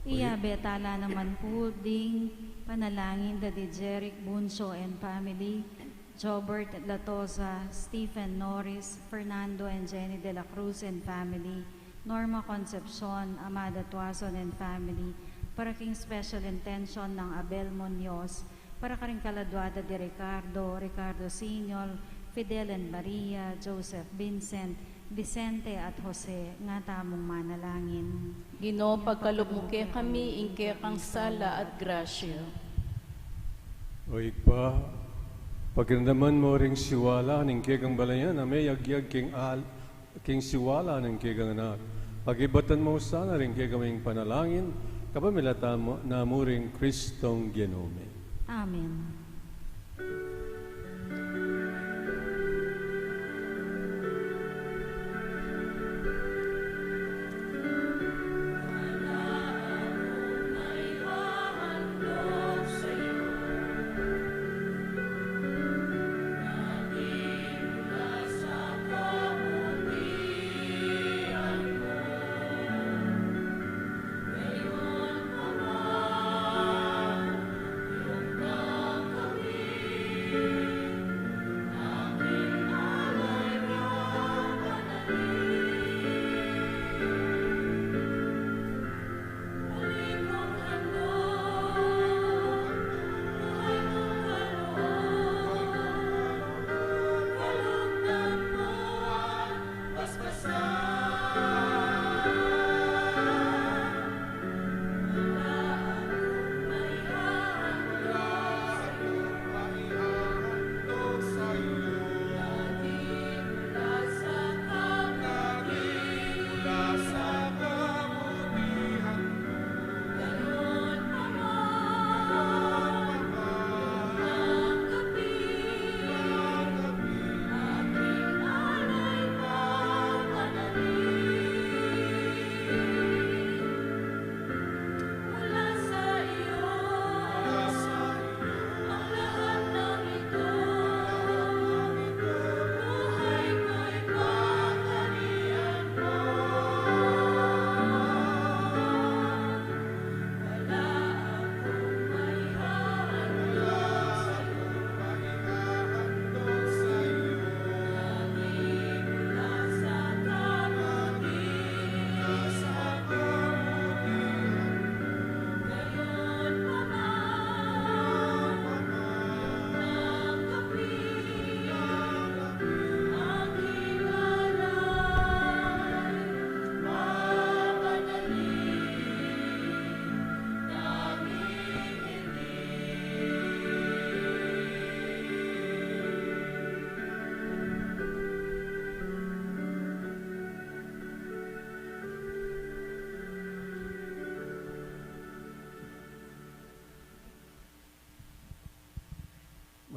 Iyabe tala naman pu ding panalangin da di Jeric Bunso and family, Jobert Latosa, Stephen Norris, Fernando and Jenny de la Cruz and family, Norma Concepcion, Amada Tuason and family, para king special intention nang Abel Muñoz, para karing kaladwa da di Ricardo, Ricardo Senior, Fidel and Maria, Joseph, Vincent, Vicente at Jose, nga tamung manalangin. Ginu, pagkalub mu kekami ing kekang sala at grasya. O Ibpa, pakiramdaman mu ring siwala ning kekang balayan a meyagyag king al-, king siwala ning kekang Anak. Pakibatan mu sana ring kekaming panalangin, kapamilatan mu, namu ring Kristong Ginu mi. Amen.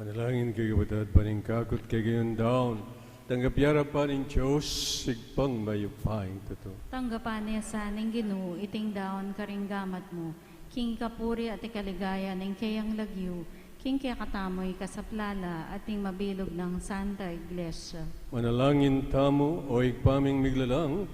Manalangin kayu, kapatad, ban ing kakut kekayung daun, tanggap ya king arapan ning Dios, Ibpang mayupayang tutu. Tanggapan na sa ning Ginu iting daun karing gamat mu, king kapurian at ikaligaya ning keyang lagyu, king kekatamung ikasaplala at ning mabilug nang Santa Iglesia. Manalangin tamu, O Ibpa ming miglalang,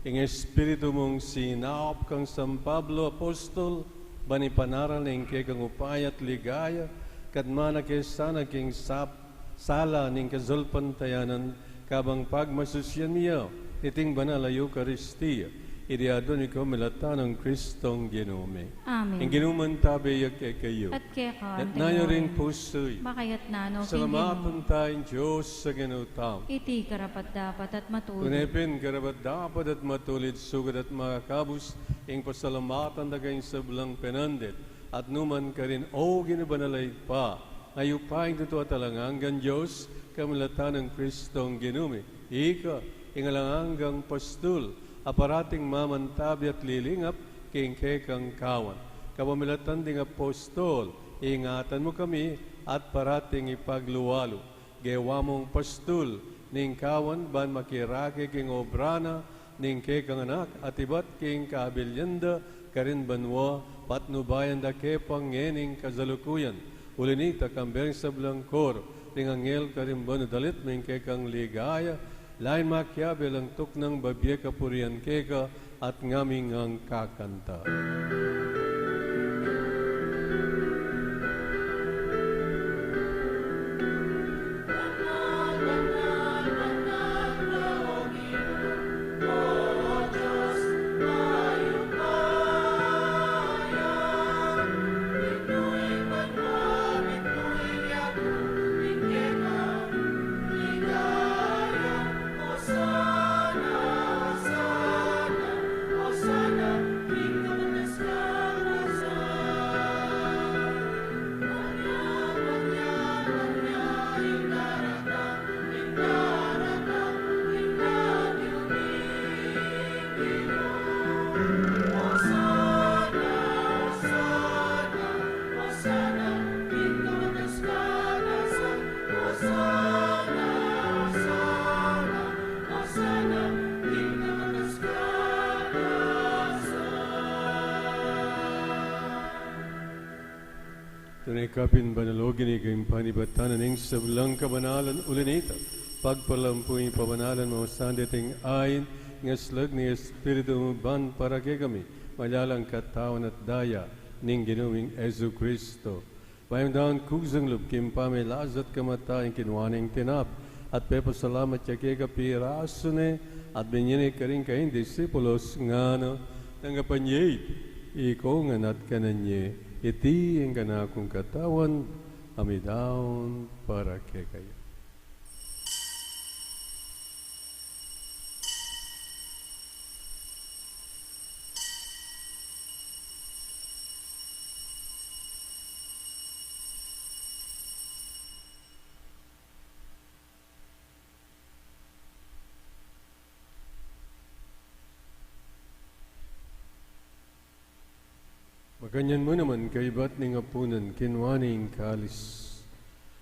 ing Espiritu mung sinaup kang San Pablo Apostol, ban ipanaral ing kekang upaya at ligaya, katmana ke sana king sap-, sala ning kasalpantayanan, kabang pagmasusyan mi ya iting banal a Eukaristia, iti aduan mi kamilatan nang Kristong Ginu mi. Amen. Ing Ginu mantabe ya kekayu. At keka mu rin. Itas yu ring pusu. Makaitas na no king Ginu. Pasalamatan taya ing Dios a Ginu tamu. Iti karapat-dapat at matulid. Tune pin karapat-dapat at matulid, sukat at makakabus ing pasalamatan da ka king sablang penandit at nu man karin, O Ginu banal a Ibpa, mayupayang tutu at alang anggang Dios, kamilatan nang Kristong Ginu mi. Ika, ing alang anggang pastul, a parating mamantabe at lilingap king kekang kawan. Kapamilatan ding apostol, ingatan mu kami at parating ipagluwalu. Gewa mung pastul ning kawan ban makirake king obra na ning kekang Anak at ibat king kabilian da karin banua, patnubayan da ke pa ngening kasalukuyan. Uli na nita, kambe ring sablang koro ring anghel karin banua, dalit mi ing kekang ligaya, lain makiabe lang tuknang bibie kapurian keka at ngaming ngan kakanta. Tune kapin banal, O Ginu, ika ing panibatan ning sablang kabanalan, uli na nita, pagpalampu ing pabanalan mu santing ain, ing aslag ning Espiritu mu ban para kekami maging katawan at daya ning Ginu ming Jesucristo. Bayu ming daun kusang lub king pamilazat kamatayan, kinuan ne ing tinape, at pepasalamat ya keka, pirasu ne, at binie ne karing kayang disipulos, ngana, tanggapan ye iti, ikongan at kanan ye, iti ing kanakung katawan, a midaun para kekayu. Makanyan mu naman, kaybat ning apunan, kinuan ne ing kalis.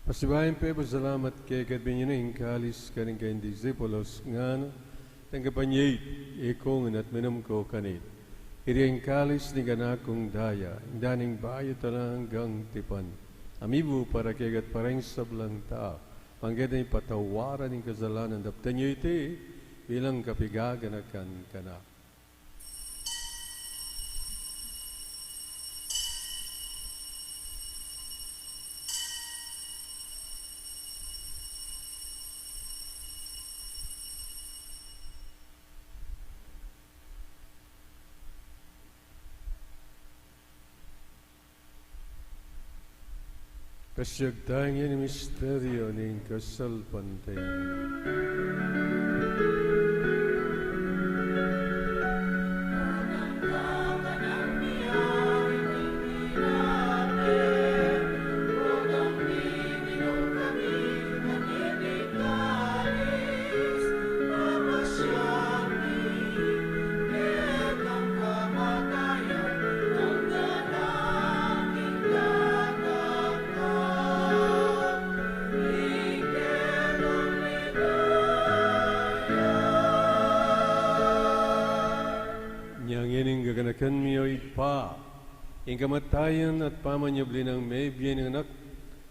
Pasibayu yang pepasalamat keka, binie ne ing kalis karing kayang disipulos, ngana, tanggapan ye iti, ikongan at minum kayu kaniti. Iti ing kalis ning kanakung daya, ing daya ning bayu at alang anggang tipan, a mibu para kekayu at para king sablang tau, para king patawaran ning kasalanan. Daptan ye iti bilang kapaganakan kanaku. Pasiag taya ing misteryu ning kasalpantayanan. Ganakan mi, o Ibpa, ing kamatayan at pamanyubli nang mebie ning Anak,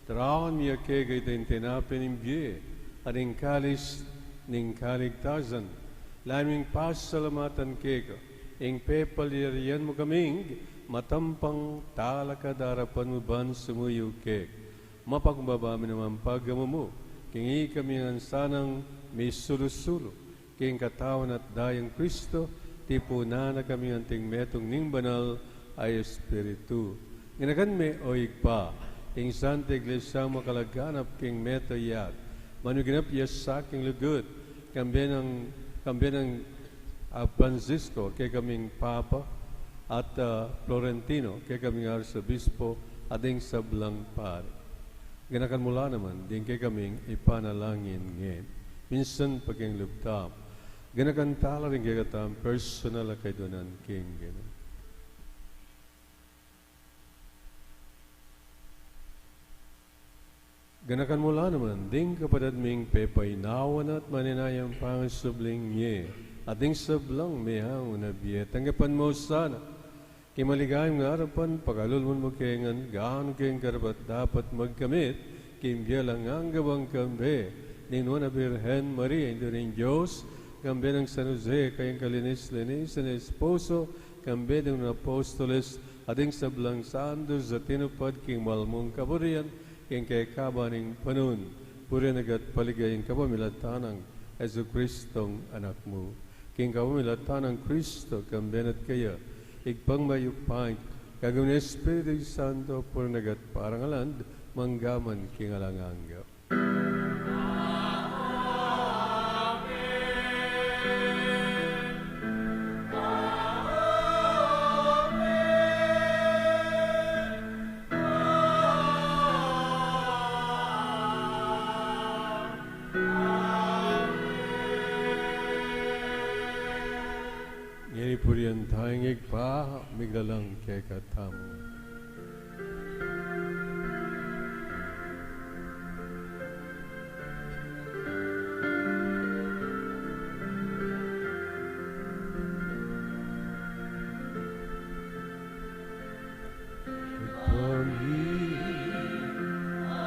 daraun mi keka ing tinape ning bie at ing kalis ning kaligtasan. Lalu ming pasalamatan keka ing pepalyarian mu kaming matampang talakad king arapan mu ban sumuyu keka. Mapakumbaba mi naman pagamu mu, king ikami ngan sanang misulu-sulu king katawan at dayang Kristo, tipunan na kami anting metung ning Banal a Espiritu. Ganakan me, o Ibpa, ing Santa Iglesia mu makalaganap king mete at manuganap ya sa king lugud, kambe nang, kambe nang, ah, Francisco, kekaming Papa, at, ah, Florentino, kekaming Arsobispo, at ding sablang pari. Ganakan mu la naman ding kekaming ipanalangin ngeni, minsan pa king lub tamu. Ganakan tala ring kekatamung personal a kaiduanan king Ginu. Ganakan mu la naman ding kapatad ming pepainawa na at maninayang pangasubling mie, at ding sablang meangu na bie. Tanggapan mu sana king maligayang arapan, pakalulwan mu kami ngan ganu king karapat-dapat magkamit king bie alang angga bang kambe ning Nuan a Birhen Maria, Indu ning Dios, kambe nang San Jose, kayang kalinis-linisan a esposo, kambe ding apostoles, at ding sablang santos a tinupad king mal mung kaburian king kekaban ning panun. Purian na ka at paligayan ka pamilatan nang Jesucristong Anak mu. King kapamilatan nang Kristo, kambe na at kaya, Ibpang mayupaya, kayabe ning Espiritu Santo, purian na ka at parangalan, mangga man king alang angga. Ngeni purian taya ing Ibpa, miglalang kekatamu. Ibpa mi,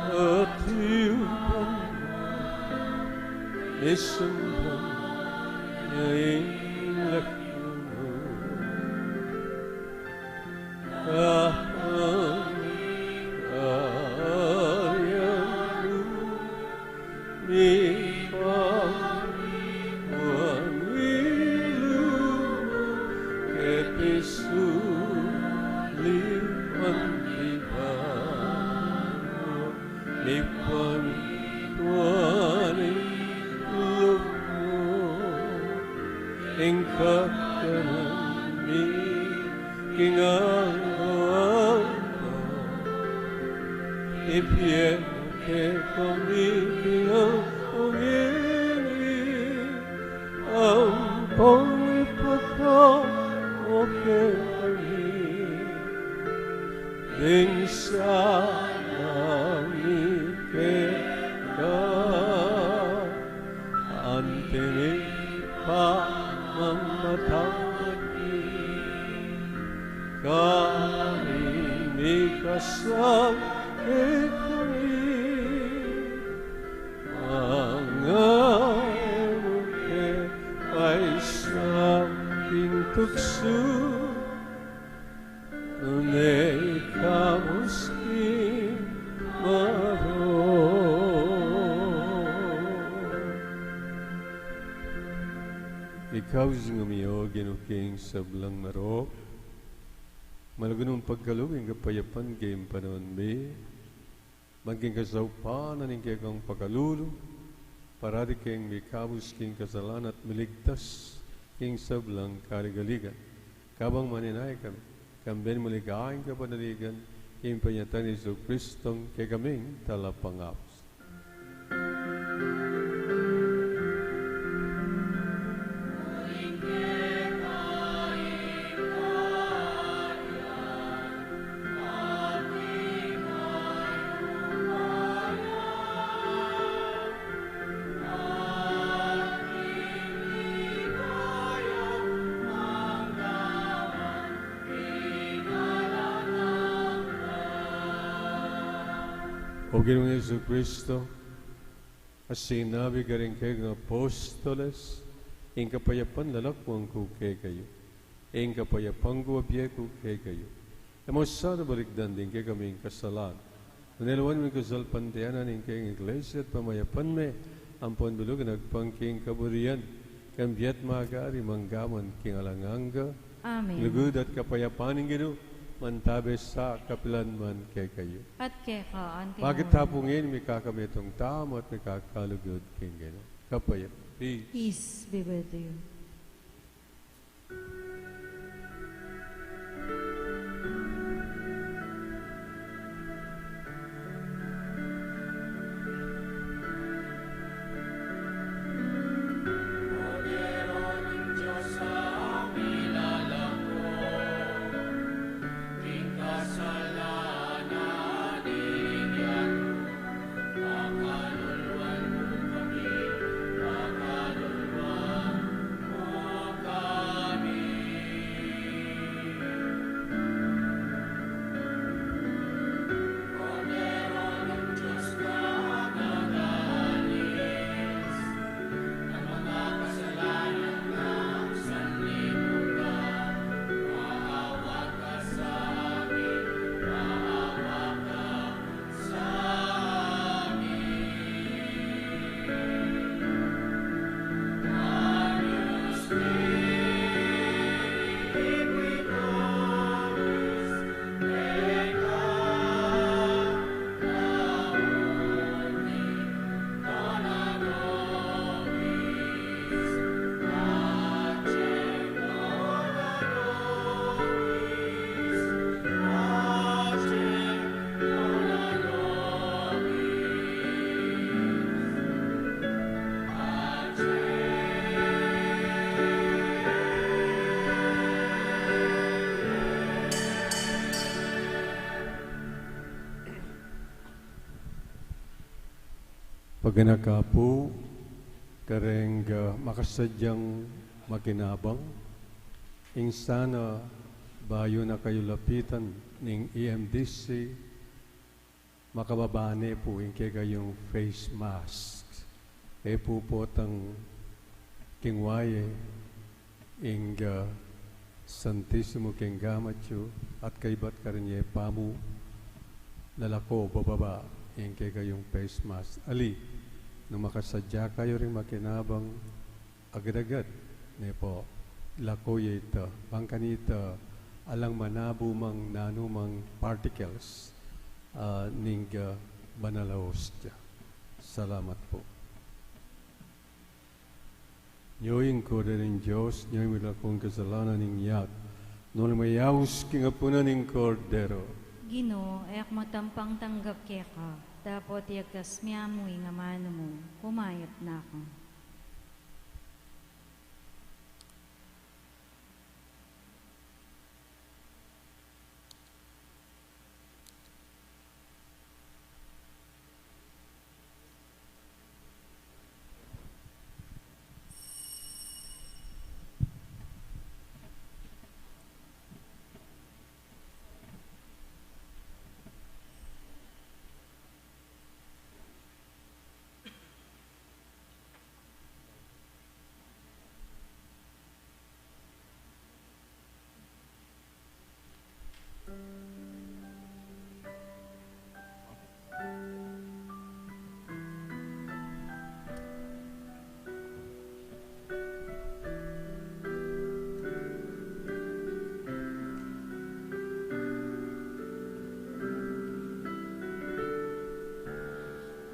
atiu ka man, misamban ya ing lagyu mu. Atiu ing lagyu mu, mipamintuan ing lub mu, keti sulip anti banua. Mipamintuan ing lub mu, ing kakanan mi king aldo-aldo, ibie mu kekami king aldo ngeni, ampon ipatawad mu kekami ding sala mi keka, anti ing pamamatawad mi karing mikasala kekami, manga e mu ke paisaul king tuksu, nune ikabus king marok. Ikabus na mi, O Ginu, king sablang marok, malugud mung pagkalub ing kapayapan king panaun mi, ban king kasaupan ning kekang pakalulu, parati keng mikabus king kasalan at miligtas king sablang kaligaligan. Kabang maninaya kami, kambe ning maligayang kapanaligan, king panyatang nang Jesucristong kekaming Talapangabus. O Ginu Jesucristo, a sinabi karing kekang apostoles, ing kapayapan lalakwan ku kekayu, ing kapayapan ku abie ku kekayu. E mu sana balikdan ding kekaming kasalan, nune lawan me ing kasalpantayanan ning kekang Iglesia at pamayapan me, ampon bilug nagpang king kaburian, kambe at magari manggaman king alang angga. Amen. Lugud at kapayapan ning Ginu, mantabe sa kapilan man kekayu. At keka anti. Bakit tapungan, mikakametung tamu at mikakalugud king Ginu. Kapayap. Peace. Peace be with you. Paganaka pu kareng, ah, makasadyang makinabang, ing sana bayu na kayu lapitan ning E M D C, makababa ne pu ing kekayung face mask. E pu potang kingwaye ing, ah, Santisimo keng gamat yu at kaybat karin ye pamu, lalako bababa ing kekayung face mask. Ali, nung makasadya kayu ring makinabang, agad-agad ne pu, lako ye ita, bang kanita alang manabu mang nanumang particles, ah, ning, ah, banal a hostya. Salamat pu. Nyo ing Kordero ning Dios, nyo ing milako king kasalanan ning yatu. Nune mayaus king apunan ning Kordero. Ginu, e ku matampang tanggap keka, dapot iyagkas mu ing amanu mu, kumayap na ku.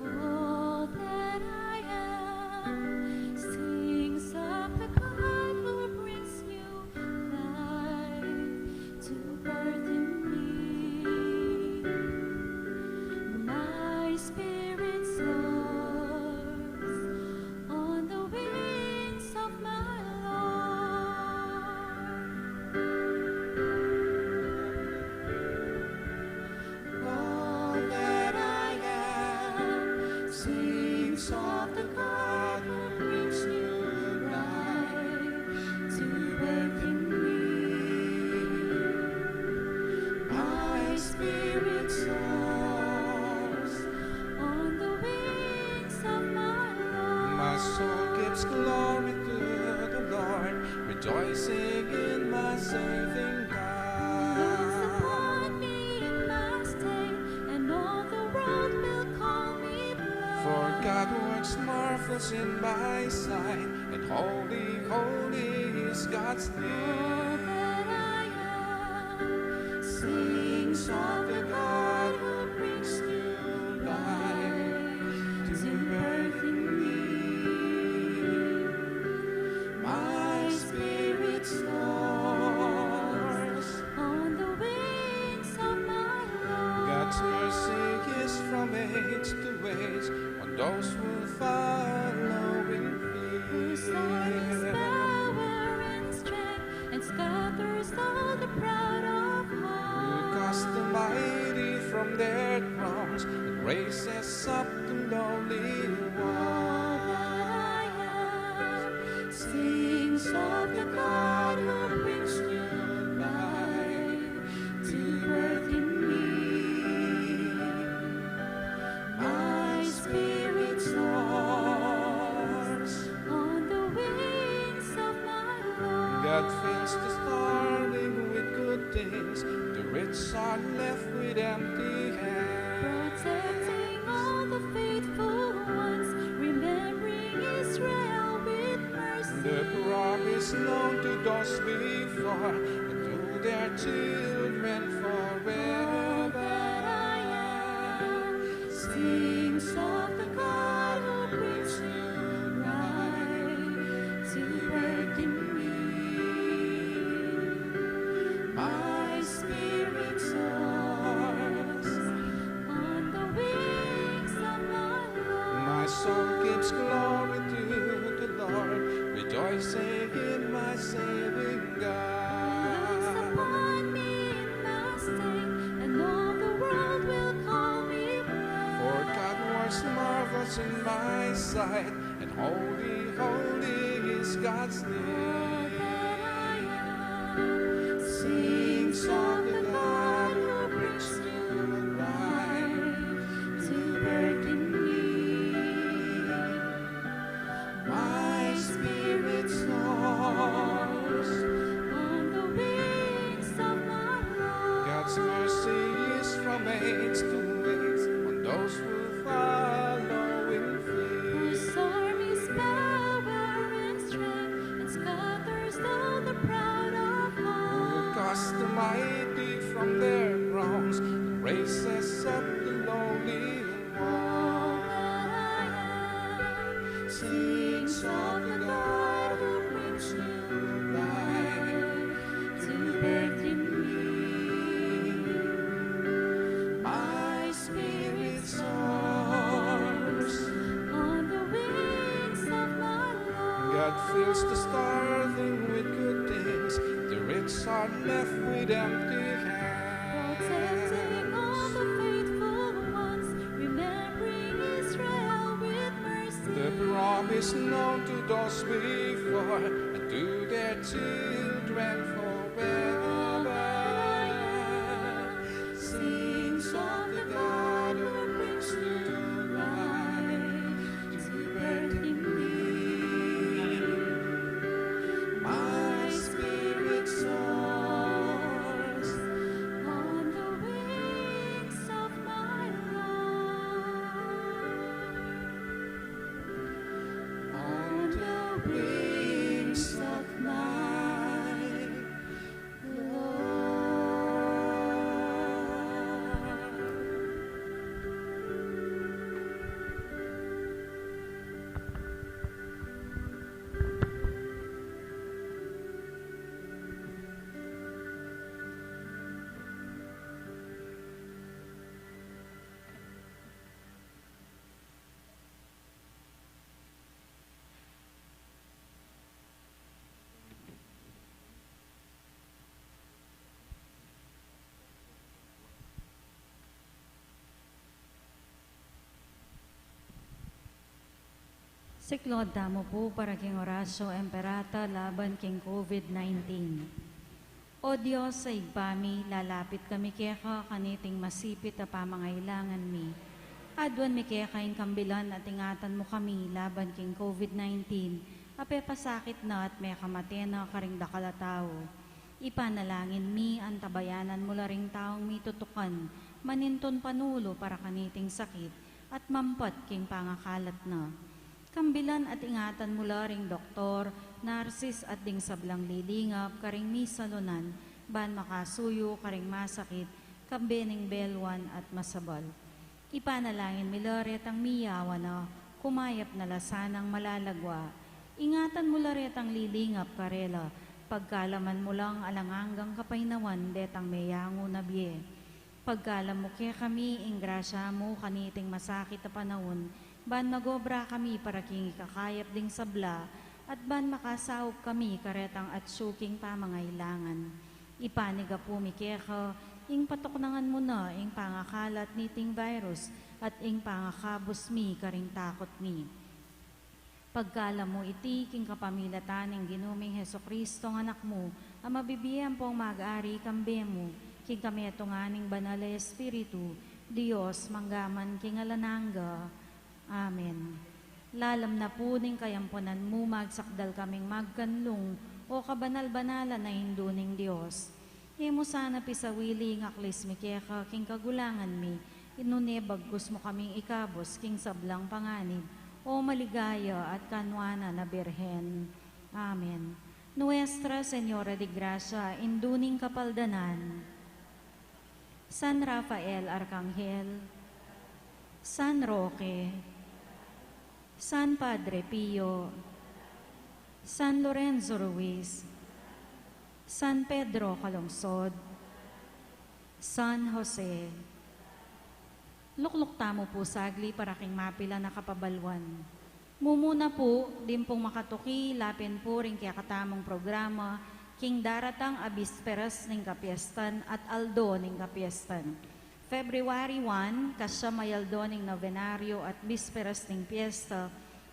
All that I am sings of the God who brings new life to birth in me. My spirit soars on the wings of my Lord. All that I am sings of the God who brings new life to birth in me. My spirit soars Glory to the Lord, rejoicing in my saving God. Looks upon me in my state, and all the world will call me blessed. For God works marvels in my sight, and holy, holy is God's name. All that I am sings of the God who brings new life to birth in me. My spirit soars on the wings of my Lord. God's mercy is from age to age on those who follow in faith. Whose Lord is power and strength, and scatters all the proud of heart. Who casts the mighty from their thrones and raises up the lowly one. All that I am sings of the God who brings new life to birth in me. My spirit soars on the wings of my Lord. God fills the starving with good things, the rich are left with empty hands. Protecting all the faithful ones, remembering Israel with mercy. The promise known to those before, and to their children forever. All that I am sings of the God who brings new life to birth in me. My spirit soars on the wings of my Lord. My soul gives glory to the Lord, rejoicing in my saving God. Looks upon me in my state, and all the world will call me blessed. For God works marvels in my sight, and holy, holy is God's name. All that I am sings of the God who brings new life to birth in me. My spirit soars on the wings of my Lord. God's mercy is from age to age on those who follow in faith. Whose arm is power and strength, and scatters all the proud of heart. Who casts the mighty from their thrones and raises up the lowly one. All that I am sings of the God who brings new life to birth in me. My spirit soars on the wings of my Lord. God fills the starving with good things, the rich are left with empty hands. Protecting all the faithful ones, remembering Israel with mercy. The promise known to those before, and to their children forever. Sings of the God who brings new life to birth in me. My spirit soars on the wings of my Lord. On the wings of my Lord. Siklaud tamu pu para king Oratio Imperata laban king COVID nineteen. O Dios a Ibpa mi, lalapit kami keka kaniting masipit a pamangailangan mi. Aduan mi keka ing kambilan at ingatan mu kami laban king COVID nineteen, a pepasakit na at mekamate na karing dakal a tau. Ipanalangin mi, antabayanan mu la ring taung mitutukan, manintun panulu para kaniting sakit, at mampat king pangakalat na. Kambilan at ingatan mu la ring doktor, narsis at ding sablang lilingap karing misalunan, ban makasuyu karing masakit, kambe ning beluan at masabal. Ipanalangin mi la retang miyawa na, kumayap na la sanang malalagwa. Ingatan mu la retang lilingap karela, pagkalaman mu lang alang anggang kapaynawan detang meyangu na bie. Pagkalam mu kekami ing grasya mu kaniting masakit a panaun, ban magobra kami para king ikakayap ding sabla, at ban makasaup kami karetang atsu king pamangailangan. Ipanigapu mi keka ing patuknangan mu na ing pangakalat niting virus, at ing pangakabus mi karing takut mi. Pagkalam mu iti king kapamilatan ning Ginu ming Jesucristo, a Anak mu, a mabibie ampong mag-ari kambe mu, king kametungan ning Banal a Espiritu, Dios, mangga man king alang angga. Amen. Lalam na pu ning kayampunan mu, magsakdal kaming magkanlung, o kabanal-banalan a Indu ning Dios. E mu sana pisawili ing aklis mi keka king kagulangan mi, nune bagkus mu kaming ikabus king sablang panganib, o maligaya at kanuanan a Birhen. Amen. Nuestra Señora de Gracia, Indu ning Kapaldanan, San Rafael Arkanghel, San Roque, San Padre Pio, San Lorenzo Ruiz, San Pedro Calungsod, San Jose. Lukluk tamu pu saglit para king mapilan a kapabaluan. Mumuna pu, ding pung makatuki, lapin pu ring kekatamung programa king daratang a bisperas ning kapiestan at aldo ning kapiestan. February one, kasyam a aldo ning novenario at bisperas ning piesta,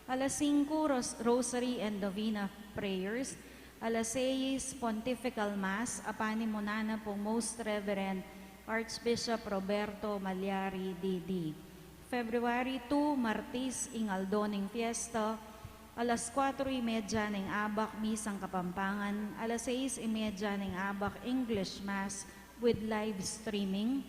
alas singku, ros-, Rosary and Novena prayers, alas seis, Pontifical Mass, a panimunan na pung Most Reverend Archbishop Roberto Malyari, D D. February two, Martis, ing aldo ning fiesta, alas kuatro y media ning abak, Misang Kapampangan, alas sais y media ning abak, English Mass with live streaming,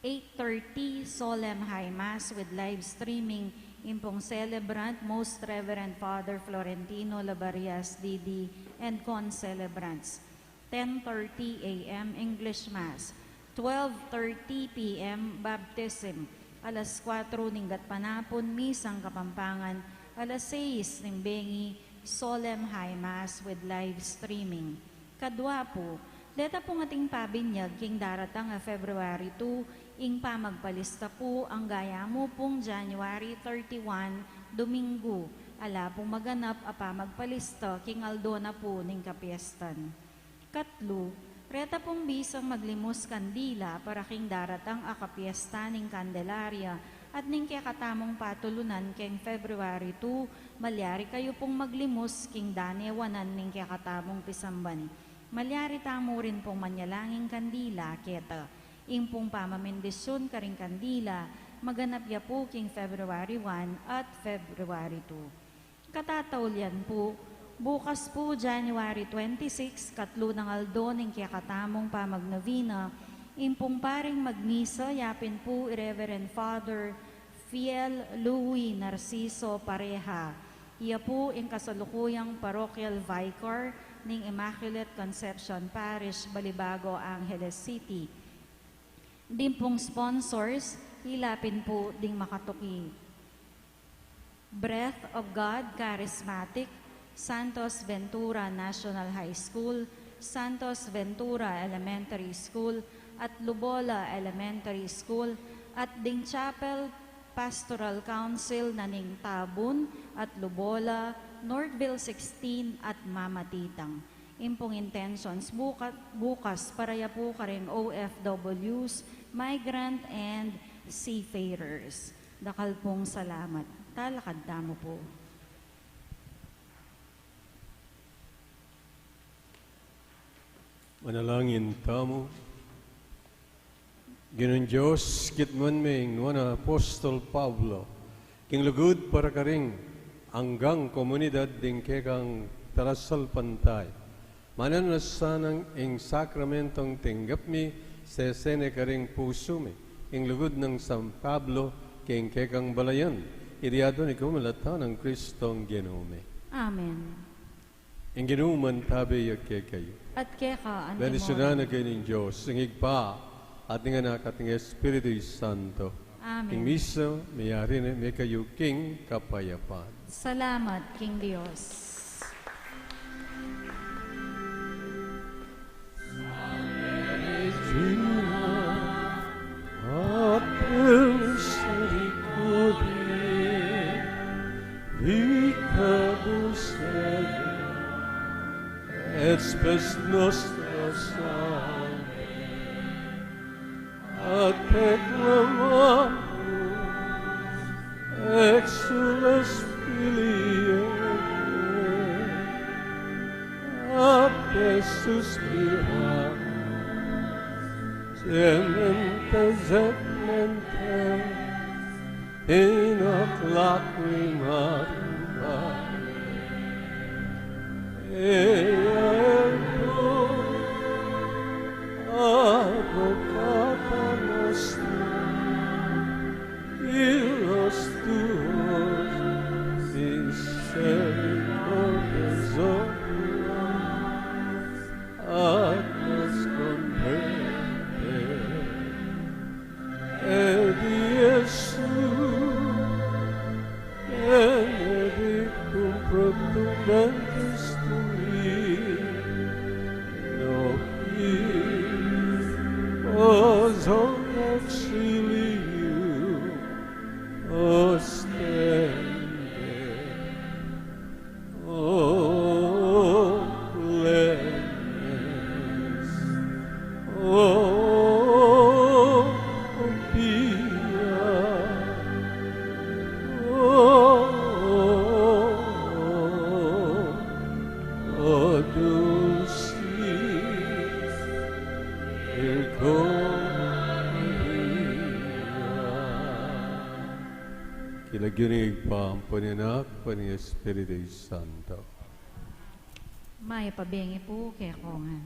eight thirty, Solemn High Mass with live streaming, ing pung celebrant, Most Reverend Father Florentino Labarias, D D, and con-celebrants. Ten thirty A M English Mass, twelve thirty P M baptism, alas kuatro ning gatpanapun, Misang Kapampangan, alas sais ning bengi, Solemn High Mass with live streaming. Kadwa pu, deta pung ating pabinyag king daratang a February two, ing pamagpalista pu, angga ya mu pung January thirty-one, Domingo, ala pung maganap a pamagpalista king aldo na pu ning kapiestan. Katlu, reta pung bisang maglimus kandila para king daratang a kapiesta ning Candelaria at ning kekatamung patulunan keng February two, malyari kayu pung maglimus king danewanan ning kekatamung pisamban. Malyari tamu rin pung manyalangin kandila keta. Ing pung pamamindisyun karing kandila, maganap ya pu king February one at February two. Katataulian pu, bukas pu, January twenty-six, katlu nang aldo ning kekatamung pamagnovena, ing pung paring magmisa, yapin pu i Reverend Father Fiel Louis Narciso Pareja. Iya pu ing kasalukuyang parochial vicar ning Immaculate Conception Parish, Balibago, Angeles City. Ding pung sponsors, ila pin pu ding makatuki. Breath of God Charismatic, Santos Ventura National High School, Santos Ventura Elementary School, at Lubola Elementary School, at ding Chapel Pastoral Council na ning Tabun at Lubola, Northville sixteen at Mamatitang. Ing pung intentions buka-, bukas para ya pu karing O F Ws, migrant and seafarers. Dakal pung salamat. Talakad tamu pu. Manalangin tamu. Ginung Dios, kitmuan me ing nuan a Apostol Pablo, king lugud para karing anggang komunidad ding kekang talasalpantaya. Mananu na sanang ing sakramentong tinggap mi, sese ne karing pusu mi ing lugud nang San Pablo king kekang balayan. Iti aduan mi king lugud nang Kristong Ginu mi. Amen. Ing Ginu mantabe ya kekayu. At keka naman. Bendisyunan na kayu ning Dios, ing Ibpa, at ning Anak, at ning Espiritu Santo. Amen. Ing misa, meyari ne, mekayu king kapayapan. Salamat king Dios. Regina, Mater misericordiae, vicabus eius, et spes nostras salve. A te clamamus, exsules filii Hevae, a te suspiramus, gementes et laentes in hoc lacrimarum vale. Ea tu, advocata nostra, illos tuos, misericordis oculas, ad nos converte. Et Iesu, benedictum fructum ventris tui, nobis ex exilium ostende. O clemens, o pia, o, o dulcis Virgo Maria. King lagyu ning Ibpa, ampo ning Anak, ampo ning Espiritu Santo. Mayap a bengi pu kekongan.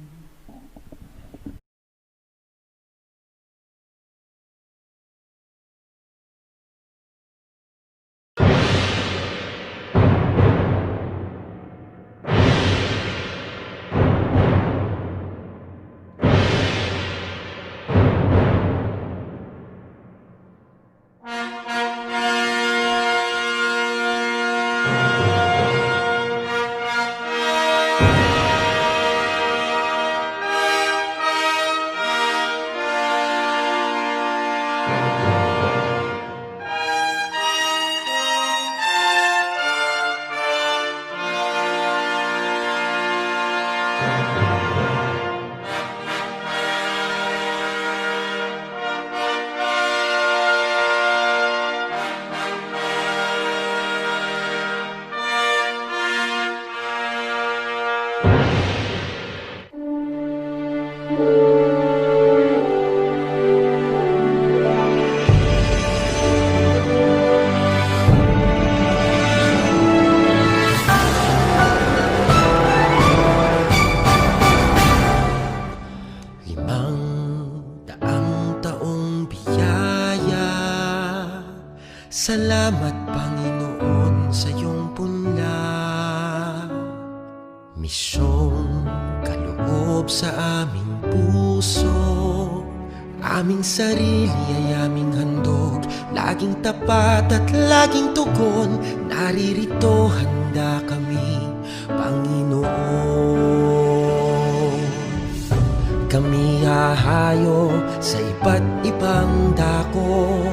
Limang daang taong biyaya. Salamat, Panginoon, sa iyong punla. Misyong kaloob sa aming puso, aming sarili ay aming handog. Laging tapat at laging tugon, naririto handa kami, Panginoon. Kami hahayo sa iba't ibang dako,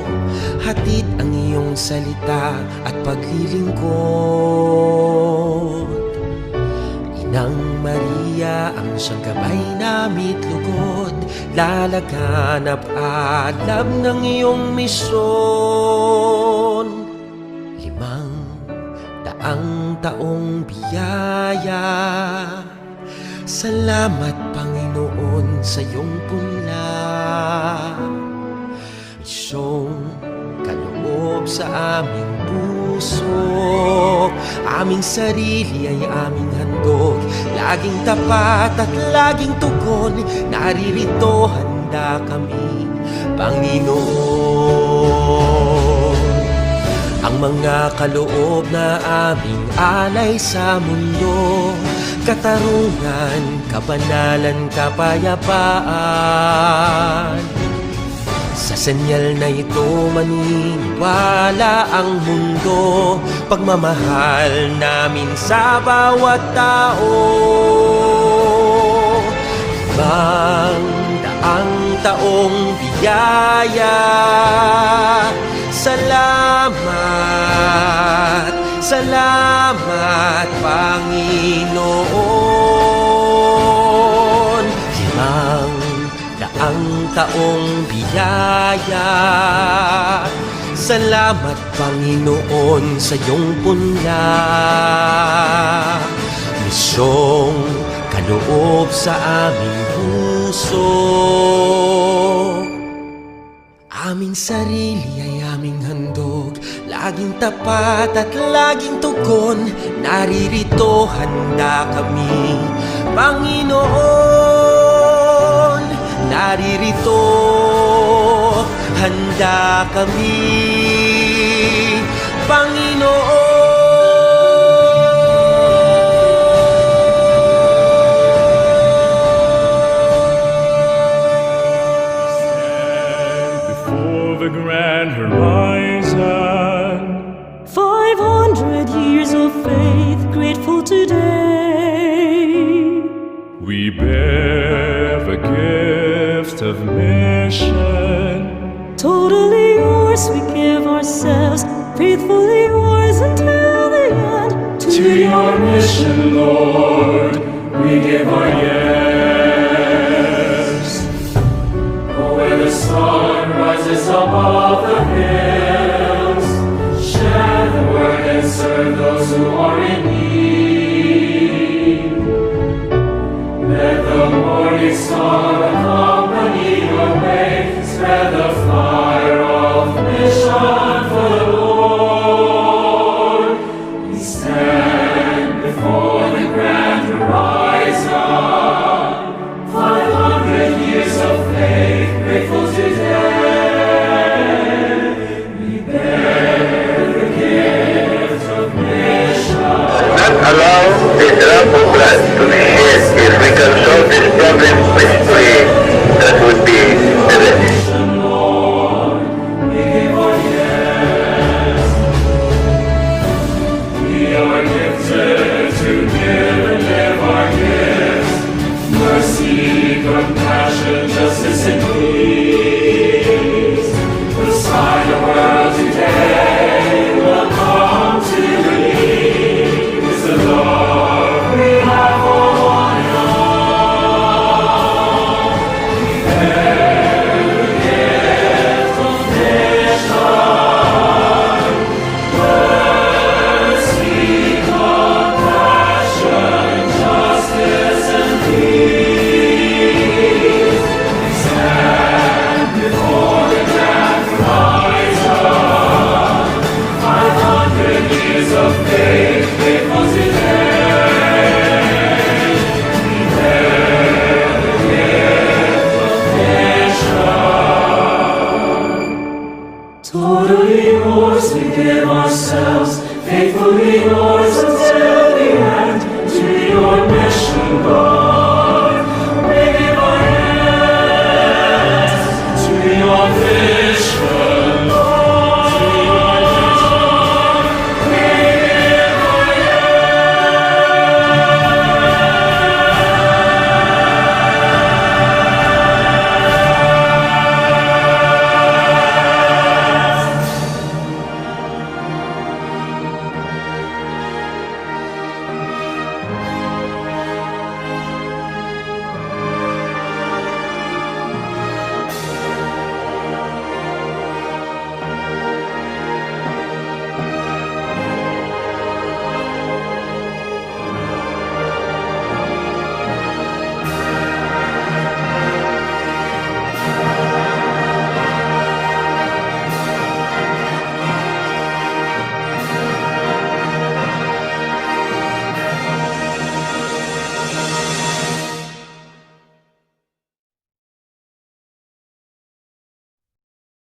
hatid ang iyong salita at paglilingkod. Inang Maria, ang siyang gabay nami't lugod, lalaganap alam ng iyong misyon. Limang daang taong biyaya. Salamat, Panginoon, sa iyong punla. Kaloob sa aming puso, aming sarili ay aming handog. Laging tapat at laging tugon, naririto handa kami, Panginoon. Ang mga kaloob na aming alay sa mundo, katarungan, kabanalan, kapayapaan. Sa senyal na ito maniniwala ang mundo, pagmamahal namin sa bawat tao. Limang daang taong biyaya, salamat, salamat, Panginoon. Limang daang taong biyaya, salamat, Panginoon, sa iyong punla. Misyong kaloob sa aming puso, aming sarili ay aming handog. Laging tapat at laging tugon, naririto handa kami, Panginoon. Naririto handa kami, Panginoon. Stand before the grand horizon. Five hundred years of faith, grateful today. We bear the gift of mission. Totally yours, we give ourselves, faithfully yours until the end. To your mission, Lord, we give our yes. Oh, where the sun rises above the hills, share the word and serve those who are in need. Let the morning star accompany your way, spread the fire of mission for the Lord. We stand before the grand horizon. Five hundred years of faith, grateful today. We bear the gift of mission. Not allow a drop of blood to be shed. If we can solve this problem peacefully, that would be the best. We are gifted to give and live our gifts. Mercy, compassion, justice, and peace. The sign of world today will come to believe is the love we have for one another. We bear the gift of mission. Mercy, compassion, justice, and peace. We stand before the grand horizon. Five hundred years of faith, faithful today. We bear the gift of mission. Totally yours, we give ourselves, faithfully yours until the end. To your mission, God.